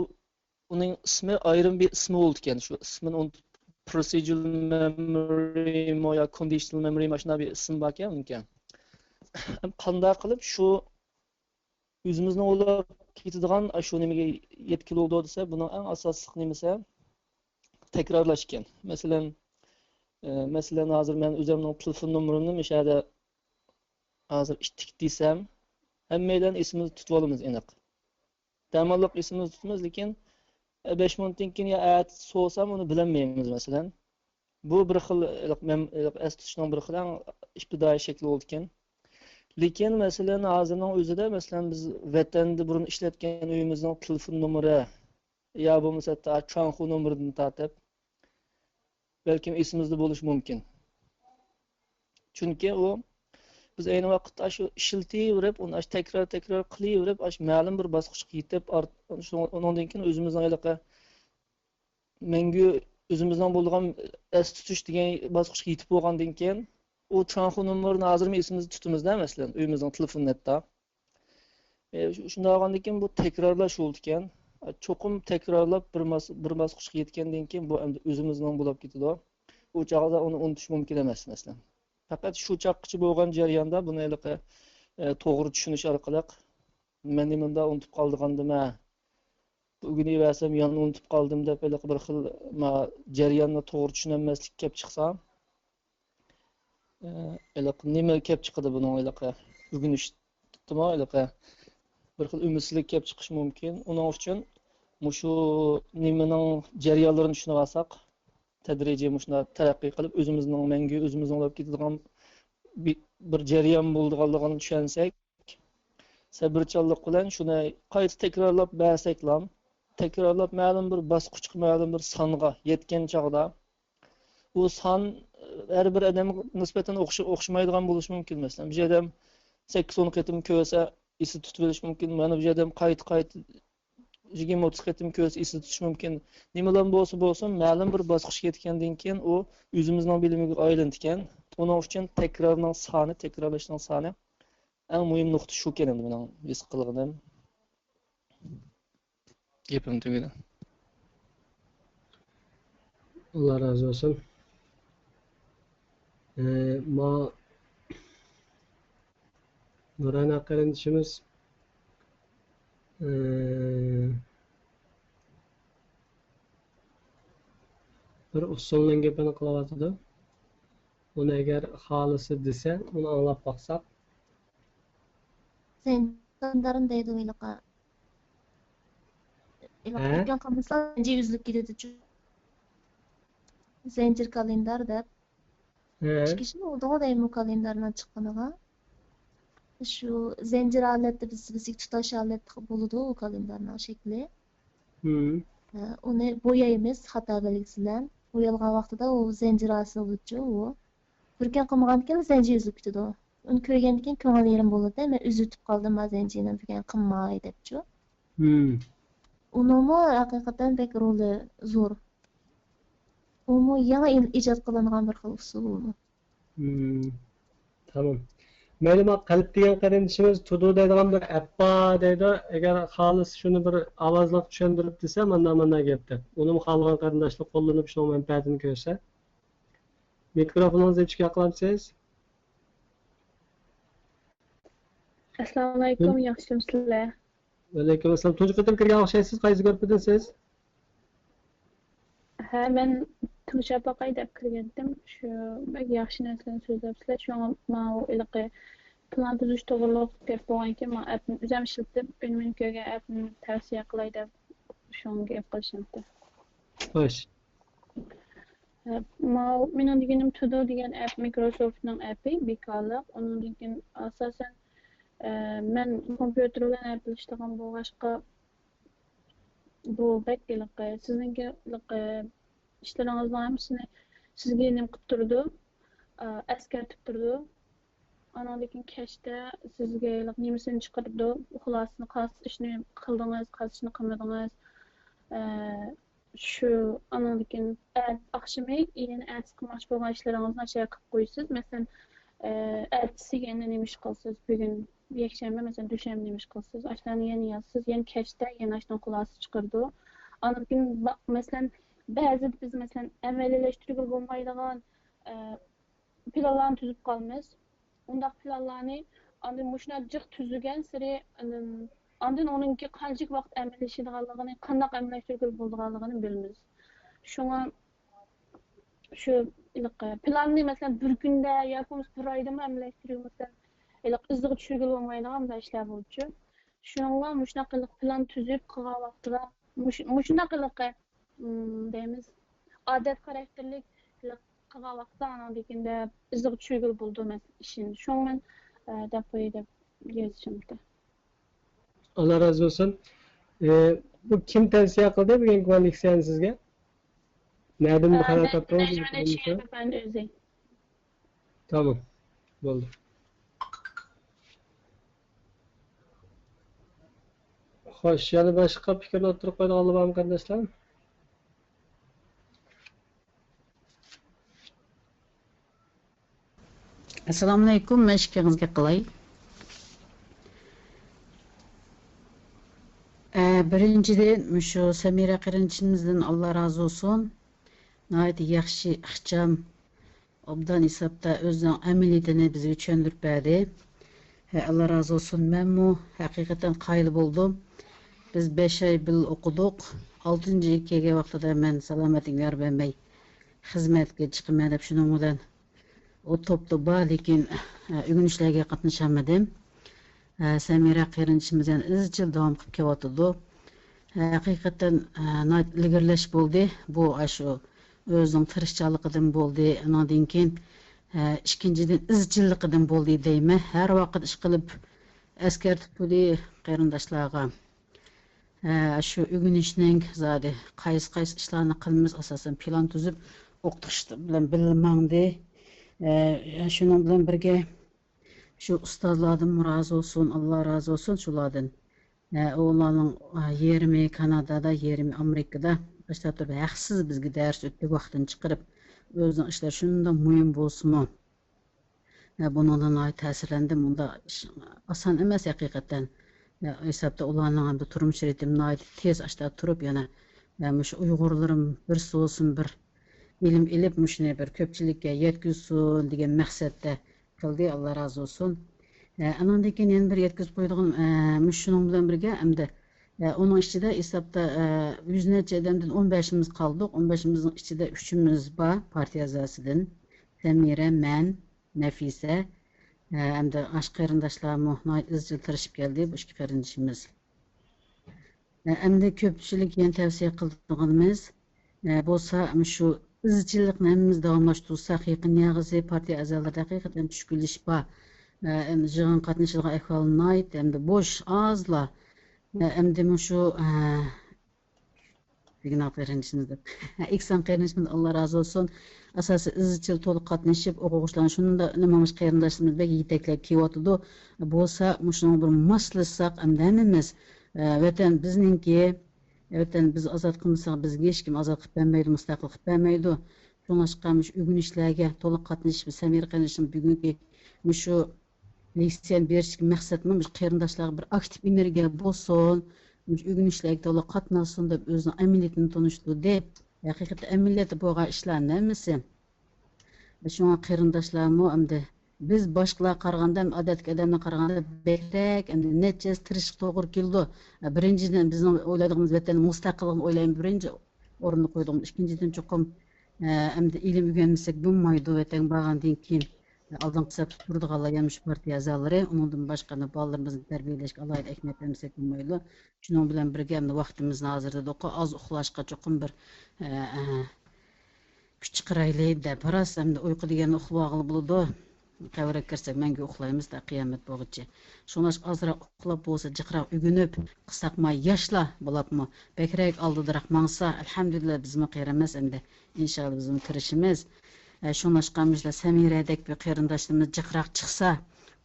ئۇنىڭ ئىسمى ئايرىم بىر ئىسمى بولىدىكەن. شۇ ئىسمىنى ئۇنتۇپ، procedural memory مۇ يا conditional memory مۇ، ئاشۇنداق بىر ئىسمى باركەن ئۇنىڭكى. قانداق قىلىپ شۇ ئۆزىمىزنىڭ ئۇلاپ كېتىدىغان ئاشۇ نېمىگە يەتكىلى بولىدۇ دېسە، بۇنىڭ ئەڭ ئاساسلىق نېمىسى تەكرارلاش ئىكەن. مەسىلەن، ئە، مەسىلەن، ھازىر مەن ئۆزۈمنىڭ تېلېفون نومۇرۇمنى مۇشۇ يەردە ھازىر ئىتتىك دېسەم، ھەممەيلەن ئېسىمىزدە تۇتۇۋالىمىز ئېنىق. دەماللىق ئېسىمىزدە تۇتىمىز، لېكىن، ئە، بەش مىنۇتتىن كېيىن يا ئەتە سورىسام، ئۇنى بىلەلمەيمىز، مەسىلەن. بۇ بىر خىل ھېلىقى مەم-، ھېلىقى ئەستە تۇتۇشنىڭ بىر خىل ئەڭ ئىپتىدائىي شەكلى بولىدىكەن. لېكىن، مەسىلەن، ھازىرنىڭ ئۆزىدە، مەسىلەن، بىز ۋەتەندە بۇرۇن ئىشلەتكەن ئۆيىمىزنىڭ تېلېفون نومۇرى يا بولمىسا ھەتتا چۇاڭخۇ نومۇرىدىن تارتىپ، بەلكىم ئېسىمىزدە بولۇشى مۇمكىن. چۈنكى ئۇ، بىز ئەينى ۋاقىتتا ئاشۇ ئىشلىتىۋېرىپ، ئۇنى ئاشۇ تەكرار، تەكرار قىلىۋېرىپ، ئاشۇ مەلۇم بىر باسقۇچقا يېتىپ، ئارت-، شۇ-، ئۇنىڭدىن كېيىن ئۆزىمىزنىڭ ھېلىقى مەڭگۈ ئۆزىمىزنىڭ بولىدىغان ئەستە تۇتۇش دېگەن باسقۇچقا يېتىپ بولغاندىن كېيىن، ئۇ چۇاڭخۇ نومۇرىنى ھازىرمۇ ئېسىمىزدە تۇتىمىز-دە، مەسىلەن، ئۆيىمىزنىڭ تېلېفونىنى ھەتتا. ئى، شۇ-، شۇنداق بولغاندىن كېيىن بۇ تەكرارلاش بولىدىكەن. چوقۇم تەكرارلاپ بىر ماس-، بىر باسقۇچقا يەتكەندىن كېيىن بۇ ئەمدى ئۆزىمىزنىڭ بولاپ كېتىدۇ. ئۇ چاغدا ئۇنى ئۇنتۇش مۇمكىن ئەمەس، مەسىلەن. پەقەت شۇ چاغقىچە بولغان جەرياندا بۇنى ھېلىقى، ئى، توغرا چۈشىنىش ئارقىلىق، مەن نېمانداق ئۇنتۇپ قالىدىغاندىم ھە؟ بۈگۈن ئەۋەتسەم يەنە ئۇنتۇپ قالدىم دەپ ھېلىقى بىر خىل ما جەرياننى توغرا چۈشىنەلمەسلىك كەپ چىقسا، ئى، ھېلىقى نېمە كەپ چىقىدۇ بۇنىڭ ھېلىقى ئۆگىنىش ئېيتتىمغۇ، ھېلىقى بىر خىل ئۈمىدسىزلىك كەپ چىقىشى مۇمكىن. ئۇنىڭ ئۈچۈن مۇشۇ نېمىنىڭ جەريانلىرىنى چۈشىنىۋالساق، تەدرىجىي مۇشۇنداق تەرەققىي قىلىپ، ئۆزىمىزنىڭ مەڭگۈ ئۆزىمىزنىڭ بولۇپ كېتىدىغان بى-، بىر جەريان بولىدىغانلىقىنى چۈشەنسەك، سەۋرچانلىق بىلەن شۇنى قايتا تەكرارلاپ بەرسەكلام، تەكرارلاپ مەلۇم بىر باسقۇچقا، مەلۇم بىر سانغا يەتكەن چاغدا، ئۇ سان ھەر بىر ئادەمگە نىسبەتەن ئوخشا-، ئوخشىمايدىغان بولۇشى مۇمكىن. مەسىلەن، بىر ئادەم سەككىز ئون قېتىم كۆرسە ئېسىدە تۇتۇۋېلىشى مۇمكىن. مانا بىر ئادەم قايتا-قايتا يىگىرمە ئوتتۇز قېتىم كۆرسە ئېسىدە تۇتۇشى مۇمكىن. نېمىلا بولسا بولسۇن، مەلۇم بىر باسقۇچقا يەتكەندىن كېيىن ئۇ ئۆزىمىزنىڭ بىلىمىگە ئايلىنىدىكەن. ئۇنىڭ ئۈچۈن تەكرارنىڭ سانى، تەكرارلىشنىڭ سانى ئەڭ مۇھىم نۇقتا شۇكەن، ئەمدى مېنىڭ ھېس قىلغىنىم. گېپىم تۈگىدى. ئاللا رازى بولسۇن. ئە، ما نۇرەنە قېرىندىشىمىز، ئە، بىر ئۇسسۇلنىڭ گېپىنى قىلىۋاتىدۇ. ئۇنى ئەگەر خالىسا دېسە، ئۇنى ئاڭلاپ باقساق. زەنجىر كالېندارنى دەيدۇ ھېلىقى. ھېلىقى ھە؟ ئۆتكەن قىلمىسا زەنجىر ئۈزۈلۈپ كېتىدۇچۇ. زەنجىر كالېندار دەپ. ھە. ئىككى يىل بولدىغۇ دەيمۇ كالېندارنىڭ چىققىنىغا. شۇ زەنجىر ھالەتتە بىز بىزگە تۇتاش ھالەتتە بولىدۇ ئۇ كالېندارنىڭ شەكلى. مم. ئە، ئۇنى بويايمىز خاتا بەلگىسى بىلەن. بويالغان ۋاقتىدا ئۇ زەنجىر ھاسىل بولىدۇچۇ ئۇ. بىر كۈن قىلمىغاندىكىن زەنجىر ئۈزۈلۈپ كېتىدۇ. ئۇنى كۆرگەندىن كېيىن كۆڭۈل يېرىم بولىدۇ، مەن ئۈزۈتۈپ قالدىم ما زەنجىرنى، بىر كۈن قىلماي دەپچۇ. مم. ئۇنىمۇ ھەقىقەتەن بەك رولى زور. ئۇمۇ يېڭى ئىل-، ئىجاد قىلىنغان بىر خىل ئۇسۇل ئۇمۇ. مم. تامام. مەيلى، ما قەلب دېگەن قېرىندىشىمىز تۇدۇ دەيدىغان بىر ئەپ بار دەيدۇ. ئەگەر خالىسا شۇنى بىر ئاۋازلىق چۈشەندۈرۈپ دېسە، مانا مانا گەپتە. ئۇنىمۇ خالىغان قېرىنداشلار قوللىنىپ شۇنىڭ مەنپەئەتىنى كۆرسە. مىكروفونىڭىزنى ئىنچىكە قىلامسىز؟ ئەسسالامۇئەلەيكۇم، ياخشىمۇسىلەر؟ ۋەئەلەيكۇم ئەسسالام. تۇنجى قېتىم كىرگەن ئوخشايسىز، قايسى گۇرۇپپىدىن سىز؟ ھە، مەن تىڭشاپ باقاي دەپ كىرگەنتىم. شۇ بەك ياخشى نەرسىلەرنى سۆزلەپسىلەر. شۇڭا ماۋۇ ھېلىقى پىلان تۈزۈش توغرۇلۇق گەپ بولغانكىن، ماڭا ئەپنى ئۆزۈم ئىشلىتىپ، ئۈنۈمىنى كۆرگەن ئەپنى تەۋسىيە قىلاي دەپ شۇڭا گەپ قىلىشىمتى. خوش. ھە، ماۋۇ مېنىڭ دېگىنىم تۇدۇ دېگەن ئەپ مىكروسوفتنىڭ ئەپى، بىكارلىق. ئۇنىڭدىن كېيىن ئاساسەن، ئە، مەن كومپيۇتېر بىلەن ھەپىلىشىدىغان بولغاچقا، بۇ بەك ھېلىقى، سىزنىڭكى ھېلىقى ئىشلىرىڭىزنىڭ ھەممىسىنى سىزگە نېمە قىلىپ تۇرىدۇ، ئە، ئەسكەرتىپ تۇرىدۇ. ئاناندىن كېيىن كەچتە سىزگە ھېلىقى نېمىسىنى چىقىرىدۇ، خۇلاسىسىنى، قايسى ئىشنى قىلدىڭىز، قايسى ئىشنى قىلمىدىڭىز. ئە، شۇ، ئانىڭدىن كېيىن ئەت-، ئاخشىمى يەنە ئەتىسى قىلماقچى بولغان ئىشلىرىڭىزنى ئاشۇ يەرگە قىلىپ قويىسىز. مەسىلەن، ئە، ئەتىسى يەنە نېمە ئىش قىلىسىز؟ بۈگۈن يەكشەنبە، مەسىلەن، دۈشەنبە نېمە ئىش قىلىسىز؟ ئاشۇلارنى يەنە يازىسىز، يەنە كەچتە يەنە ئاشۇنىڭ خۇلاسىسى چىقىرىدۇ. ئاندىن كېيىن، با-، مەسىلەن، بەزىدە بىز، مەسىلەن، ئەمەلىيلەشتۈرگىلى بولمايدىغان، ئە، پىلانلارنى تۈزۈپ قالىمىز. ئۇنداق پىلانلارنى ئاندىن مۇشۇنداق جىق تۈزگەنسېرى، ئاندىن، ئاندىن ئۇنىڭكى قانچىلىك ۋاقىت ئەمەلىيلىشىدىغانلىقىنى، قانداق ئەمەلىيلەشتۈرگىلى بولىدىغانلىقىنى بىلىمىز. شۇڭا شۇ ھېلىقى پىلاننى، مەسىلەن، بىر كۈندە ياكى بولمىسا بىر ئايدىمۇ ئەمەلىيلەشتۈرگىلى، مەسىلەن، ھېلىقى ئىزىغا چۈشۈرگىلى بولمايدىغان مۇنداق ئىشلار بولىدۇچۇ. شۇنىڭغا مۇشۇنداق ھېلىقى پىلان تۈزۈپ قىلغان ۋاقتىدا مۇش-، مۇشۇنداق ھېلىقى، ئىم، دەيمىز، ئادەت خاراكتېرلىك ھېلىقى قىلغان ۋاقىتتا ئانىڭدىن كېيىن دەپ ئىزىغا چۈشۈرگىلى بولىدۇ، مەسىلەن، ئىشىنى. شۇڭا مەن، ئە، دەپ قوياي دەپ يېزىشىمتى. ئاللا رازى بولسۇن. ئى، بۇ كىم تەۋسىيە قىلدى بۈگۈنكى لېكسىيەنى سىزگە؟ نەدىن ئە، خەۋەر مەن، تاپتىڭىز؟ نەجمىدىن شېرىپ ئەپەندى ئۆزى. تامام. بولدى. خوش، يەنە باشقا پىكىرنى ئوتتۇرىغا قويىدىغانلار بارمۇ، قېرىنداشلار؟ ئەسسالامۇئەلەيكۇم، مەن ئىككىڭىزگە قىلاي. ئە، بىرىنچىدىن، مۇشۇ سەمىرە قېرىندىشىمىزدىن ئاللا رازى بولسۇن. ناھايىتى ياخشى، ئىخچام، ئوبدان ھېسابتا ئۆزىنىڭ ئەمەلىيىتىنى بىزگە چۈشەندۈرۈپ بەردى. ھە، ئاللا رازى بولسۇن. مەنمۇ ھەقىقەتەن قايىل بولدۇم. بىز بەش ئاي بىللە ئوقۇدۇق. ئالتىنچى يىلغا كەلگەن ۋاقتىدا مەن سالامەتلىكىم يار بەرمەي خىزمەتكە چىقىمەن دەپ شۇنىڭ بىلەن ئۇ توپتا بار، لېكىن، ئە، ئۆگىنىشلەرگە قاتنىشالمىدىم. ئە، سەمىرە قېرىندىشىمىز يەنە ئىزچىل داۋام قىلىپ كېلىۋاتىدۇ. ھەقىقەتەن، ئە، ناھايىتى ئىلگىرىلەش بولدى. بۇ ئاشۇ ئۆزىنىڭ تىرىشچانلىقىدىن بولدى. ئۇنىڭدىن كېيىن، ئە، ئىككىنچىدىن، ئىزچىللىقىدىن بولدى دەيمەن. ھەر ۋاقىت ئىشقىلىپ ئەسكەرتىپ تۇردى قېرىنداشلارغا. ئە، شۇ ئۆگىنىشنىڭ زادى قايسى، قايسى ئىشلارنى قىلىمىز، ئاساسەن پىلان تۈزۈپ ئوقۇتقۇچى بىلەن بىللە ماڭدى. ئە، شۇنىڭ بىلەن بىرگە شۇ ئۇستازلاردىنمۇ رازى بولسۇن، ئاللا رازى بولسۇن شۇلاردىن. ئە، ئۇلارنىڭ، ئە، يېرىمى كانادادا، يېرىمى ئامېرىكىدا باشلاپ تۇرۇپ ھەقسىز بىزگە دەرس ئۆتتى، ۋاقتىنى چىقىرىپ. ئۆزىنىڭ ئىشلىرى شۇنداق مۇھىم بولسىمۇ، ئە، بۇنىڭدىن ناھايىتى تەسىرلەندىم. ئۇنداق ئىش ئاسان ئەمەس ھەقىقەتەن. ئە، ھېسابتا ئۇلارنىڭ ھەمدە تۇرمۇش رىتىمى ناھايىتى تېز، ئاشتا تۇرۇپ يەنە، ئە، مۇشۇ ئۇيغۇرلىرىم بىرسى بولسۇن، بىر ئىلىم ئېلىپ، مۇشۇنى بىر كۆپچىلىككە يەتكۈزسۇن دېگەن مەقسەتتە قىلدى، ئاللا رازى بولسۇن. ئە، ئانىڭدىن كېيىن يەنە بىر يەتكۈزۈپ قويىدىغان، ئە، مۇشۇ شۇنىڭ بىلەن بىرگە، ئەمدى، ئە، ئۇنىڭ ئىچىدە ھېسابتا، ئە، يۈز نەچچە ئادەمدىن ئون بەشىمىز قالدۇق. ئون بەشىمىزنىڭ ئىچىدە ئۈچىمىز بار پارتىيە ئەزاسىدىن، سەمىرە، مەن، نەفىسە، ئە، ئەمدى ئاشۇ قېرىنداشلارمۇ ناھايىتى ئىزچىل تىرىشىپ كەلدى، بۇ ئىككى قېرىندىشىمىز. ئەمدى كۆپچىلىك يەنە تەۋسىيە قىلىدىغىنىمىز، ئە، بولسا، مۇشۇ ئىزچىللىقنى ھەممىمىز داۋاملاشتۇرساق، يېقىن ياغىسى پارتىيە ئەزالىرىدا ھەقىقەتەن چۈشكۈنلىشىش بار. ئە، ئەمدى يىغىنغا قاتنىشىدىغان ئەھۋال ناھايىتى ئەمدى بوش، ئازلا. ئە، ئەمدى مۇشۇ، ئە، بۈگۈن قېرىندىشىمىز دەپ. ئېھسان قېرىندىشىمىز، ئاللا رازى بولسۇن. ئاساسىي ئىزچىل تولۇق قاتنىشىپ، ئوقۇغۇچىلارنى شۇنداق نېمىمىش قېرىنداشلىرىمىز بەك يېتەكلەپ كېلىۋاتىدۇ. بولسا، مۇشۇنىڭغا بىر ماسلاشساق، ئەمدى ھەممىمىز، ئە، ۋەتەن بىزنىڭكى، ۋەتەن بىز ئازاد قىلمىساق، بىزگە ھېچكىم ئازاد قىلىپ بەرمەيدۇ، مۇستەقىل قىلىپ بەرمەيدۇ. شۇڭلاشقا مۇشۇ ئۆگىنىشلەرگە تولۇق قاتنىشىپ، سەمىرە قېرىندىشىم بۈگۈنكى مۇشۇ لېكسىيەنى بېرىشتىكى مەقسەتمۇ مۇشۇ قېرىنداشلارغا بىر ئاكتىپ ئېنېرگىيە بولسۇن، مۇشۇ ئۆگىنىشلەرگە تولا قاتناشسۇن دەپ ئۆزىنىڭ ئەمەلىيىتىنى تونۇشتۇردى. ھەقىقەتەن ئەمەلىيەتتە بولغان ئىشلارنىڭ ھەممىسى. شۇڭا قېرىنداشلارمۇ ئەمدى بىز باشقىلارغا قارىغاندا، ئادەتتىكى ئادەملەرگە قارىغاندا بەكرەك ئەمدى نەچچە ھەسسە تىرىشىپ توغرا كېلىدۇ. بىرىنچىدىن، بىزنىڭ ئويلايدىغىنىمىز ۋەتەننىڭ مۇستەقىللىقىنى ئويلايمىز، بىرىنچى ئورۇندا قويىدىغان. ئىككىنچىدىن، چوقۇم، ئە، ئەمدى ئىلىم ئۆگەنمىسەك بولمايدۇ. ۋەتەنگە بارغاندىن كېيىن، ئە، ئالدىنقى سەپتە تۇرىدىغانلار يەنە مۇشۇ پارتىيە ئەزالىرى. ئۇنىڭدىن باشقا، ئەمدى بالىلىرىمىزنى تەربىيەلەشكە ئالاھىدە ئەھمىيەت بەرمىسەك بولمايدۇ. شۇنىڭ بىلەن بىرگە، ئەمدى ۋاقتىمىزنى ھازىر دېدۇققۇ، ئاز ئۇخلاشقا چوقۇم بىر، ئە، ئە، كۈچ چىقىرايلى دەپ. راست، ئەمدى ئۇيقۇ دېگەننى ئۇخلىۋالغىلى بولىدۇ. قەبرىگە كىرسەك، مەڭگۈ ئۇخلايمىز-دە، قىيامەت بولغۇچە. شۇڭلاشقا ئازراق ئۇخلاپ بولسا، جىقراق ئۆگىنىپ، قىلساقما ياشلار بولۇپمۇ بەكرەك ئالدىدىراق ماڭسا، ئەلھەمدۇلىللا، بىزمۇ قېرى ئەمەس ئەمدى. ئىنشاللا، بىزمۇ تىرىشىمىز. ئە، شۇڭلاشقا مۇشۇلار سەمىرەدەك بىر قېرىنداشلىرىمىز جىقراق چىقسا،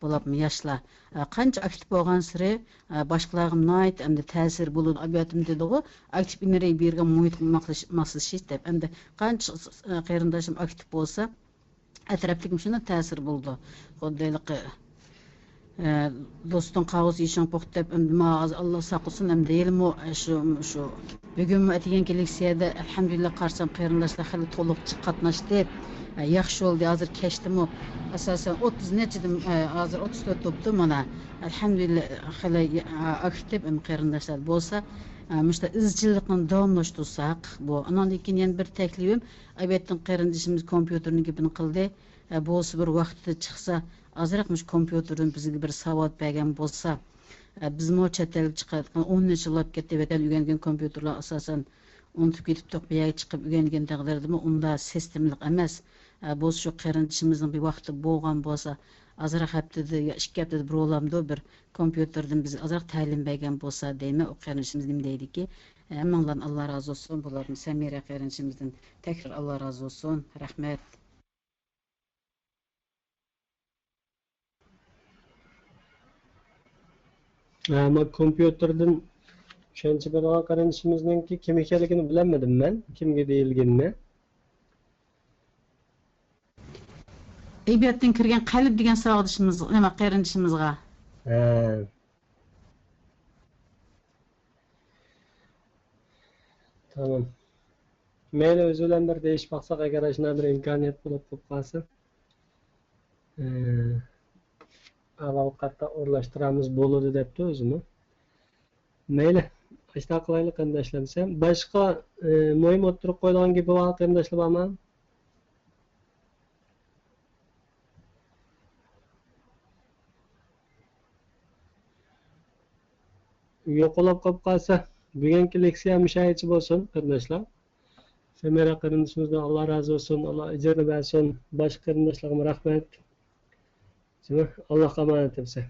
بولۇپمۇ ياشلار، ئە، قانچە ئاكتىپ بولغانسېرى، ئە، باشقىلارغا ناھايىتى ئەمدى تەسىر بولىدۇ. ئابىياتىم دېدىغۇ، ئاكتىپ ئېنېرگىيە بېرىدىغان مۇھىتقا ماسلىشىش دەپ. ئەمدى قانچە، ئە، قېرىنداشلىرىم ئاكتىپ بولسا، ئەتراپتىكىمۇ شۇنداق تەسىر بولىدۇ. خۇددى ھېلىقى، ئە، دوستۇڭ قاۋىسى ئېشىڭ پوختا دەپ، ئەمدى ماڭا ھازىر ئاللا ساقلىسۇن، ئەمدى ھېلىمۇ، ئە، شۇ، شۇ بۈگۈنمۇ ئەتىگەنكى لېكسىيەدە، ئەلھەمدۇلىللا، قارىسام قېرىنداشلار خېلى تولۇق قاتناشتى. ئە، ياخشى بولدى، ھازىر كەچتىمۇ، ئاساسەن، ئوتتۇز نەچچىدىن، ئە، ھازىر ئوتتۇز تۆت بوپتۇ مانا. ئەلھەمدۇلىللا، خېلى، ئە، ئاكتىپ، ئەمدى قېرىنداشلار بولسا، ئە، مۇشۇنداق ئىزچىللىقنى داۋاملاشتۇرساق، بۇ. ئانىڭدىن كېيىن يەنە بىر تەكلىپىم، ئەلۋەتتە، قېرىندىشىمىز كومپيۇتېرنىڭ گېپىنى قىلدى. ئە، بولسا بىر ۋاقتىدا چىقسا، ئازراق مۇشۇ كومپيۇتېردىن بىزگە بىر ساۋات بەرگەن بولسا، ئە، بىزمۇ چەت ئەلگە چىقىۋاتقان ئون نەچچە يىل بولۇپ كەتتى، ۋەتەن ئۆگەنگەن كومپيۇتېرلار ئاساسەن ئۇنتۇپ كېتىپتۇق، بۇ يەرگە چىقىپ ئۆگەنگەن تەقدىردىمۇ ئۇنداق سىستېمىلىق ئەمەس. ئە، بولسا شۇ قېرىندىشىمىزنىڭ بىر ۋاقتى بولغان بولسا، ئازراق ھەپتىدە يا ئىككى ھەپتىدە بىر بولامدۇ، بىر كومپيۇتېردىن بىزگە ئازراق تەلىم بەرگەن بولسا دەيمەن، ئۇ قېرىندىشىمىز نېمە دەيدىكى. ھەممىڭلاردىن ئاللا رازى بولسۇن. بۇلاردىن سەمىرە قېرىندىشىمىزدىن تەكرار ئاللا رازى بولسۇن. رەھمەت. ھە، ما كومپيۇتېردىن چۈشەنچە بېرىدىغان قېرىندىشىمىزنىڭكى كىم ئىكەنلىكىنى بىلەلمىدىم مەن، كىمگە دېيىلگىنىنى. ئەدەبىياتتىن كىرگەن قەلب دېگەن ساۋاقدىشىمىز، نېمە، قېرىندىشىمىزغا. ھە. تامام. مەيلى، ئۆزى بىلەن بىر دېيىشىپ باقساق، ئەگەر ئاشۇنداق بىر ئىمكانىيەت بولۇپ قېلىپ قالسا، ئە، ئاۋۋال قاتتا ئورۇنلاشتۇرامىز، بولىدۇ دەپتۇ ئۆزىمۇ. مەيلى، ئاشۇنداق قىلايلى قېرىنداشلار دېسەم. باشقا، ئە، مۇھىم ئوتتۇرىغا قويىدىغان گېپى بار قېرىنداشلار بارمۇ؟ يوقىلاپ قاپ قالسا، بۈگۈنكى لېكسىيە مۇشۇ يەرگىچە بولسۇن، قېرىنداشلار. سەمىرە قېرىندىشىمىزدىن ئاللا رازى بولسۇن، ئاللا ئەجرىنى بەرسۇن. باشقا قېرىنداشلارغىمۇ رەھمەت. ئاللاغا ئامانەت ئەمسە.